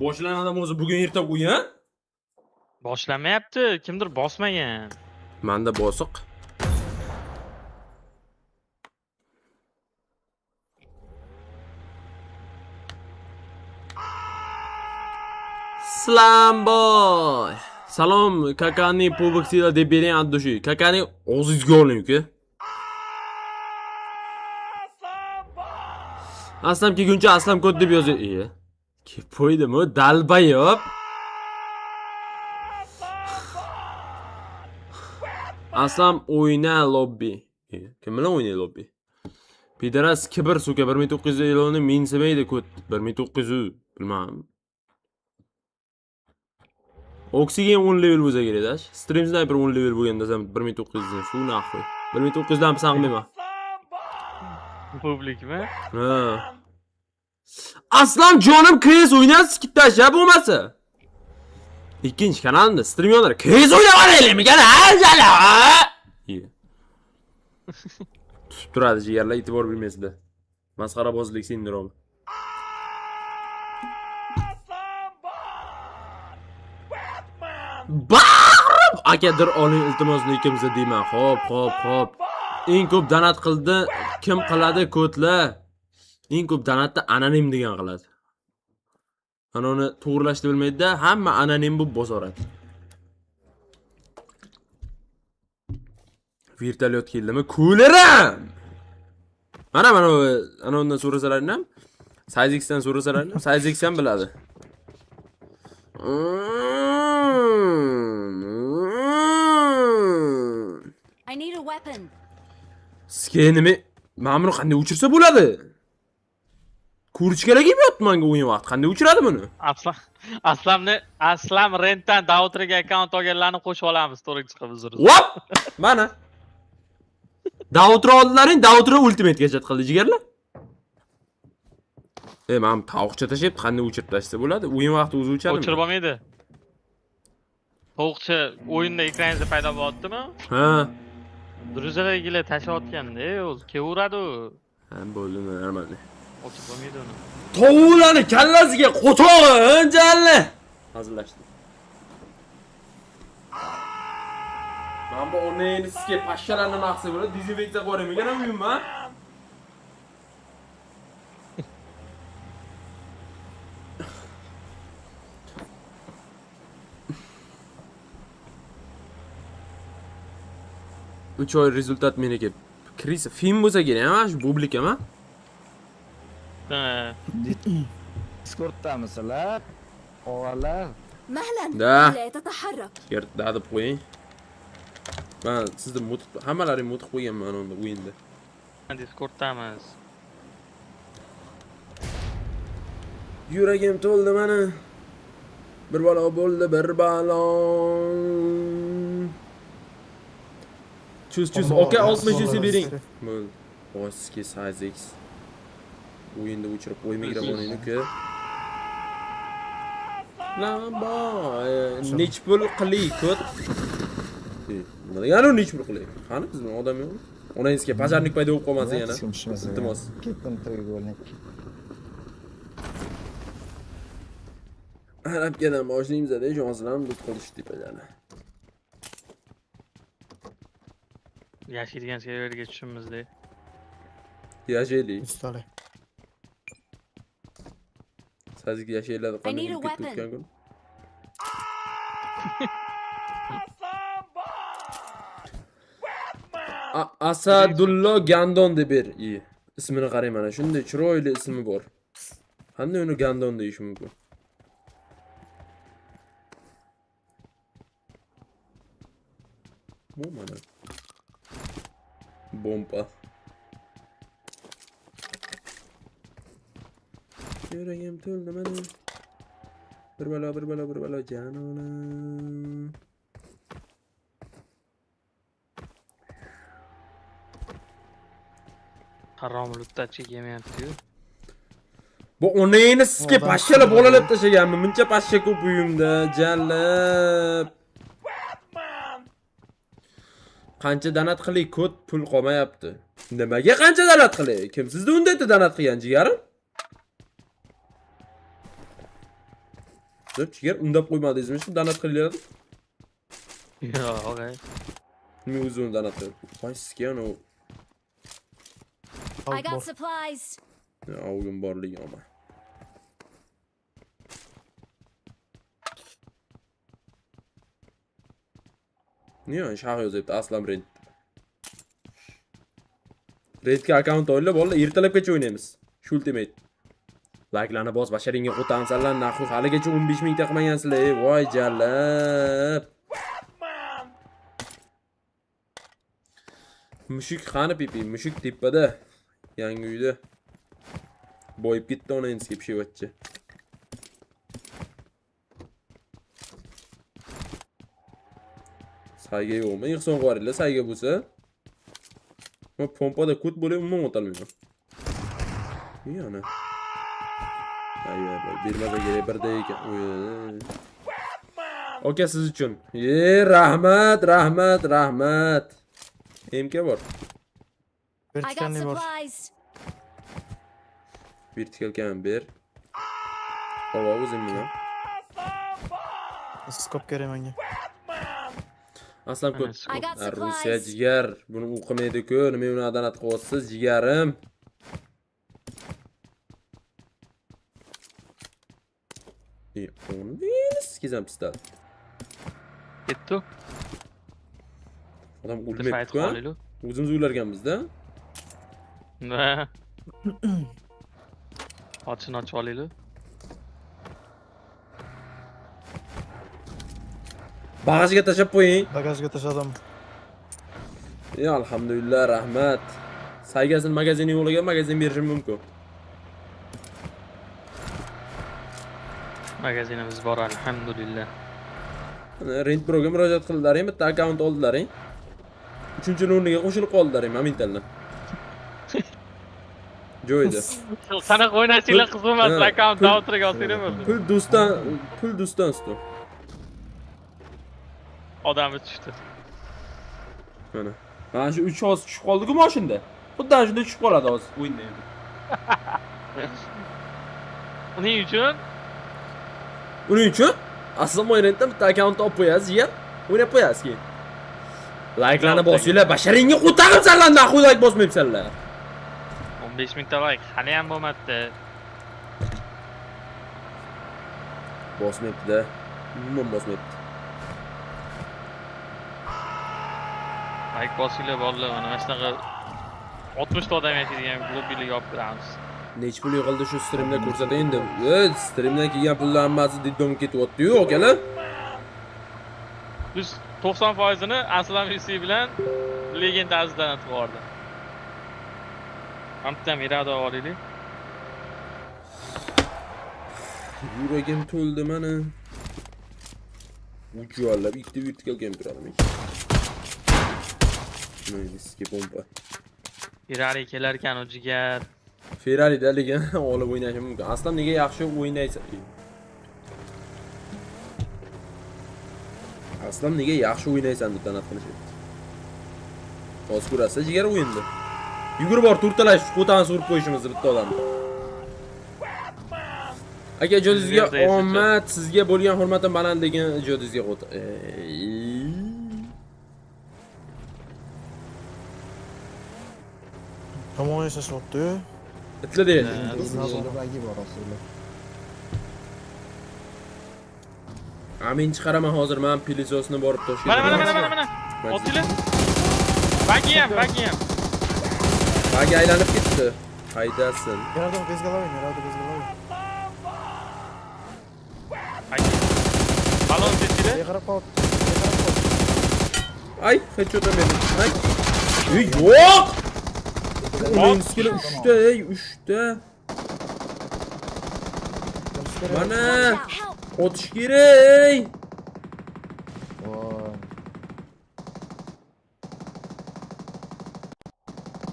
Boshlanadimi o'zi bugun erta o'yin? Boshlanmayapti, kimdir bosmagan. Manda bosiq. Slamboy. Salom, kakani PUBG'da deb bering от души. Kakani og'zingizga oling uka. Aslam kelguncha Aslam kod deb yozing. Iya. Kelib qo'ydimi? Dalbayob. Aslam o'yna lobby. Kim bilan o'ynay lobby? Pidaras kibr suka 1900 eloni mensimaydi ko't. 1900 bilmadim. Oksigen 10 level bo'lsa kerak dash. Stream Sniper 10 level bo'lgan desam 1900 ni fu naxuy. 1900 dan pisang qilmayman. Publikmi? Ha. Aslan jonim KS o'ynasiz kittash ya bo'lmasa. Ikkinchi kanalimda stream yondir. KS o'ynab ha jala. Tutib turadi jigarlar, e'tibor bermaysizlar. Masxarabozlik sindromi. Baqirib akadir oling iltimos nikimizni deyman. Xo'p, xo'p, xo'p. Eng ko'p donat qildi, kim qiladi kodlar? Eng ko'p donatni anonim degan qiladi. Ana uni to'g'rilashni bilmaydi-da, hamma anonim bo'lib bosoradi. Vertolyot keldimi? Ko'laram. Mana mana ana undan so'rasalaring ham, Size X dan so'rasalaring ham, Size X ham biladi. I need a weapon. Sizga nima? Mana buni qanday o'chirsa bo'ladi? Ko'rishkalar kelib yotdi menga o'yin vaqti. Qanday o'chiradi buni? Aslamni Aslam rentdan Dautriga akkaunt olganlarni qo'shib olamiz, to'g'ri chiqib uzr. Vop! Mana. Dautra oldilaring, Dautra ultimate gachat qildi jigarlar. Mana tovuqcha tashlayapti, qanday o'chirib tashlasa bo'ladi? O'yin vaqti o'zi o'chadimi? O'chirib olmaydi. Tovuqcha o'yinda ekraningizda paydo bo'lyaptimi? Ha. Druzalargilar tashlayotganda, o'zi kelaveradi u. Ha, bo'ldi, normal. O'chirib bo'lmaydi uni. Tovuqlarni kallasiga qo'tog'i, jalli. Hazillashdim. Mana bu o'rnini sizga pashshalarni naqsi bo'ladi, dezinfeksiya qilib yuboraymi ekan uyimma? Uch oy rezultat meniki. Kris film bo'lsa kerak, ha, shu bublik ama. Ha. Discorddamisizlar? Og'alar. Mahlan. Da. La tataharrak. Da deb qo'ying. Men sizni mutib, hammalaring mutib qo'yganman unda o'yinda. Discorddamiz. Yuragim to'ldi mana. Bir balo bo'ldi, bir balo. Chuz chuz, aka 60 yuz bering. Bo'ldi. Oski size X. O'yinda o'chirib qo'y mikrofoningni uka. Lamba, nech pul qiling ko't? Nima degani u nech pul qiling? Qani bizning odam yo'qmi? Onangizga pajarnik paydo bo'lib qolmasin yana. Iltimos. Ketdim to'yga. Arabkadan boshlaymiz-da, jonsilam dud qilish tepalari. Yashaydigan serverga tushimizda. Yashaylik. Ustali. Sazik yashaylar qanday ketdi o'tgan kun. Asadullo Gandon deb ber. Ismini qarang mana, shunday chiroyli ismi bor. Qanday uni Gandon deyish mumkin? Bu mana. Bomba. Yuragim to'ldi mana. Bir balo, bir balo, bir balo janonim. Harom lutachi yemayapti-yu. Bu onangni sizga pashshalar bolalab tashlaganmi? Muncha pashsha ko'p uyimda, jallab. Qancha donat qiling, ko't pul qolmayapti. Nimaga qancha donat qiling? Kim sizni unda donat qilgan jigarim? Turib, jigar undab qo'ymadingizmi shu donat qilinglar deb? Yo'q, og'ay. Nima o'zi uni donat qilib? Voy sizga anavi I got supplies. Ovgin borligi omad. Niye shah yozyapti Aslam Red. Redga akkaunt olib, bolalar ertalabgacha o'ynaymiz. Shu ultimate. Likelarni bos, basharingga qo'tansanlar, naxu haligacha 15 mingta qilmagansizlar. Ey, voy jalab. Mushuk qani pipi, mushuk tepada. Yangi uyda. Boyib ketdi onangizga pishivatchi. Sayga yo'qmi? Ehson qo'yaringlar, sayga bo'lsa. Men pompada kut bo'lib umuman o'tolmayman. Yana. Ay, bermasa kerak birda ekan. Oka siz uchun. E, rahmat, rahmat, rahmat. MK bor. I got supplies. Vertikal kam ber. Havo o'zim bilan. Skop kerak menga. Aslan ko'p. I got Rusiya supplies. jigar. Buni o'qimaydi-ku. Nima uni adolat qilyapsiz, jigarim? E, uni sikizam pista. Ketdi. Odam Bitta o'lmayapti-ku. fayt qolaylik. O'zimiz o'larganmiz-da. Ha. Ochini ochib olaylik. Bagajga tashlab qo'ying. Bagajga tashladim. E, alhamdulillah, rahmat. Saygasini magazini yo'liga magazin berishim mumkin. Magazinimiz bor, alhamdulillah. Rent Proga murojaat qildilaring, bitta akkaunt oldilaring. 3-o'rniga qo'shilib qoldilaring momentalni. Joyida. Qanaqa o'ynashinglar qiziq emas, Ha, akkaunt davtriga olsanglar bo'ldi. Pul do'stdan, pul do'stdan ustu. Odami tushdi. Mana. Mana shu 3 hozir tushib qoldi-ku mashinada. Xuddi ana shunday tushib qoladi hozir o'yinda endi. Uning uchun Uning uchun Aslam o'ynaydi, bitta akkaunt olib qo'yasiz, jigar. O'ynab qo'yasiz keyin. Likelarni bosinglar, basharingga qo'tag'imsanlar, naxuy like bosmayapsanlar. 15 mingta like hali ham bo'lmabdi. Bosmayapti-da. Umuman bosmayapti. Like bosinglar bolalar, mana shunaqa 60 ta odam yashaydigan lobbilarga olib kiramiz. Necha pul yig'ildi shu streamda ko'rsatay endi. E, streamdan kelgan pullar hammasi diddom ketyapti-yu, akalar. Biz 90%ini Aslam UC bilan Legend Azizdan atib yubordi. Hamda Mirado olaylik. Yuragim to'ldi mana. Uch yo'llab ikkita vertikal game turadi. Mayliski pompa. Ferrari kelar ekan u jigar. Ferrari'da lekin olib o'ynashi mumkin. Aslan nega yaxshi o'ynaysan? Aslan nega yaxshi o'ynaysan deb donat qilishyapti. Hozir ko'rasiz, jigar o'yinni. Yugurib bor, to'rtalash, qo'tani surib qo'yishimizni bitta odamni. Aka, ijodingizga omad, sizga bo'lgan hurmatim baland degan ijodingizga qo'ta. Ey. Yomon yashashyapti. Itlar deydi. Bagi bor aslida. Amin chiqaraman hozir, men pilisosni borib Toshkentga. Mana mana mana mana mana. Otinglar. Bagi ham, bagi ham. Bagi aylanib ketdi. Haydasin. Рядом без головы, рядом без головы. Balon tepkida. Qarab qolibdi. Qarab qolibdi. Ay, headshot berdim. Ay. Ey, yo'q! Uning skilli 3 ta, ey, 3 ta. Mana otish kerak. Voy.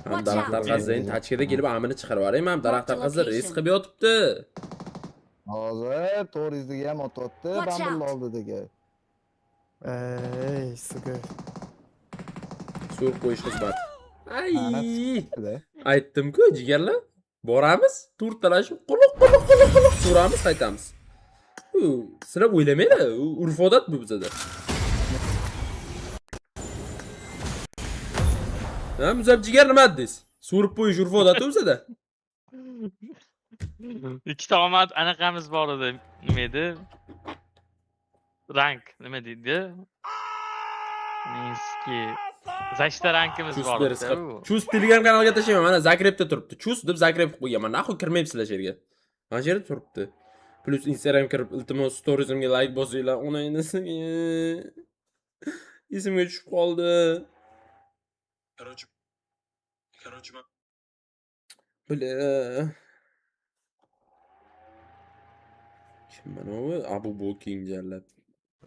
Ham daraxt orqasida endi tachkada kelib amini chiqarib yuboring, ham daraxt orqasida reys qilib yotibdi. Hozir 400 ham otyapti, Watch Bambull out. oldidagi. Ey, suka. So'rib qo'yish xizmat. Ay! Mana chiqdi. Aytdim-ku, jigarlar. Boramiz, to'rttalashib quliq quliq quliq quliq suramiz, qaytamiz. U sizlar o'ylamanglar, u urf odat bu bizada. Ha, Muzab jigar nima dedingiz? So'rib qo'yish urf odati bizada. Ikkita omad anaqamiz bor edi. Nima edi? Rank nima deydi? Minski. Zashta rankimiz Chus bor berib edi. Chus Telegram kanaliga tashlayman. Mana Zagrebda turibdi. Chus deb Zagreb qilib qo'yganman. Нахуй kirmayapsizlar shu yerga. Mana shu yerda turibdi. Plus Instagram kirib, iltimos storiesimga like bosinglar. Onangni esimga tushib qoldi. Короче, короче, Бля. Kim mana u? Abu Boking jalab.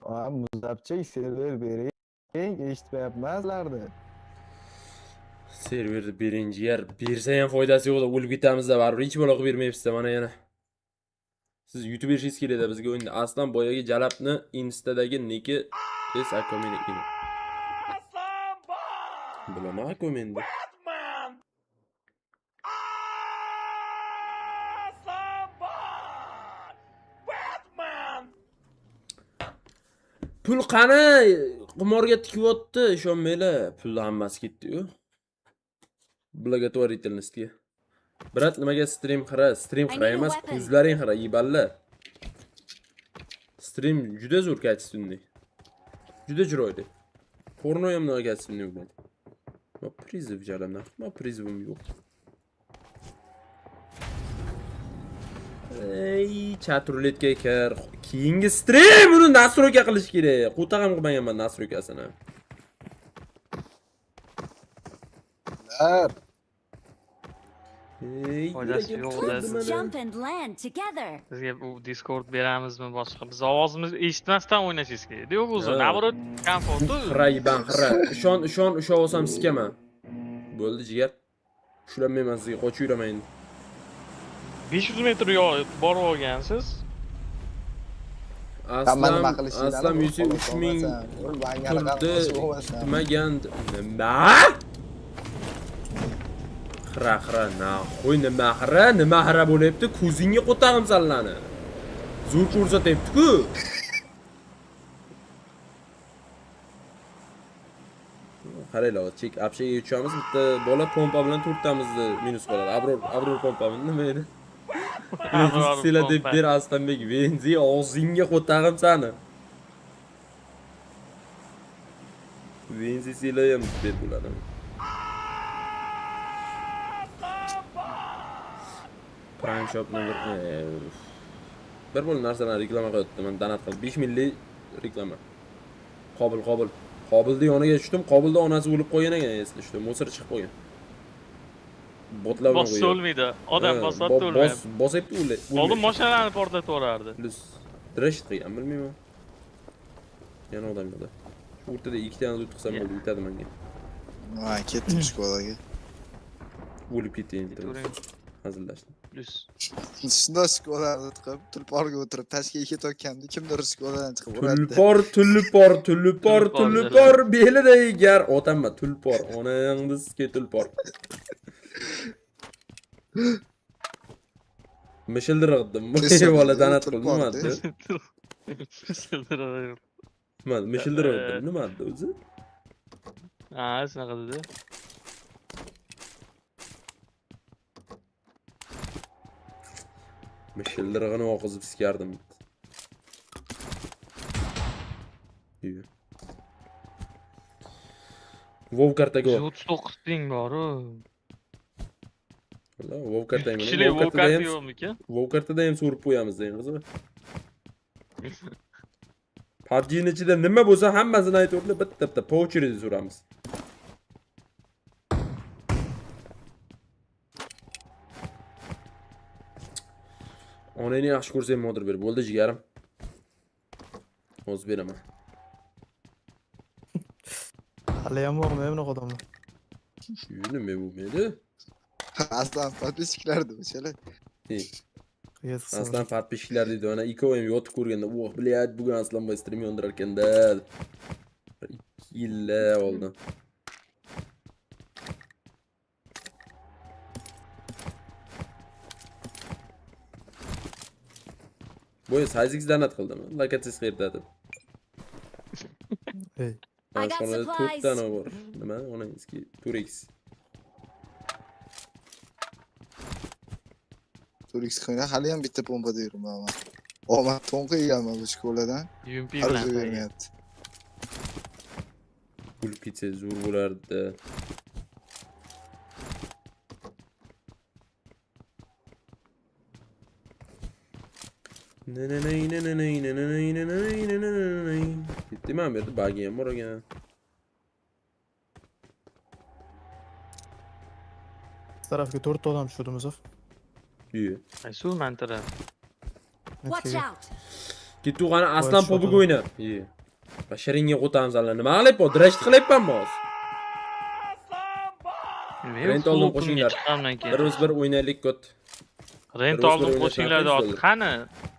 Ha, Muzabchik server bering, eshitmayapman sizlarni. Serverni birinchi yer bersa ham foydasi yo'q, o'lib ketamizda baribir hech balo qilib bermayapsiz mana yana. Siz YouTube berishingiz kerakda bizga o'yinda. Aslan boyagi jalabni Instadagi niki es akomeni edi. Bilaman akomendi. Pul qani? Qimorga tikyapti, ishonmanglar. Pulni hammasi ketdi-yu. Благотворительностьga. Брат, nimaga stream xira? Stream I xira need a emas, weapon. ko'zlaring xira, yeballa. Stream juda zo'r качественный. Juda chiroyli. Porno ham bunaqa качественный bo'ladi. Ma призыв jalamdan, ma призывim yo'q. Ey, chat ruletga kir. Keyingi stream uni настройка qilish kerak. Qo'taq ham qilmaganman настройкасini. Lar. Ey, Foydasi yuragim yo'q to'ldi da. mana. Jump and land together. Bizga bu Discord beramizmi boshqa? Biz ovozimizni eshitmasdan o'ynashingiz kerak. Yo'q o'zi, Ha. наоборот, komfortli. Xira yiban xira. Ishon, ishon, ushlab olsam sikaman. Bo'ldi jigar. Ushlanmayman sizga, qochib yuraman endi. 500 metr yo'l borib olgansiz. Hamma Aslan, nima qilishinglarni Aslan bilib yuzi 3000 qolasan. Bangani turdi, qilib bo'lmasam. kutmagan. Nima? Xira, xira, нахуй nima xira, nima xira bo'lyapti? Ko'zingga qo'tag'im sallani. Zo'r ko'rsatyapti-ku. Qaranglar, chek общага tushamiz, bitta bola pompa bilan to'rttamizni minus qiladi. Abror, Abror pompami nima edi? Abror Sela deb pompa. ber Aslanbek, benzi og'zingga qo'tag'im sani. Benzi sela ham ber bo'ladi. Prime Shopni bir bo'l narsalarni reklama qilyapti. Men donat qilib 5 millik reklama. Qobil, Qobil. Qobilni yoniga tushdim, Qobilda onasi o'lib qolgan ekan, esla tushdim. Musor chiqib qolgan. Botlar bilan Bossa qo'ygan. o'lmaydi. Odam Ha, bosadi o'lmaydi. Bosyapti o'lmaydi. Oldin mashinalarni portlatib yuborardi. Plus Drasht qilgan, bilmayman. Yana odam yo'qda. Shu o'rtada ikkita loot qilsam bo'ldi, yetadi menga. Ha, ketdim shkolaga. O'lib ketdi endi. Ketavering. Hazillashdim. Plus. Shunda shkolani chiqib, tulporga o'tirib, tashga ketayotganda kimdir shkoladan chiqib uradi. Tulpor, tulpor, tulpor, Tulpor, tulpor, belida egar otamma tulpor. Onangni sizga tulpor. Mishildirg'dim. Bola donat qildi, nima dedi? Mishildirg'im. Nima, mishildirg'dim, nima dedi o'zi? Ha, shunaqa dedi. Mishildirg'ini oqizib sikardim. Iyo. Vov kartaga 139 ming bor-u. Valla, Vov kartang bilan. Kishilik Vov Vov kartada karta ham yo'qmikan? Vov kartada ham so'rib qo'yamiz degan qizim. PUBG'ning ichida nima bo'lsa hammasini aytib bitta bitta по очереди so'ramiz. Onangni yaxshi ko'rsang modir ber. Bo'ldi jigarim. Hozir beraman. Hali ham bormi bunaqa odamlar? Nima bo'lmaydi? Aslan подписчикlar deb o'shalar. Ey. Aslan подписчикlar deydi. Mana ikkovi ham yotib ko'rganda, "Oh, блядь, bugun Aslan boy stream yondirar ekanda." 2 yillar oldin. Bo'y size X donat qildimi? Lokatsiyasi qayerda deb. Ey. I got Xonada supplies. 4 dona bor. Nima? Onangizki 4x. 4x qo'yna hali ham bitta pompada yuribman man. Omad to'nqiyganman bu shkoladan. UMP Har bilan o'zi qo'ygan. bermayapti. Kulib ketsa zo'r bo'lardi. Ketdi mana bu yerda bagi ham bor ekan. Tarafga 4 ta odam tushdi Muzaff. Iye. Qaysi u man taraf? Watch out. Ketdi qani Aslan Voy, PUBG o'yna. Iye. Basharingga qo'tamiz alla. Nima qilyapman? Drasht qilyapmanmi hozir? Rent oldim qo'shinglar. Bir o'z bir o'ynaylik ko't. Rent oldim qo'shinglar deyapti. Qani?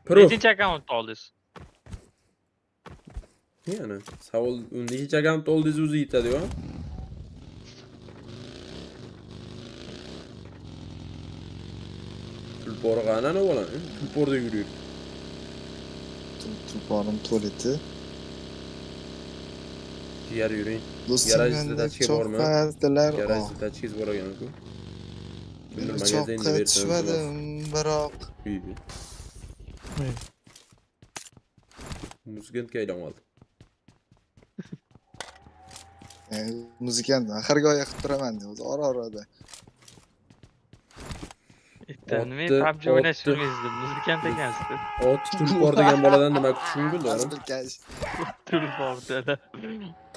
Proof. Nechinchi akkaunt oldingiz? Yana savol nechinchi akkaunt oldingiz o'zi yetadi-yu. Tulpor qani ana bola? Tulporda yuribdi. Tulporim to'liti. Jigar yuring. Do'stim Garajda menda tachka bormi? cho'qqa Garajda tachkangiz bor ekan-ku. Kimdir magazinda Cho'qqa bersa tushmadim biroq. Uyga. Muzikantga aylanib oldi. Muzikant xirgoya qilib turaman o'zi ora-orada. Nima PUBG o'ynash bilmaysiz deb muzikant ekansiz. Ot tulpor degan boladan nima kutish mumkin to'g'rimi? Tulpor dedi.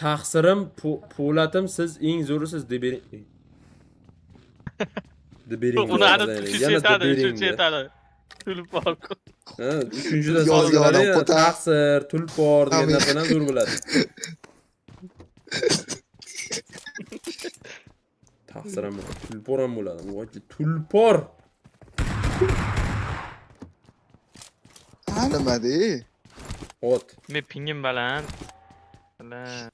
Taqsirim Po'latim siz eng zo'risiz deb bering. Deb bering. Uni ana uchinchi aytadi, uchinchi aytadi. Tulpor. Ha, uchinchida Yozgan odam so'zlari qo'ta- taqsir, tulpor degan Amin. narsadan zo'r bo'ladi. Taqsir ham bo'ladi, tulpor ham bo'ladi. Voy, tulpor. Ha, nima dey? Ot. Men pingim baland. Baland.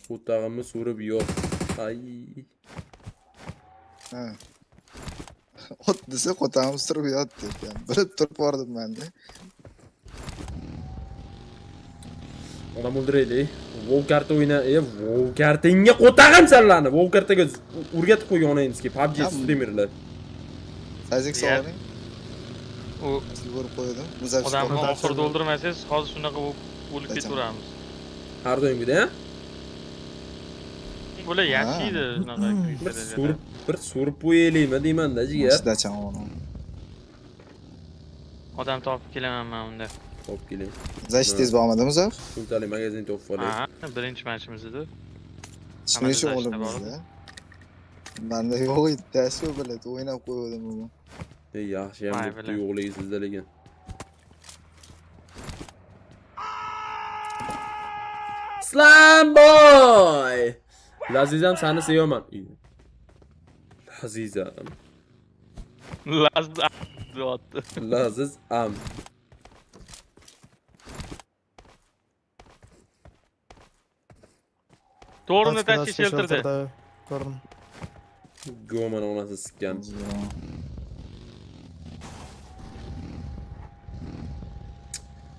Qo'tag'imni so'rib yo'q. Ay. Ha. Ot desa qo'tag'im surib yotdi ekan. Bilib turib bordim menda. Odam o'ldiraylik. WoW karta o'yna, WoW kartingga qo'tag'im sanlarni. WoW kartaga o'rgatib qo'ygan onangizga PUBG streamerlar. Sazik savoling. U Yugurib qo'ydim. Muzaffar odamni oxirida o'ldirmasangiz, hozir shunaqa bo'lib o'lib ketaveramiz. Har doimgidek, ha? Bular yashaydi shunaqa. Bir surib qo'yaylikmi deyman-da, jigar. Dacham o'g'lim. Odam topib kelaman men unda. Topib keling. Zash tez bormadi Muzaff? Shunchalik magazin topib oling. Ha, birinchi matchimiz edi. Shuning uchun o'g'lim bizda. Menda yo'q edi, shu biladi, o'ynab qo'ydim uni. Ey, yaxshi ham bo'pti yo'qligi sizda lekin. Slam boy! Lazizam seni sevaman. Lazizam. Lazizam deyapti. Lazizam. To'g'rini tashkil keltirdi. Ko'rdim. Go'man onasi sikkan.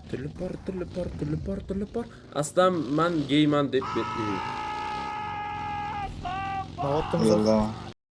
Tulpor, tulpor, tulpor, tulpor. Aslan man geyman deb Nima otdim?